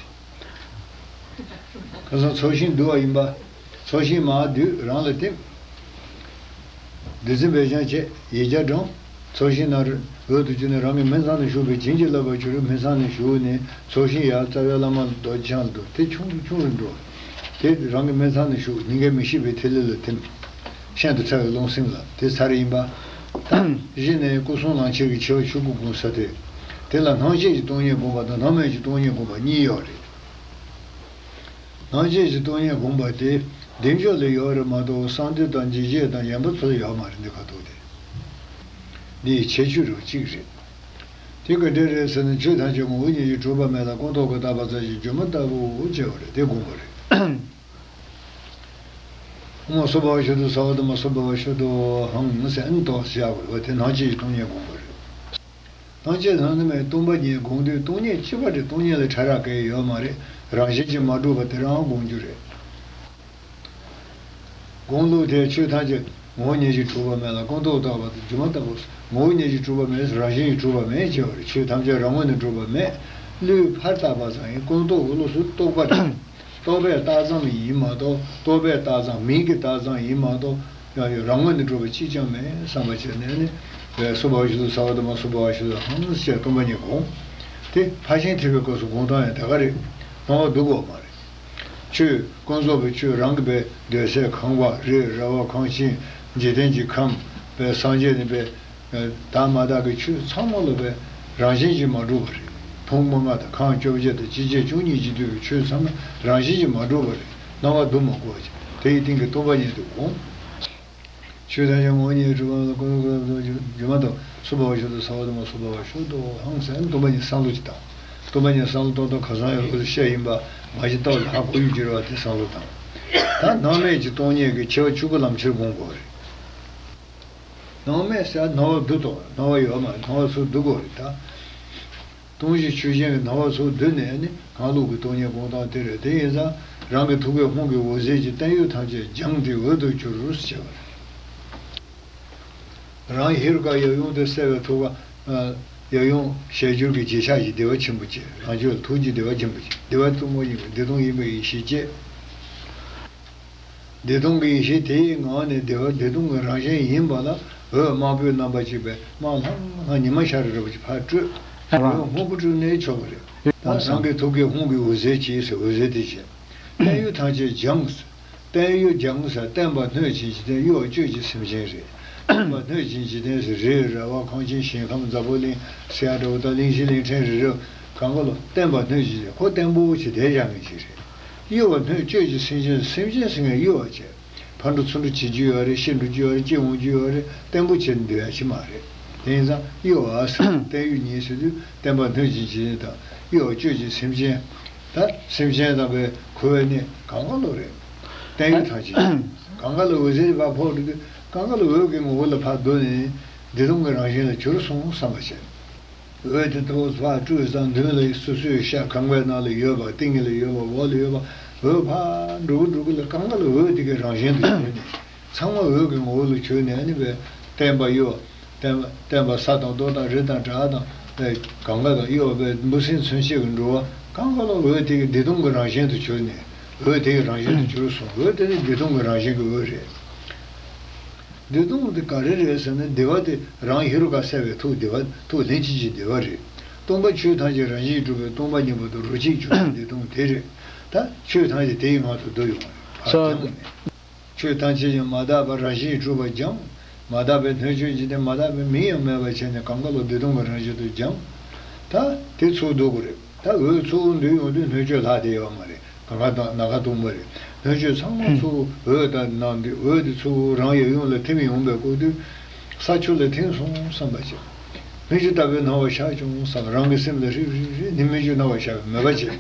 ཁ་སང་ཚོགས་ཞིང་བསྡུ་བ་ཡིན་པ། ཚོགས་ཞིང་མར་བསྡུས་རང་ལ་བསྟིམ། བདུད་རྩི་འབེབས་སྦྱང་བྱས་ཡིག་བརྒྱ་བགྲངས། ཚོགས་ཞིང་ནང་འོག་ཏུ་བྱོན་ནས་རང་གི་མིང་ཚང་ནས་ཞུགས་པའི་བྱིན་གྱིས་བརླབས་པ་བྱུ་རུའི་མིང་ཚང་ནས་ཞུགས་ནས་ཚོགས་ཞིང་ཡར་རྩ་བའི་བླ་མ་རྡོ་རྗེ་འཆང་ལ་འདུག་དེ་ཆུང་རུ་ཆུང་རུ་འགྲོ། དེ་རང་གི་མིང་ཚང་ནས་ཞུགས་སྙིང་གའི་མི་ཤིགས་པའི་ཐིག་ལེ་ལ་ཐིམ། ཤིན་ཏུ་ཕྲ་བའི་རླུང་སེམས་ལ་དེ་ཚར་ཡིན་པ། ད་གཞི་ནས་སྐུ་གསུམ་ལམ་ཁྱེར་གྱི་ཆེ་བ་ཆོས་སྐུ་སྒོམ་ས་དེ། དེ་ལ་སྣང་མཆེད་ཀྱི་སྟོང་ཉིད་སྒོམ་པ་དང་སྣང་མེད་ཀྱི་སྟོང་ཉིད་སྒོམ་པ་གཉིས་ཡོད་རེད། སྣང་མཆེད་ཀྱི་སྟོང་ཉིད་སྒོམ་པ་དེ་བདེ་མཆོག་ལ་ཡོད་རེད་མ་གཏོགས་གསང་འདུས་དང་འཇིགས་བྱེད་དང་གཞན་པ་ཚོ་ལ་ཡོད་མ་རེད། འདི་ཁ་ཐུག་དེ། འདི་ཡི་ཁྱད་ཆོས་རུ་གཅིག་རེད། དེ་ག་འདྲ་རེད་ཟེར་ན་ཆོས་ཐམས་ཅད་ངོ་བོ་ཉིད་ཀྱིས་གྲུབ་པ་མེད་ལ་ཀུན་རྟོག་གིས་བཏགས་པ་ཙམ་ཞིག་སྒྱུ་མ་ལྟ་བུའོ་ཅེས་པ་རེད། དེ་དགོངས་པ་རེད། ཨོཾ་སྭ་བྷཱ་ཝ་ཤུདྡྷ་སརྦ་དྷརྨ་སྭ་བྷཱ་ཝ་ཤུདྡྷོ་ཧཾ་ཟེར་ཨ་ནི་ཏོག་ཙམ་བཞག་དགོས་པ་དེ་སྣང་མཆེད་ཀྱི་སྟོང་ཉིད་སྒོམ་པ་རེད། སྣང་མཆེད་ཟེར་ན་མེད་སྟོང་པ་ཉིད་སྒོམ་དུས་སྟོང་ཉིད་གཅིག་པ་རེད། སྟོང་ཉིད་ལ་ཕྲ་རགས་གང་ཡང་ཡོད་མ་རེད། རང་བཞིན་གྱིས་མ་གྲུབ་པ་དེ་རང་སྒོམ་རྒྱུ་རེད། སྒོམ་ལུགས་དེ་ཆོས་ཐམས་ཅད་ངོ་བོ་ཉིད་ཀྱིས་གྲུབ་པ་མེད་ལ་ཀུན་རྟོག་བཏགས་པ་དང་སྒྱུ་མ་ལྟ་བུ། ངོ་བོ་ཉིད་ཀྱིས་གྲུབ་པ་མེད་རང་བཞིན་གྱིས་གྲུབ་པ་མེད་ཅེས་པ་རེད། ཆོས་ཐམས་ཅད་རང་ངོས་ནས་གྲུབ་པ་མེད། བློས་ཕར་བཏགས་པ་ཙམ་ཡིན། ཀུན་རྟོག་གི་བློ་སུ་རྟོག་པ་རེད། རྟོག་པས་བཏགས་ཙམ་ཡིན་མ་གཏོགས་རྟོག་པས་བཏགས་ཙམ་མིང་གིས་བཏགས་ཙམ་ཡིན་མ་གཏོགས་ཡང་ཡང་རང་ངོས་ནས་གྲུབ་པ་གཅིག་ཀྱང་མེད་བསམ་པ་བྱས་ནས་ནི། སྭ་བྷཱ་ཝ་ཤུདྡྷ་སརྦ་དྷརྨ་སྭ་བྷཱ་ཝ་ཤུདྡྷོ་ཧཾ་ཟེར་སྟོང་པ་ཉིད་སྒོམ། དེ་ཕར་ཕྱིན་ཐེག་པའི་སྐབས་སུ་སྒོམ་སྟངས་ཡང་དེ་ག་རེད། སྣང་བ་སྡུག་དགོས་མ་རེད། ཆོས་ཀུན་རྫོབ་པའི་ཆོས་རང་གི་པའི་འདོད་སྲེད་ཁམས་པ་རེད། རེ་བ་ཁམས་ཤིང་འཇིག་རྟེན་གྱི་ཁམས་པའི་སངས་རྒྱས་ནི་པའི་དག་མ་དག་གི་ཆོས་ཚང་མ་ལ་པའི་རང་བཞིན་གྱིས་མ་གྲུབ་པ་རེད། ཕུང་པོ་ལྔ་དང་ཁམས་བཅོ་བརྒྱད་དང་ཅི་བྱེད་བཅུ་གཉིས་ཀྱིས་བསྡུས་པའི་ཆོས་ཚང་མ་རང་བཞིན་གྱིས་མ་གྲུབ་པ་རེད། སྣང་བ་སྡུག་མ་དགོས་པ་ཅིག་དེ་ཡི་སྟེང་གི་སྟོང་པ་ཉིད་དུ་སྒོམ། ཆོས་ཐམས་ཅད་ངོ་བོ་ཉིད་ཀྱིས་གྲུབ་པ་མེད་ལ་ཀུན་རྟོག་གིས་བཏགས་པ་དང་སྒྱུ་མ་ལྟ་བུ། སྭ་བྷཱ་ཝ་ཤུདྡྷ་སརྦ་དྷརྨ་སྭ་བྷཱ་ཝ་ཤུདྡྷོ་ཧཾ་ཟེར་སྟོང་པ་ཉིད་བསམ་བློ་ཅིག་བཏང་། སྟོང་པ་ཉིད་བསམ་བློ་གཏོང་སྟངས་ཁ་སང་ཡང་ལོ་ཙཱ་བཤད་ཡིན་པ་མ་གཞི་རྟོགས་ལ་ཧ་གོ་ཡོད་ཀྱི་རེད་བ་དེ་བསམ་བློ་བཏང་། ད་སྣང་མེད་ཀྱི་སྟོང་ཉིད་ཀྱི་ཆེ་བ་ཆོས་སྐུ་ལམ་ཁྱེར་སྒོམ་དགོས་རེད། སྣང་མེད་ཟེར་སྣང་བ་སྡུག་ཏོ་སྣང་བ་ཡོད་མ་རེད། སྣང་བ་ཚུར་སྡུག་དགོས་རེད་ད། སྟོང་གཞི་ཆོས་ཅན་གྱི་སྣང་བ་ཚུར་བསྡུས་ནས་ནི་གང་བླུགས་ཀྱི་སྟོང་ཉིད་སྒོམ་སྟངས་དེ་རེད། དེ་ཡིན་ཙང་རང་གི་ཐུགས་ཀའི་ཧཱུྃ་གི་འོད་ཟེར་གྱིས་བརྟན་གཡོ་ཐམས་ཅད་སྦྱངས་ཏེ་འོད་དུ་གྱུར་ཟེར་བ་རེད། རང་ཧེ་རུ་ཀ་ཡབ་ཡུམ་དུ་གསལ་བའི་ཐུགས་ཀ་ཡབ་ཡུམ་ཞལ་སྦྱོར་གྱི་རྗེས་ཆགས་ཀྱི་བདེ་བ་ཆེན་པོ་བསྐྱེད། རང་ཆོས་ལ་ཐུགས་ཀྱི་བདེ་བ་ཆེན་པོ་བསྐྱེད། བདེ་བ་གཏུམ་མོ་ཡིན་པས་བདེ་སྟོང་ཡིན་པའི་ཡེ་ཤེས་བསྐྱེད། བདེ་སྟོང་གི་ཡེ་ཤེས་དེའི་ངང་ནས་བདེ་བ་བདེ་སྟོང་གི་རང་བཞིན་ཡིན་པ་ལ། འོད་དམར་པོའི་རྣམ་པ་གཅིག་པས་དམར་ལྷང་ལྷང་ཉི་མ་ཤར་རེ་རེ་བ་ཅིག་ཕར་སྤྲོས། འོད་སྔོན་པོ་སྤྲོས་ནས་ཆོག་གི་རེད། ད་རང་གི་ཐུགས་ཀའི་ཧཱུྃ་གི་འོད་ཟེར་གྱིས་ཟེར། འོད་ཟེར་དེ་བྱས། བརྟན་གཡོ་ཐམས་ཅད་སྦྱངས། བརྟན་གཡོ་སྦྱངས་ཟེར། བརྟན་པ་སྣོད་ཅན་འཇིག་རྟེན། གཡོ་བ་གཅོད་བྱེད་སེམས་ཅན་རེད། བརྟན་པ་སྣོད་ཅན་འཇིག་རྟེན་ཟེར། རི་ར་བ་ཁང་ཆེན་ཞིང་ཁམས་འཛམ་བུ་གླིང་ཟེར་ཡ་འདྲ་བོ་དང་། གླིང་བཞི་གླིང་ཕྲན་རི་རབ་གང་ག་ལ་བརྟན་པ་སྣོད་ཅན་ཟེར། ཁོ་བརྟན་པོ་ཞིག་དེ་བཞག་མཁན་ཅིག་རེད། གཡོ་བ་སྣོད་གཅོད་བྱེད་སེམས་ཅན། སེམས་ཅན་ཟེར་མཁན་གཡོ་བ་བྱས། ཕར་འགྲོ་ཚུར་འགྲོ་བྱེད་རྒྱུ་ཡོད་རེད། ཤི་འགྲོ་རྒྱུ་ཡོད་རེད། སྐྱེ་འོང་རྒྱུ་ཡོད་རེད། བརྟན་པོ་བྱས་ནས་སྡོད་ཡ་ཞིག་མ་རེད། དེ་ཡིན་ཙང་གཡོ་བ་ཟེར། བརྟན་གཡོ་གཉིས་ཟེར་དུས་བརྟན་པ་སྣོད་ཅན་འཇིག་རྟེན་དང་། གཡོ་བ་གཅོད་བྱེད་སེམས་ཅན། ད་སེམས་ཅན་དང་བའི་འཁོར་བའི་གནས་གང་ག་ལ་རེད། བརྟན་གཡོ་ཐམས་ཅད། གང་ག་ལ་འོད་ཟེར་ཕར་ཕོག་འགྲོ་དུས་གང་ག་ལ་འོད་ཀྱི་ངོ་བོ་ལ་ཕར་བསྡུ་ནས་བདེ་སྟོང་གི་རང་བཞིན་ལ་གྱུར་སོང་བསམ་པ་བྱས། འོད་དེ་ཐོག་ཕར་སྤྲོས་ཙང་མདུན་ལ་སོ་སོའི་ཤ་ཁང་པའི་ནང་ལ་ཡོད་པ། སྟེང་ལ་ཡོད་པ། འོག་ལ་ཡོད་པ། འོད་ཕར་འགྲོ་གི་འགྲོ་གི་ལ་གང་ག་ལ་འོད་དེ་གའི་རང་བཞིན་དུ་གྱུར་ནས། ཚང་མ་འོད་ཀྱི་ངོ་བོ་ལ་གྱུར་ནས། ཨ་ནི་བས་བརྟན་པ་གཡོ་བ། བརྟན་པ་བརྟན་པ་ས་དང་རྡོ་དང་རི་དང་བྲག་དང་བས་གང་ག་དང་གཡོ་བ་བས་འབུ་སྲིན་ཚུན་ཆད་ཀྱི་འགྲོ་བ་གང་ག་ལ་འོད་དེ་གའི་བདེ་སྟོང་གི་རང་བཞིན་དུ་གྱུར་ནས། འོད་དེ་གའི་རང་བཞིན་དུ་གྱུར་སོང་། འོད་དེ་ནི་བདེ་སྟོང་གི་རང་བཞིན་གྱི་འོད་རེད། བདེ་སྟོང་དེ་ག་རེ་རེད་ཟེར་ན། བདེ་བ་དེ་རང་ཧེ་རུ་ཀ་གསལ་བའི་ཐུགས་བདེ་བ། ཐུགས་ལྷན་ཅིག་གི་བདེ་བ་རེད། སྟོང་པ་ཆོས་ཐམས་ཅད་རང་བཞིན་གྱིས་གྲུབ་པའི་སྟོང་པ་ཉིད་པོ་དང་རོ་གཅིག་གྱུར་པའི་བདེ་སྟོང་དེ་རེད། ད་ཆོས་ཐམས་ཅད་དེ་ཡི་ངང་དུ་བསྡུ་ཡོང་བ་རེད། ཕར་So- སྦྱངས་ནས། ཆོས་ཐམས་ཅད་ཀྱང་མ་དག་པ་རང་བཞིན་གྱིས་གྲུབ་པ་སྦྱངས། མ་དག་པའི་སྣོད་བཅུད་ཀྱི་དེ་མ་དག་པའི་མིང་ཡང་མེད་པ་བྱས་ནས་གང་ག་ལ་བདེ་སྟོང་གི་རང་བཞིན་དུ་སྦྱངས། ད་དེ་ཚུར་བསྡུ་དགོས་རེད། ད་འོད་ཚུར་འདུས་ཡོང་དུས་སྣོད་བཅུད་ལྷག་བསྡད་ཡོད་མ་རེད། གང་ག་དང་ནམ་མཁའ་སྟོང་པ་རེད། སྣོད་བཅུད་ཚང་མ་ཚུར་འོད་དང་ནང་འདུས། འོད་དེ་ཚུར་རང་ཡབ་ཡུམ་ལ་ཐིམ་ཡོང་བའི་སྐབས་དུས་ས་ཆུ་ལ་ཐིམ་སོང་བསམ་པ་བྱས། སྨིག་རྒྱུ་ལྟ་བུའི་སྣང་བ་ཤར་བྱུང་བསམ། རང་གི་སེམས་ལ་ཧྲིལ་ཧྲིལ་ཧྲིལ་ནི་སྨིག་རྒྱུའི་སྣང་བ་ཤར་བའི་མོས་པ་བྱས།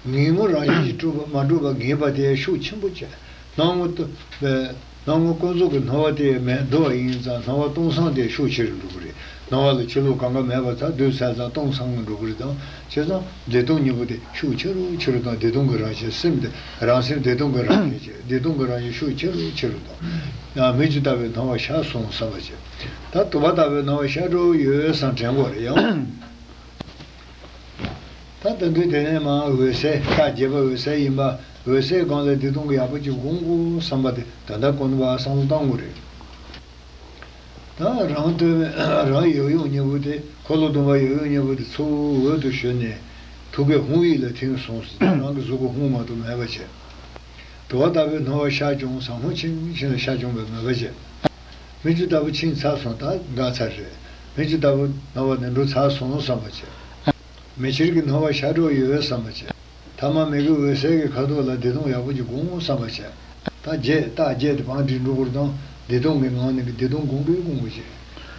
ངེས་ངོ་རང་བཞིན་གྱིས་གྲུབ་པ་མ་གྲུབ་པ་ངེས་པ་དེ་ཤུགས་ཆེན་པོ་བྱས། སྣང་ངོ་ཏུ་བས་སྣང་ངོ་ཀུན་རྫོབ་ཀྱི་སྣང་བ་དེ་མེད་འདུག་པ་ཡིན་ཙང་། སྣང་བ་སྟོང་སང་དེ་ཤུགས་ཆེ་རུ་འགྲོ་གི་རེད། སྣང་བ་ལ་ཕྱི་ལོགས་གང་ག་མེད་པ་ཙང་སྡུད་ཚར་ཙང་སྟོང་སང་གི་འགྲོ་གི་རེད་དང་། བྱས་ཙང་བདེ་སྟོང་གཉིས་པོ་དེ་ཤུགས་ཆེ་རུ་ཆེ་རུ་དང་། བདེ་སྟོང་གི་རང་བཞིན་སེམས་དེ་རང་སེམས་བདེ་སྟོང་གི་རང་བཞིན་བྱས། བདེ་སྟོང་གི་རང་བཞིན་ཤུགས་ཆེ་རུ་ཆེ་རུ་དང་། ཡང་སྨིག་རྒྱུ་ལྟ་བུའི་སྣང་བ་ཤར་སོང་བསམ་པ་བྱས། ད་དུ་བ་ལྟ་བུའི་སྣང་བ་ཤར་འགྲོ་ཡོད་བསམ་དྲན་དགོས་རེད། ཡང་ད་ལྟ་འདི་དེ་ནས་མར་འོད་གསལ། ཐག་བརྒྱད་པ་འོད་གསལ་ཡིན་པ། འོད་གསལ་སྒང་ལ་བདེ་སྟོང་གི་ཡག་པོ་ཅིག་སྒོམ་དགོས་བསམ་པ་དེ་ད་ལྟ་ཀུན་ཏུ་བསམ་བློ་གཏོང་དགོས་རེད། ད་རང་ལྟོས་མེད་རང་ཡབ་ཡུམ་གཉིས་པོ་དེ། འཁོར་ལོ་སྡོམ་པ་ཡབ་ཡུམ་གཉིས་པོ་དེ་ཚུར་འོད་དུ་ཞུ་ནས་ཐུགས་ཀའི་ཧཱུྃ་ཡིག་ལ་ཐིམ་སོང་ཟེར། རང་གི་གཟུགས་པོ་ཧཱུྃ་མ་གཏོགས་མེད་པ་བྱས། དུ་བ་ལྟ་བུའི་སྣང་བ་ཤར་བྱུང་བསམ། ཧཱུྃ་ཆེན་ཆེན་ལ་ཤར་བྱུང་བའི་མོས་པ་བྱས། སྨིག་རྒྱུ་ལྟ་བུ་ཕྱིན་ཚར་སོང་། ད་འགག་ཚར་རེད། སྨིག་རྒྱུ་ལྟ་བུ་སྣང་བ་ནི་འགྲོ་ཚར་སོང་བསམ་པ་བྱས། མེ་ཁྱེར་གྱི་སྣང་བ་ཤར་འགྲོ་ཡོད་བསམ་པ་བྱས། ཐ་མ་མེ་གི་འོད་གསལ་གྱི་ཁ་དོག་ལ་བདེ་སྟོང་ཡག་པོ་ཅིག་སྒོམ་བསམ་པ་བྱས། ད་བརྒྱད་རྟགས་བརྒྱད་དེ་བང་སྒྲིག་འགྲོ་དགོས་དང་། བདེ་སྟོང་གི་ངང་ནས་ཀྱི་བདེ་སྟོང་སྒོམ་དགོས་སྒོམ་དགོས་བྱས།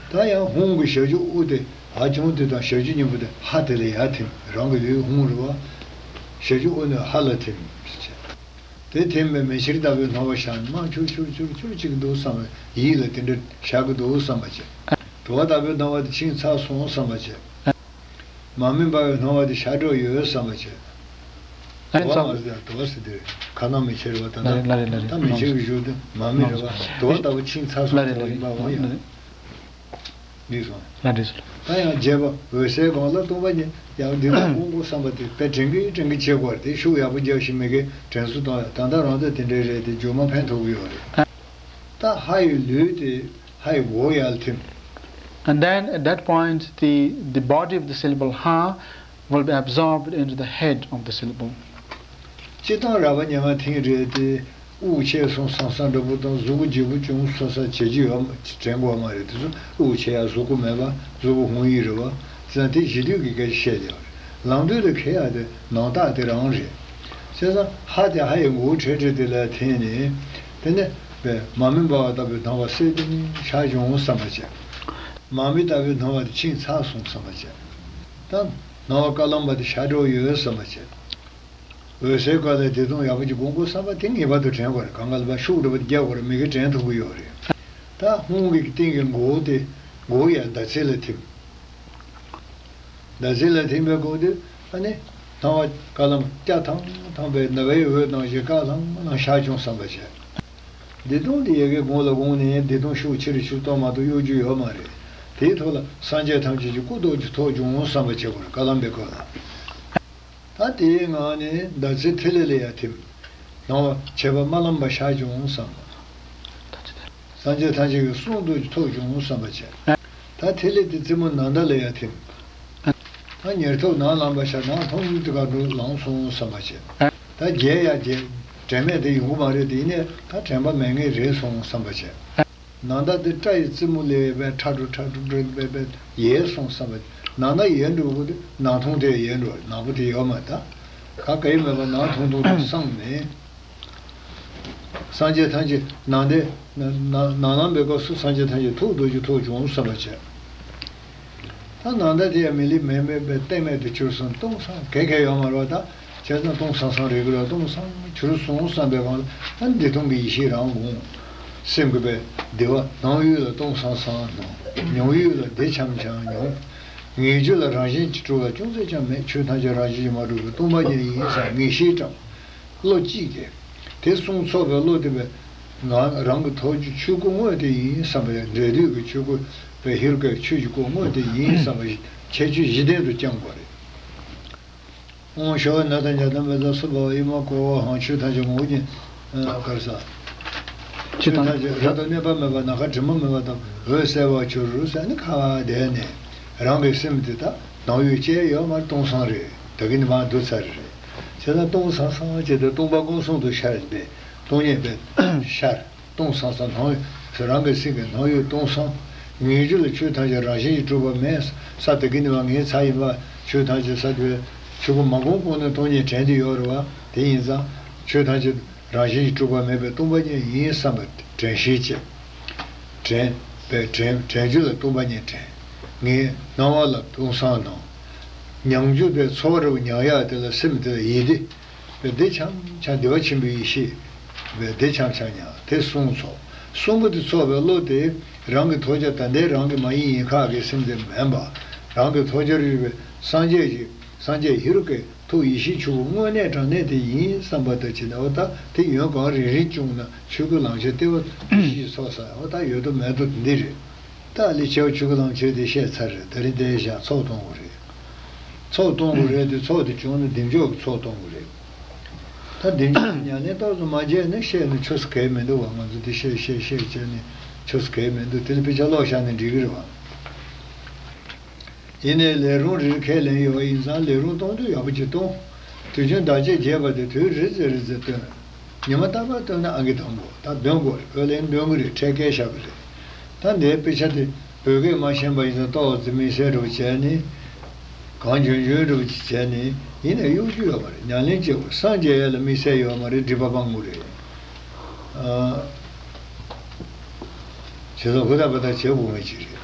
ད་ཡང་ཧཱུྃ་གི་ཞབས་ཀྱུ་དབུ་དེ་ཨ་ཆུང་དེ་དང་། ཞབས་ཀྱུ་གཉིས་པོ་དེ་ཧ་དེ་ལ་ཡར་ཐིམ། རང་གི་ལུས་ཧཱུྃ་རེད་པ། ཞབས་ཀྱུ་དབུ་ནས་ཧ་ལ་ཐིམ་བྱས། དེ་ཐིམ་པས་མེ་ཁྱེར་ལྟ་བུའི་སྣང་བ་ཤར་ནས་མར་ཆུར་ཆུར་ཆུར་ཆུར་ཅིག་འདུག་བསམ་པ། ཡིད་ལ་དེ་འདྲ་ཤར་གི་འདུག་བསམ་པ་བྱས། དུ་བ་ལྟ་བུའི་སྣང་བ་དེ་ཕྱིན་ཚར་སོང་བསམ་པ་བྱས། མར་མེ་འབར་བའི་སྣང་བ་དེ་ཤར་འགྲོ་ཡོད་བསམ་པ་བྱས། ཨ་ནི་དུ་བ་ཚ་མ་ཟེར། དུ་བ་ཟེར་དེ་ཁ་ནང་མེ་ཁྱེར་བ་དང་། ལ་རེ་ལ་རེ་ལ་རེ། ད་མེ་ཁྱེར་གྱི་ཞོར་དུ་མར་མེ་རེད་པ། དུ་བ་ལྟ་བུ་ཕྱིན་ཚར་སོང་ལ་རེ་ལ་ཟེར་བ་ཡིན་པའང་ཡང་། འགྲིག་སོང་། ལ་འགྲིག་སོང་། ད་ཡང་བརྒྱད་པ་འོད་གསལ་སྒང་ལ་སྟོང་པ་ཉིད་ཡང་འདི་ལ་སྒོམ་དགོས་བསམ་པ་དེ་དཔེ་དྲན་གི་དྲན་གི་བྱེད་དགོས་རེད། དེ་ཤུགས་ཡག་པོ་རྒྱབ་ཤིག་མི་དགེ་དྲན་གསོ་གཏོང་ཡ། ད་ལྟ་རང་ཚོ་དེ་འདྲའི་རེད་དེ་རྗེས་མ་ཕན་ཐོགས་གི་ཡོད་རེད། ད་ཧ་ཡི་ལུས་དེ་ཧ་ཡི་མགོ་ཡར་ཐིམ། And then at that point, the, the body of the syllable ha will be absorbed into the head of the syllable. སྤྱིར་བཏང་ར་བ་ཉེ་ང་ཐིང་རེད་དེ། དབུགས་ཆད་སོང་སང་སང་འདྲ་པོ་དང་། གཟུགས་པོ་ལྗིད་པོ་བྱུང་ས་ས་བྱེད་ཀྱི་ཡོད་མ་དྲན་དགོས་མ་རེད། དེ་ཚོ་དབུགས་ཆད་ཡ་གཟུགས་པོ་མེད་པ། གཟུགས་པོ་ཧཱུྃ་ཡིག་རེད་པ། དེ་ཚོ་དེ་གཞི་དུས་ཀྱི་སྐད་ཆ་བཤད་ཡོད་རེད། ལམ་དུས་ལ་ཁེལ་ཡ་དེ་ནང་རྟགས་དེ་རང་རེད། བྱས་ཙང་ཧ་དེ་ཧ་ཡི་མགོ་བོ་ཁྲེ་ཁྲེ་དེ་ལ་འཐེན་ནས། དེ་ནས་པའི་མར་མེ་འབར་བ་ལྟ་བུའི་སྣང་བ་གསལ་དེ་ནི་ཤར་བྱུང་བསམ་པ་བྱས། མར་མེ་ལྟ་བུའི་སྣང་བ་དེ་ཕྱིན་ཚར་སོང་བསམ་པ་བྱས། ད་སྣང་བ་ཀ་ལམ་པ་དེ་ཤར་འགྲོ་ཡོད་བསམ་པ་བྱས། འོད་གསལ་སྐབས་ལ་བདེ་སྟོང་ཡག་པོ་ཅིག་སྒོམ་དགོས་བསམ་པ་དེ་ངེས་པར་དུ་དྲན་དགོས་རེད། གང་ག་ལ་ཕར་ཤུགས་འདྲ་པོ་རྒྱག་དགོས་རེད། མི་དགེ་དྲན་ཐུབ་ཀྱི་ཡོད་རེད། ད་ཧཱུྃ་གི་སྟེང་གི་མགོ་བོ་དེ་མགོ་བོ་ཡར་ཟླ་ཚེས་ལ་ཐིམ། ཟླ་ཚེས་ལ་ཐིམ་པའི་སྐབས་དེ་ཨ་ནི་སྣང་བ་ཀ་ལམ་སྐྱ་ཐང་ཐང་པའི་ཟླ་བའི་འོད་ནང་བཞིན་དཀར་ལྷང་ལྷང་ཤར་བྱུང་བསམ་པ་བྱས། བདེ་སྟོང་དེ་ཡ་གི་དགུང་ལ་དགུང་ནས་བདེ་སྟོང་ཤུགས་ཆེ་རུ་ཆེ་རུ་གཏོང་མ་གཏོགས་གཡོ་རྒྱུ་ཡོད་མ་རེད། དེའི་ཐོག་ལ་སངས་རྒྱས་ཐམས་ཅད་ཀྱི་སྐུ་རྡོ་རྗེ་ཐོགས་བྱུང་བསམ་པ་བྱེད་དགོས་རེད། ཀ་ལམ་པའི་སྐབས་ལ། ད་དེའི་ངང་ནས་ཟླ་ཚེས་ཐིག་ལེ་ལ་ཡར་ཐིམ། སྣང་བ་བྱེད་པ་མ་ལམ་པ་ཤར་བྱུང་བསམ། སངས་རྒྱས་ཐམས་ཅད་ཀྱི་གསུང་དུ་ཐོས་བྱུང་བསམ་པ་བྱས། ད་ཐིག་ལེ་དེ་རྩེ་མོ་ནཱ་ད་ལ་ཡར་ཐིམ། ད་ཉེར་ཐོབ་ནང་ལངས་པ་ཤར། ནང་ཐོག་མུ་དེ་ག་འགྲོ་ལངས་སོང་བསམ་པ་བྱས། ད་བརྒྱད་ཡར་བརྒྱད། དྲན་མེད་དེ་ཡོང་གི་མ་རེད། དེ་ཡིན་ནའི་ད་དྲན་པ་མེད་ངེས་རེད་སོང་བསམ་པ་བྱས། ནཱ་ད་དེ་སྐྲ་ཡི་རྩེ་མོ་ལས་བས་ཁྲ་དྲོ་ཁྲ་དྲོ་དྲོ་བས་བས་ཡལ་སོང་བསམ་པ། ནཱ་ད་ཡལ་འགྲོ་གི་དེ་ནང་ཐོག་དེ་ཡལ་འགྲོ། ནང་པོ་དེ་ཡོད་མ་ད། ག་གེ་མེད་པ་ནང་ཐོག་ཐོག་ཏུ་སངས་ནས། སངས་རྒྱས་ཐམས་ཅད་ནང་དེ་ནང་ནང་ལམ་པའི་སྐབས་སུ་སངས་རྒྱས་ཐམས་ཅད་ཐུགས་རྡོ་རྗེ་ཐོག་བྱུང་བསམ་པ་བྱས། ད་ནང་ད་དེ་ཡང་མི་ལི་མེ་མེ་པའི་སྟེང་མེད་དུ་གྱུར་སོང་། སྟོང་སང་གེ་གེ་ཡོད་མ་རེད་པ། ད་བྱས་ཙང་སྟོང་སང་སང་རེད་གི་ར། སྟོང་སང་གྱུར་སོང་བསམ་པའི་སྒང་ལ་ད་འདི་སྟོང་གི་ཡེ་ཤེས་རང་དགོངས། སེམས་ཀྱི་པའི་བདེ་བ་སྣང་ཡུལ་ལ་སྟོང་སང་སང་སྣང་། མྱོང་ཡུལ་ལ་བདེ་འཆམ་འཆམ་མྱོང་། ངེས་བརྗོད་ལ་རང་བཞིན་གྱིས་གྲུབ་པ་ཅུང་ཟད་ཀྱང་མེད། ཆོས་ཐམས་ཅད་རང་བཞིན་གྱིས་མ་གྲུབ་པའི་སྟོང་པ་ཉིད་ཡིན་ཟེར་ངེས་ཤེས་དྲངས། བློ་གཅིག་གིས། དེ་གསུངས་ཚར་བའི་བློ་དེ་བས། ང་རང་གི་ཐོག་གི་ཆོས་སྐུ་དངོས་དེ་ཡིན་བསམ་པའི་འབྲས་དུས་ཀྱི་ཆོས་སྐུ་བས་ཧེ་རུ་ཀའི་ཆོས་ཀྱི་སྐུ་དངོས་དེ་ཡིན་བསམ་པའི་ཁྱད་ཆོས་བཞི་ལྡན་དུ་བསྐྱང་དགོས་རེད། ཨོཾ་ཤ་བ་ན་དང་ཉ་དང་བེ་ཛ་སུ་བྷ་བ་ཨི་མ་ཀོ་བ་ཧང་། ཆོས་ཐམས་ཅད་ངོ་བོ་ཉིད། ཨ། ག་རེ་ཟ། ཆོས་ཐམས་ཅད་རབ་ཏུ་གནས་པ་མེད་པ། ནམ་མཁའ་དྲི་མ་མེད་པ་དང་འོད་གསལ་བར་གྱུར་ཟེར་ནས་ཁ་བ་བསྡད་ནས་རང་གི་སེམས་དེ་ད་སྣང་ཡུལ་ཅི་ཡང་ཡོད་མ་རེད། སྟོང་སང་རེད། ད་གིན་ནི་མར་བསྡུ་ཚར་རེད། བྱས་ཙང་སྟོང་སང་སང་བྱས་ཏེ་སྟོང་པ་སྐུ་གསུང་དུ་ཤར་བས་སྟོང་ཉིད་པས་ཤར། སྟོང་སང་སང་སྣང་ཡུལ་རང་གི་སེམས་ཀྱི་སྣང་ཡུལ་སྟོང་སང་། ངེས་བརྗོད་ལ་ཆོས་ཐམས་ཅད་རང་བཞིན་གྱིས་གྲུབ་པ་མེད་ས། ད་གིན་ནི་མར་ངའི་ཚ་ཡིན་པ་ཆོས་ཐམས་ཅད་ས་དེ་ཆོས་སྐུ་མ་གོང་གོང་ནས་སྟོང་ཉིད་དྲན་གྱི་ཡོད་རེད་པ། དེ་ཡིན་ཙང་ཆོས་ཐམས་ཅད་རང་བཞིན་གྱིས་གྲུབ་པ་མེད་པའི་སྟོང་པ་ཉིད་ཡིན་བསམ་པ་དྲན་ཤེས་བྱེད། དྲན་པའི་དྲན་དྲན་རྒྱུ་ལ་སྟོང་པ་ཉིད་དྲན། ངའི་སྣང་བ་ལ་སྟོང་སང་སྣང་། མྱང་རྒྱུ་པའི་ཚོར་བ་མྱང་ཡག་དེ་ལ་སེམས་དེ་ལ་ཡིད་བདེ་བའི་བདེ་འཆམ་འཆམ་བདེ་བ་ཆེན་པོའི་ཡེ་ཤེས་པའི་བདེ་འཆམ་འཆམ་མྱང་དེ་གསུངས་སོ། གསུང་པ་དེ་ཚོར་བའི་བློ་དེ་རང་གི་ཐོག་ཀྱང་ད་ལྟའི་རང་གི་མ་ཡིན་ཡིན་ཁག་གི་སེམས་དེ་མིན་པ། རང་གི་ཐོག་ཀྱང་རིག་པའི་སངས་རྒྱས་ཀྱི་སངས་རྒྱས་ཧེ་རུ་ཀའི་ཐུགས་ཡེ་ཤེས་ཆོས་སྐུ་དངོས་གནས་དྲང་གནས་དེ་ཡིན་བསམ་པ་དང་བཅས་ནས། འོ་ད་དེ་ཡོན་གང་རིང་རིང་བྱུང་ན་ཆོས་སྐུ་ལམ་ཁྱེར་ལྟེ་བ་ཡེ་ཤེས་ཚོགས་ས། འོ་ད་ཡོད་དོ་མེད་དོ་འདི་རེད། ད་ལས་བྱེད་པ་ཆོས་སྐུ་ལམ་ཁྱེར་དེ་བཤད་ཚར་རེད། ད་རིང་དེ་བཞག་ཚོགས་གཏོང་དགོས་རེད། ཚོགས་གཏོང་དགོས་རེད་དེ། ཚོགས་དེ་བྱུང་ན་བདེ་མཆོག་གི་ཚོགས་གཏོང་དགོས་རེད། ད་བདེ་མཆོག་ཉམས་ལེན་ཏོག་ཙམ་མ་བྱས་ན་བཤད་ན་ཆོས་སུ་གལ་མི་འདུག་བ། ང་ཚོ་འདི་བཤད་བཤད་བཤད་བྱས་ནས་ཆོས་སུ་གལ་མི་འདུག་དེ་ལ་དཔེ་ཆ་ཀློག་བཞག་ན་འགྲིག་གི་རེད་བ། ཡིན་ནའི་ལས་རུང་རེ་རེ་ཁས་ལེན་ཡོད་པ་ཡིན་ཙང་ལས་རུང་གཏོང་དུས་ཡག་པོ་ཅིག་གཏོང་། དུས་རྒྱུན་བདག་གཅེས་བྱས་པ་དེ་དུས་རེ་ཙམ་རེ་ཙམ་བཏོན། ཉི་མ་རྟག་པར་བཏོན་ན་ཨང་ཀི་དང་པོ་ད་འདོན་དགོས་རེད། ཨོ་ལན་འདོན་གི་རེད། ཁྲལ་བཀལ་བཞག་གི་རེད། ད་འདིའི་དཔེ་ཆ་དེ་བོད་སྐད་མ་ཤེས་པ་ཡིན་ཙང་ཏོག་ཙམ་དམིགས་བསལ་འདྲ་བོ་བྱས་ནས་གང་འཇོན་འཇོན་འདྲ་བོ་ཅིག་བྱས་ནས་ཡིན་ནའི་གཡོ་རྒྱུ་ཡོད་མ་རེད། ཉམས་ལེན་བྱེད་དགོས། སངས་རྒྱས་ཡ་ལ་དམིགས་བསལ་ཡོད་མ་རེད། སྒྲིབ་པ་སྤང་དགོས་རེད། ཨ། བྱས་ཙང་ཧུར་ཐག་པ་ཐག་བྱེད་དགོས་ངེས་ཅིག་རེད།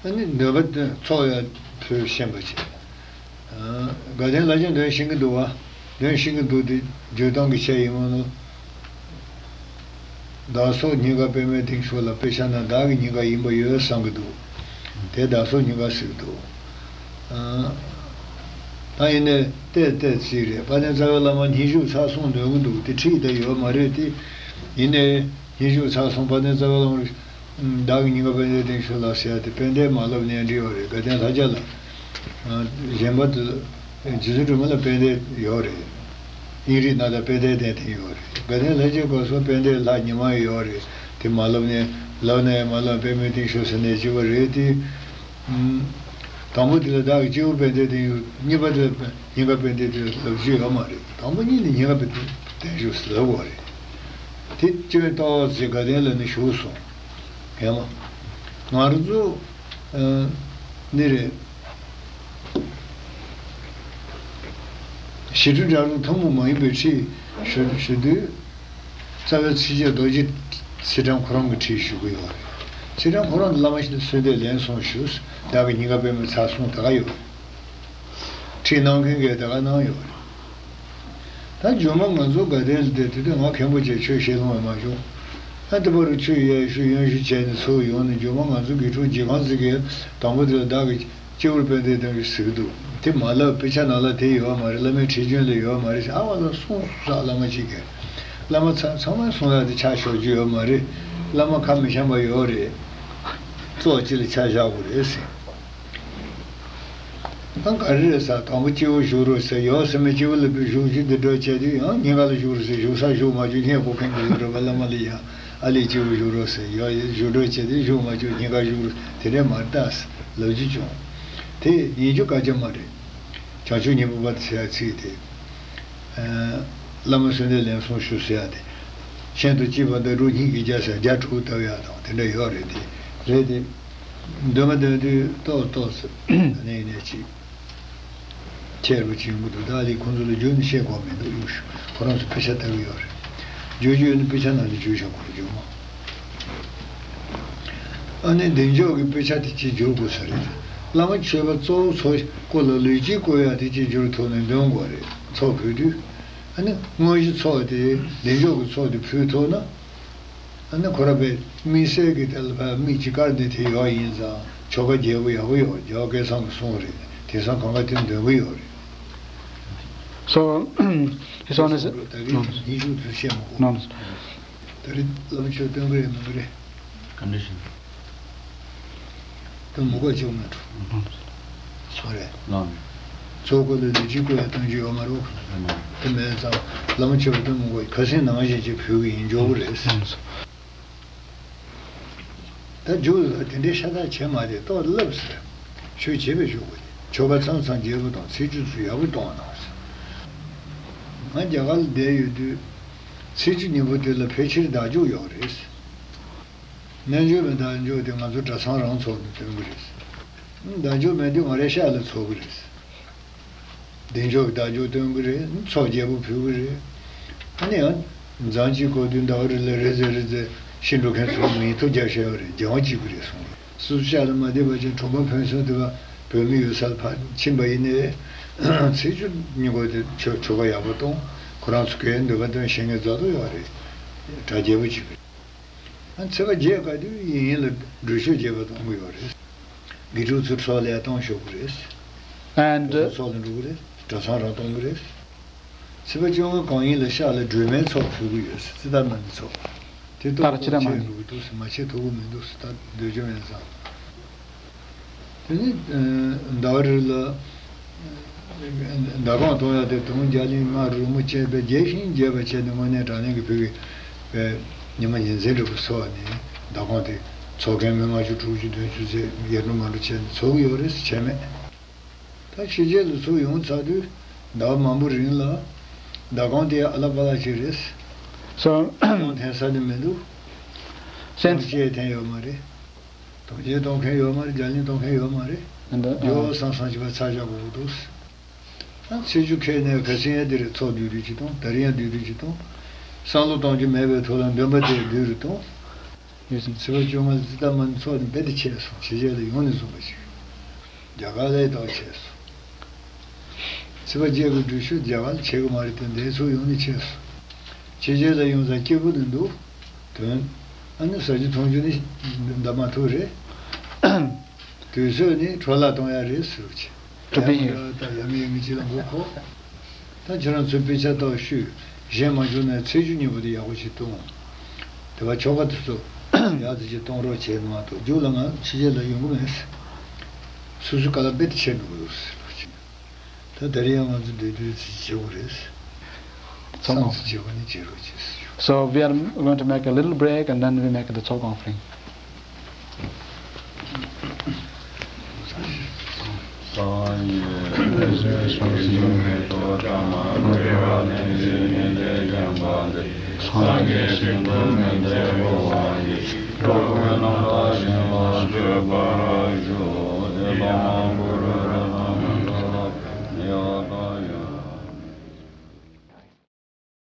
ཨ་ནི་འདོན་པ་འདོན་ཚོགས་ཡ་ཕུལ་ཤེས་པ་བྱེད། ཨ། དགའ་ལྡན་ལྷ་ཆོས་འདོན་ཤེས་ཀྱི་འདུག་བ། འདོན་ཤེས་ཀྱི་འདུག་དེ་བརྗོད་སྟངས་ཀྱི་ཆ་ཡིན་མོ་ནོ། བདག་སོགས་ཉིན་དཀར་པདྨའི་སྟེང་ཤོག་ལ་དཔེ་ཆ་ན་བདག་གི་ཉིན་དཀར་ཡིན་པ་ཡོད་བསམ་གྱི་འདུག་དེ་བདག་སོགས་ཉིན་དཀར་ཟེར་གྱི་འདུག་ཨ། ད་ཡིན་ནའི་ཏེ་ཏེ་ཚིག་རེད། དཔལ་ལྡན་རྩ་བའི་བླ་མ་སྙན་ཞུ་ཚར་སོང་འདོན་གྱི་འདུག་དེ་ཁྲིད་ད་ཡོད་མ་རེད་དེ། ཡིན་ནའི། སྙན་ཞུ་ཚར་སོང་། དཔལ་ལྡན་རྩ་བའི་བླ་མ་བདག་གི་ཉིན་དཀར་དཔལ་ལྡན་སྟེང་ཤོག་ལ་ཟེར་ཡ་དེ་དཔལ་ལྡན་མ་ལབ་ནའི་འགྲིག་ཡོད་རེད། དགའ་ལྡན་ལྷ་རྒྱ་ལ། ཨ། གཞན་པ་དེ་རྗེ་བཙུན་སྒྲོལ་མ་ལ་དཔལ་ལྡན་ཡོད་རེད། དབྱིངས་རིག་ནང་ལ་དཔལ་ལྡན་བསྟན་འཛིན་ཡོད་རེད། དགའ་ལྡན་ལྷ་རྒྱའི་སྐབས་སུ་དཔལ་ལྡན་ལྷ་ཉི་མ་ཡོད་རེད། དེ་མ་ལབ་ནའི་ལབ་ནའི་མ་ལབ་པདྨའི་སྟེང་ཤོག་ཟེར་ནའི་གཅིག་པ་རེད་དེ། ཨུམ། དང་པོ་དེ་ལ་བདག་གི་སྤྱི་བོར་དཔལ་ལྡན་སྟེང་ཡོད། གཉིས་པ་དེ་ལ་ཉིན་དཀར་དཔལ་ལྡན་སྟེང་ལབ་རྒྱུ་ཡོད་མ་རེད། དང་པོ་ཉིད་ནས་ཉིན་དཀར་དཔལ་ལྡན་ཤོག་ཟེར་ལབ་དགོས་རེད། དེ་སྤྱི་བོའི་ལྟོ་བ་ཟེར་དགའ་ལྡན་ལ་ནི་བཞུགས་སོང་། ཧེ་མ། ང་རང་ཚོ། ཨ། འདི་རེད། ཞི་ཁྲོ་སྒྲ་རུང་ཐུན་མོང་མ་ཡིན་པའི་ཁྲིད་ཞུ་ཞུ་དུས། རྩ་བའི་ཚིགས་བཅད་རྡོ་རྗེ་ཚེས་བཀྲམ་ཁོ་རང་གི་ཁྲིད་ཞུ་གི་ཡོད་རེད། ཚེས་བཀྲམ་ཁོ་རང་གི་བླ་མ་ཞིག་ལ་གསོལ་འདེབས་ལེན་སོང་ཞུས། བདག་གི་ཉིན་དཀར་དཔལ་མོའི་ཚར་སོང་ད་ག་ཡོད་རེད། ཁྲིད་གནང་མཁན་གྱིས་ད་ག་གནང་ཡོད་རེད། ད་མཇུག་མ་ང་ཚོ་དགའ་ལྡན་ལ་བསྡད་དུས་དེ་ང་མཁན་པོ་བྱས་ཆོས་བཤད་ལོང་བ་མ་བྱུང་། ད་དེ་བར་ཆོས་ཡར་ཞུ་ཡང་ཞུ་བྱས་ནས་ཚུར་ཡོང་ནས་མཇུག་མ་ང་ཚོ་དགེ་ཕྲུག་རྗེས་ཁང་ཚོ་གིས་དང་པོ་དེ་ལ་བདག་གི་སྤྱི་བོར་དཔལ་ལྡན་སྟེང་ཞོག་ཟེར་གྱི་འདུག་དེ་མ་ལབ། དཔེ་ཆ་ནང་ལ་དེ་ཡོད་མ་རེད། བླ་མའི་ཁྲིད་རྒྱུན་ལ་ཡོད་མ་རེད་ཟེར། ཨ་བ་ལ་གསུངས་སོང་ཟེར། བླ་མ་ཚང་ཚང་མས་གསུང་ཡག་དེ་ཆ་ཞོག་རྒྱུ་ཡོད་མ་རེད། བླ་མ་ཁ་མི་འཆམ་པ་ཡོད་རེད། ཙོག་གཅིག་ལ་ཆ་བཞག་དགོས་རེད་ཟེར། ཨང་ག་རེ་རེད་ཟེར། དང་པོ་སྐྱིད་པོ་བཞུགས་རོགས་ཟེར། ཡོད་ཟེར་མི་སྐྱིད་པོ་ལ་བཞུགས་རྒྱུ་འདི་འདྲ་བྱས་དུས་ཡང་སྙིང་ག་ལ་བཞུགས་རོགས་ཟེར། བཞུགས་ས་བཞུགས་མ་བཅུག་སྙད་གོ་མཁན་གྱི་ལ་རེད་པ། བླ་མ་ལ་ཡང་ཨ་ལས་སྐྱིད་པོ་བཞུགས་རོགས་ཟེར། ཡོད་ཡོད་བཞུགས་རོགས་བྱས་དུས་བཞུགས་མ་བཅུག་སྙིང་ག་བཞུགས་རོགས་དེ་འདྲས་མ་རེད་ད་ཟེར་ལབ་རྒྱུ་བྱུང་། དེ་ཡིན་རྒྱུ་སྐད་ཆ་མ་རེད། བྱང་ཆུབ་སྙིང་པོ་པ་ཟེར་ཡ་ཚིག་དེ། བླ་མ་གསོལ་འདེབས་ལན་གསུམ་ཞུ་ཟེར་ཡ་དེ། ཤིན་ཏུ་སྐྱིད་པ་འདི་རུ་གཉིས་ཀྱི་རྒྱ་ཟེར་རྒྱ་དྲུག་ལྟ་བུ་ཡ་དང་དེ་འདྲ་ཡོད་རེད་དེ། རེད་དེ། འདོན་པ་འདོན་དུས་ཏོག་ཏོག་ཙམ་ནས་ནས་ཅིག་ཁྱེད་རུ་ཅིག་ཡོང་གི་འདུག་ད་ལི་ཁོང་ཚོ་ལ་བརྗོད་ནས་བཤད་དགོས་མི་འདུག་གཡུག་ཞུ་ཁོ་རང་ཚོ་དཔེ་ཆ་ལྟ་གི་ཡོད་རེད། བརྗོད་རྒྱུ་ཡོད་ན་དཔེ་ཆ་ནང་ནས་བརྗོད་བཞག་དགོས་རེད་བརྗོད་མ། ཨ་ནི་བདེ་མཆོག་གི་དཔེ་ཆ་དེ་གཅིག་བསྒྱུར་དགོས་ས་རེད། བླ་མ་མཆོད་པ་གཙོ་བོ་ཚོགས་སྐོར་ལ་ལུས་དཀྱིལ་བསྐོར་ཡག་དེ་གཅིག་བསྒྱུར་ཐུབ་ནས་འདོན་དགོས་རེད། ཚོགས་ཕུལ་དུས། ཨ་ནི་དངོས་གཞི་ཚོགས་དེ་བདེ་མཆོག་གི་ཚོགས་དེ་ཕུལ་ཐུབ་ན། ཨ་ནི་ཁོ་ར་པའི་དམིགས་བསལ་གྱི་དེ་ལ་ཕར་དམིགས་ཀྱི་བཀར་འདི་དེ་ཡོག་ཡིན་ཙང་ཆོ་ག་རྒྱས་པོ་ཡག་པོ་ཡོག་རྒྱལ་བ་སྐལ་བཟང་གི་གསུང་རེད། དེང་སང་གང་ག་དེ་འདོན་གི་ཡོད་རེད། So, His Holiness, ད་གིན་ཉིན་ཞུགས་དུ་བཤད་མ་དགོས། No, no, sir. ད་རེས་བླ་མ་མཆོད་སྟོན་གི་རེད་མིན་གི་རེད། Condition. དེ་མུ་ག་ཅིག་མེད་འགྲོ། No, no, sir. སོ་རེད། No, no. ཚོགས་སྐོར་ལ་ལུས་དཀྱིལ་བསྐོར་ཡ་གཏོང་རྒྱུ་ཡོད་མ་རེད། No, no. དེ་མེད་ཙང་བླ་མ་མཆོད་པ་སྟོན་མི་དགོས། ཁ་སེང་ནང་བཞིན་ཅིག་ཕུལ་གི་ཡིན། མགྱོགས་པོ་རེད། No, no, sir. ད་མཇུག་ལ་དེ་འདྲའི་ཤ་སྟག་བྱེད་མ་དེ་ཏོག་ལབ་ཟེར། ཆོས་བྱེད་པའི་ཞུ་དགོས་ཏེ། ཆོ་ག་མཚམས་མཚམས་རྒྱས་པོ་དང་ཚེས་བཅུ་ཚོ་ཡག་པོ་གཏོང་གནང་ཟེར། ང་རྒྱ་གར་ལ་བསྡད་ཡོད་དུས། ཚེས་བཅུ་ཉིན་པོ་དེ་ལ་ཕལ་ཆེར་བདག་འཇུག་ཡོད་རེད། རྣལ་འབྱོར་པའི་བདག་འཇུག་དེ་ང་ཚོ་གྲྭ་ཚང་རང་ཚོགས་ནས་སྟོན་གི་རེད། བདག་འཇུག་མེད་དུས་ང་རའི་ཤག་ལ་ཚོགས་གི་རེད། བདེ་མཆོག་གི་བདག་འཇུག་སྟོན་གི་རེད། ཚོགས་རྒྱས་པོ་ཕུལ་གི་རེད། ཨ་ནི་ཡང་། མཛངས་གཅིག་གོ་དུས་ཟླ་བ་རེ་ལ་རེ་ཟེར་རེ་ཟེར་ཤི་འགྲོ་མཁན་ཚོ་མིང་ཐོ་རྒྱག་བཞག་ཡོད་རེད། རྒྱལ་དབང་གཅིག་པུ་རེད་གསུངས་རེད། སུ་ཤག་ལ་མ་བསྡད་པ་ཅན་གྲོང་པ་ཕན་ཚུན་དེ་བ་བོད་མི་ཡོད་སར་ཕར་ཕྱིན་པ་ཡིན་ནའི། ཚེས་བཅུ་ཉིན་གོ་དེ་ཆོ་ཆོ་ག་ཡག་པོ་གཏོང་། ཁོ་རང་ཚོ་གའི་འདོད་པ་འདོན་ཤེས་མཁན་རྫོགས་ཐོ་ཡོད་རེད། གྲ་རྒྱས་པོ་གཅིག་རེད། ཨ་ཚེས་པ་བརྒྱད་ག་དུས་ཡིན་ཡིན་ལ་སྒྲོལ་ཆོག་རྒྱས་པ་གཏོང་གི་ཡོད་རེད། དགེ་ཕྲུག་ཚོ་འཕྲོ་ལས་གཏོང་ཤོག་གི་རེད། And ཚོགས་ལ་འགྲོ་གི་རེད། གྲྭ་ཚང་རང་གཏོང་གི་རེད། ཚེས་པ་བཅོ་ལྔ་གང་ཡིན་ལ་ཤག་ལ་སྒྲོལ་མའི་ཚོགས་ཕུལ་གི་ཡོད། ཙི་ཏ་མ་ཎི་ཚོགས། དེ་ཏོག་ཏོག་ཆེ་འགྲོ་གི་འདུག་སེ་མ་ཆེ་ཐུབ་གི་མི་འདུག་སེ་ད་འདོད་སྐྱོ་ཡིན་ཙང་། དེ་ནི་ཟླ་བ་རེ་ལ་ཟླ་གོང་གཏོང་ཡག་དེ་དུང་རྒྱ་གླིང་ལྔ་རུ་མོ་བཅས་པའི་རྒྱས་ཤིང་རྒྱས་པ་བྱས་ནས་དངོས་གནས་དྲང་གནས་ཀྱི་བོད་ཀྱི་ཉི་མ་ཉིན་མཚན་འདྲ་པོ་སོགས་ནས་ཟླ་གོང་དེ་ཚོགས་མཁན་མི་ལྔ་བཅུ་དྲུག་ཅུ་བདུན་ཅུ་ཙམ་ཡར་འགྲོ་མར་འགྲོ་བྱས་ནས་ཚོགས་ཀྱི་ཡོད་རེད་ཟེར་བྱས་མེད། ད་ཕྱི་རྒྱལ་ལ་ཚུར་ཡོང་ཚར་དུས་ཟླ་བ་མང་པོ་རིང་ལ་ཟླ་གོང་དེ་ཨ་ལ་པ་ལ་ཞིག་རེད། So, གཏོང་འཐེན་ས་ནི་མི་འདུག་གཏོང་since བྱེད་འཐེན་ཡོད་མ་རེད། གཏོང་བྱེད་གཏོང་མཁན་ཡོད་མ་རེད། རྒྱ་གླིང་གཏོང་མཁན་ཡོད་མ་རེད། And, uh, ཇོ་བོ་བསམ་བསམ་བྱས་པ་ཚར་བཞག་དགོས་འདུག་ད་ཚེས་བཅུ་ཁེལ་ནས་ཁ་སང་ཡང་འདི་རེད། ཚོགས་བསྡུས་བསྡུས་ཅིག་གཏོང་། ད་རིང་ཡང་བསྡུས་བསྡུས་ཅིག་གཏོང་། བསམ་བློ་གཏོང་རྒྱུ་མེད་པའི་ཐོག་ལ་འདོན་པ་དེ་བསྡུས་རུ་གཏོང་། Using ཚེས་པ་བཅོ་ལྔ་ཙི་ཏ་མ་ཎི་ཚོགས་ནི་རྦད་དེ་ཆད་སོང་། ཕྱི་རྒྱལ་ལ་ཡོང་ནས་བཟུང་བ་ཞིག་རྒྱ་གར་ལ་ཡི་དྭགས་ཆད་སོང་། ཚེས་པ་བརྒྱད་ཀྱི་འགྲུལ་བཞུད་རྒྱ་གར་ལ་བྱེད་ཀྱི་མ་རེད་དེ་འདས་ཚུར་ཡོང་ནས་ཆད་སོང་། ཕྱི་རྒྱལ་ལ་ཡོང་ཙང་སྐྱིད་པོ་ནི་འདུག་དོན། ཨ་ནི་ཟ་རྒྱུ་འཐུང་རྒྱུ་ནི་འདང་མ་ཐུབ་རེད། དུས་ཚོད་ནི་འཕྲོ་བརླག་གཏོང་ཡ་རེད་ཟེར་བ་ཅིག To be here. ད་ཡ་མི་ཡ་མི་ཅིག་ལ་མགོ་འཁོར། ད་ཁྱེད་རང་ཚོས་དཔེ་ཆ་ཏོག་ཞུས། གཞན་མ་བྱུང་ན་ཚེས་བཅུ་ཉིན་པོ་དེ་ཡག་པོ་ཞིག་གཏོང་། དེ་བ་ཆོ་ག་དེ་ཚོ་ཡག་ཙི་ཅིག་གཏོང་རོགས་བྱས་མ་གཏོགས་རྒྱུགས་ལ་ང་ཕྱི་རྒྱལ་ལ་ཡོང་གི་མེད། སོ་སོའི་དཀའ་ལས་རྦད་དེ་ཆེ་འགྲོ་གི་འདུག་ཟེར་བ་ཅིག་ད་ད་རེས་ཡང་ང་ཚོ་འདོད་འདོད་ཅིག་བྱེད་དགོས་རེད། So, བསམ་ཚུལ་བྱེད་དགོས་ན་བྱེད་རོགས་བྱེད་ཟེར། So we are going to make a little break and then we make the ཚོགས་ཀོན་ཕ་རེན་སི།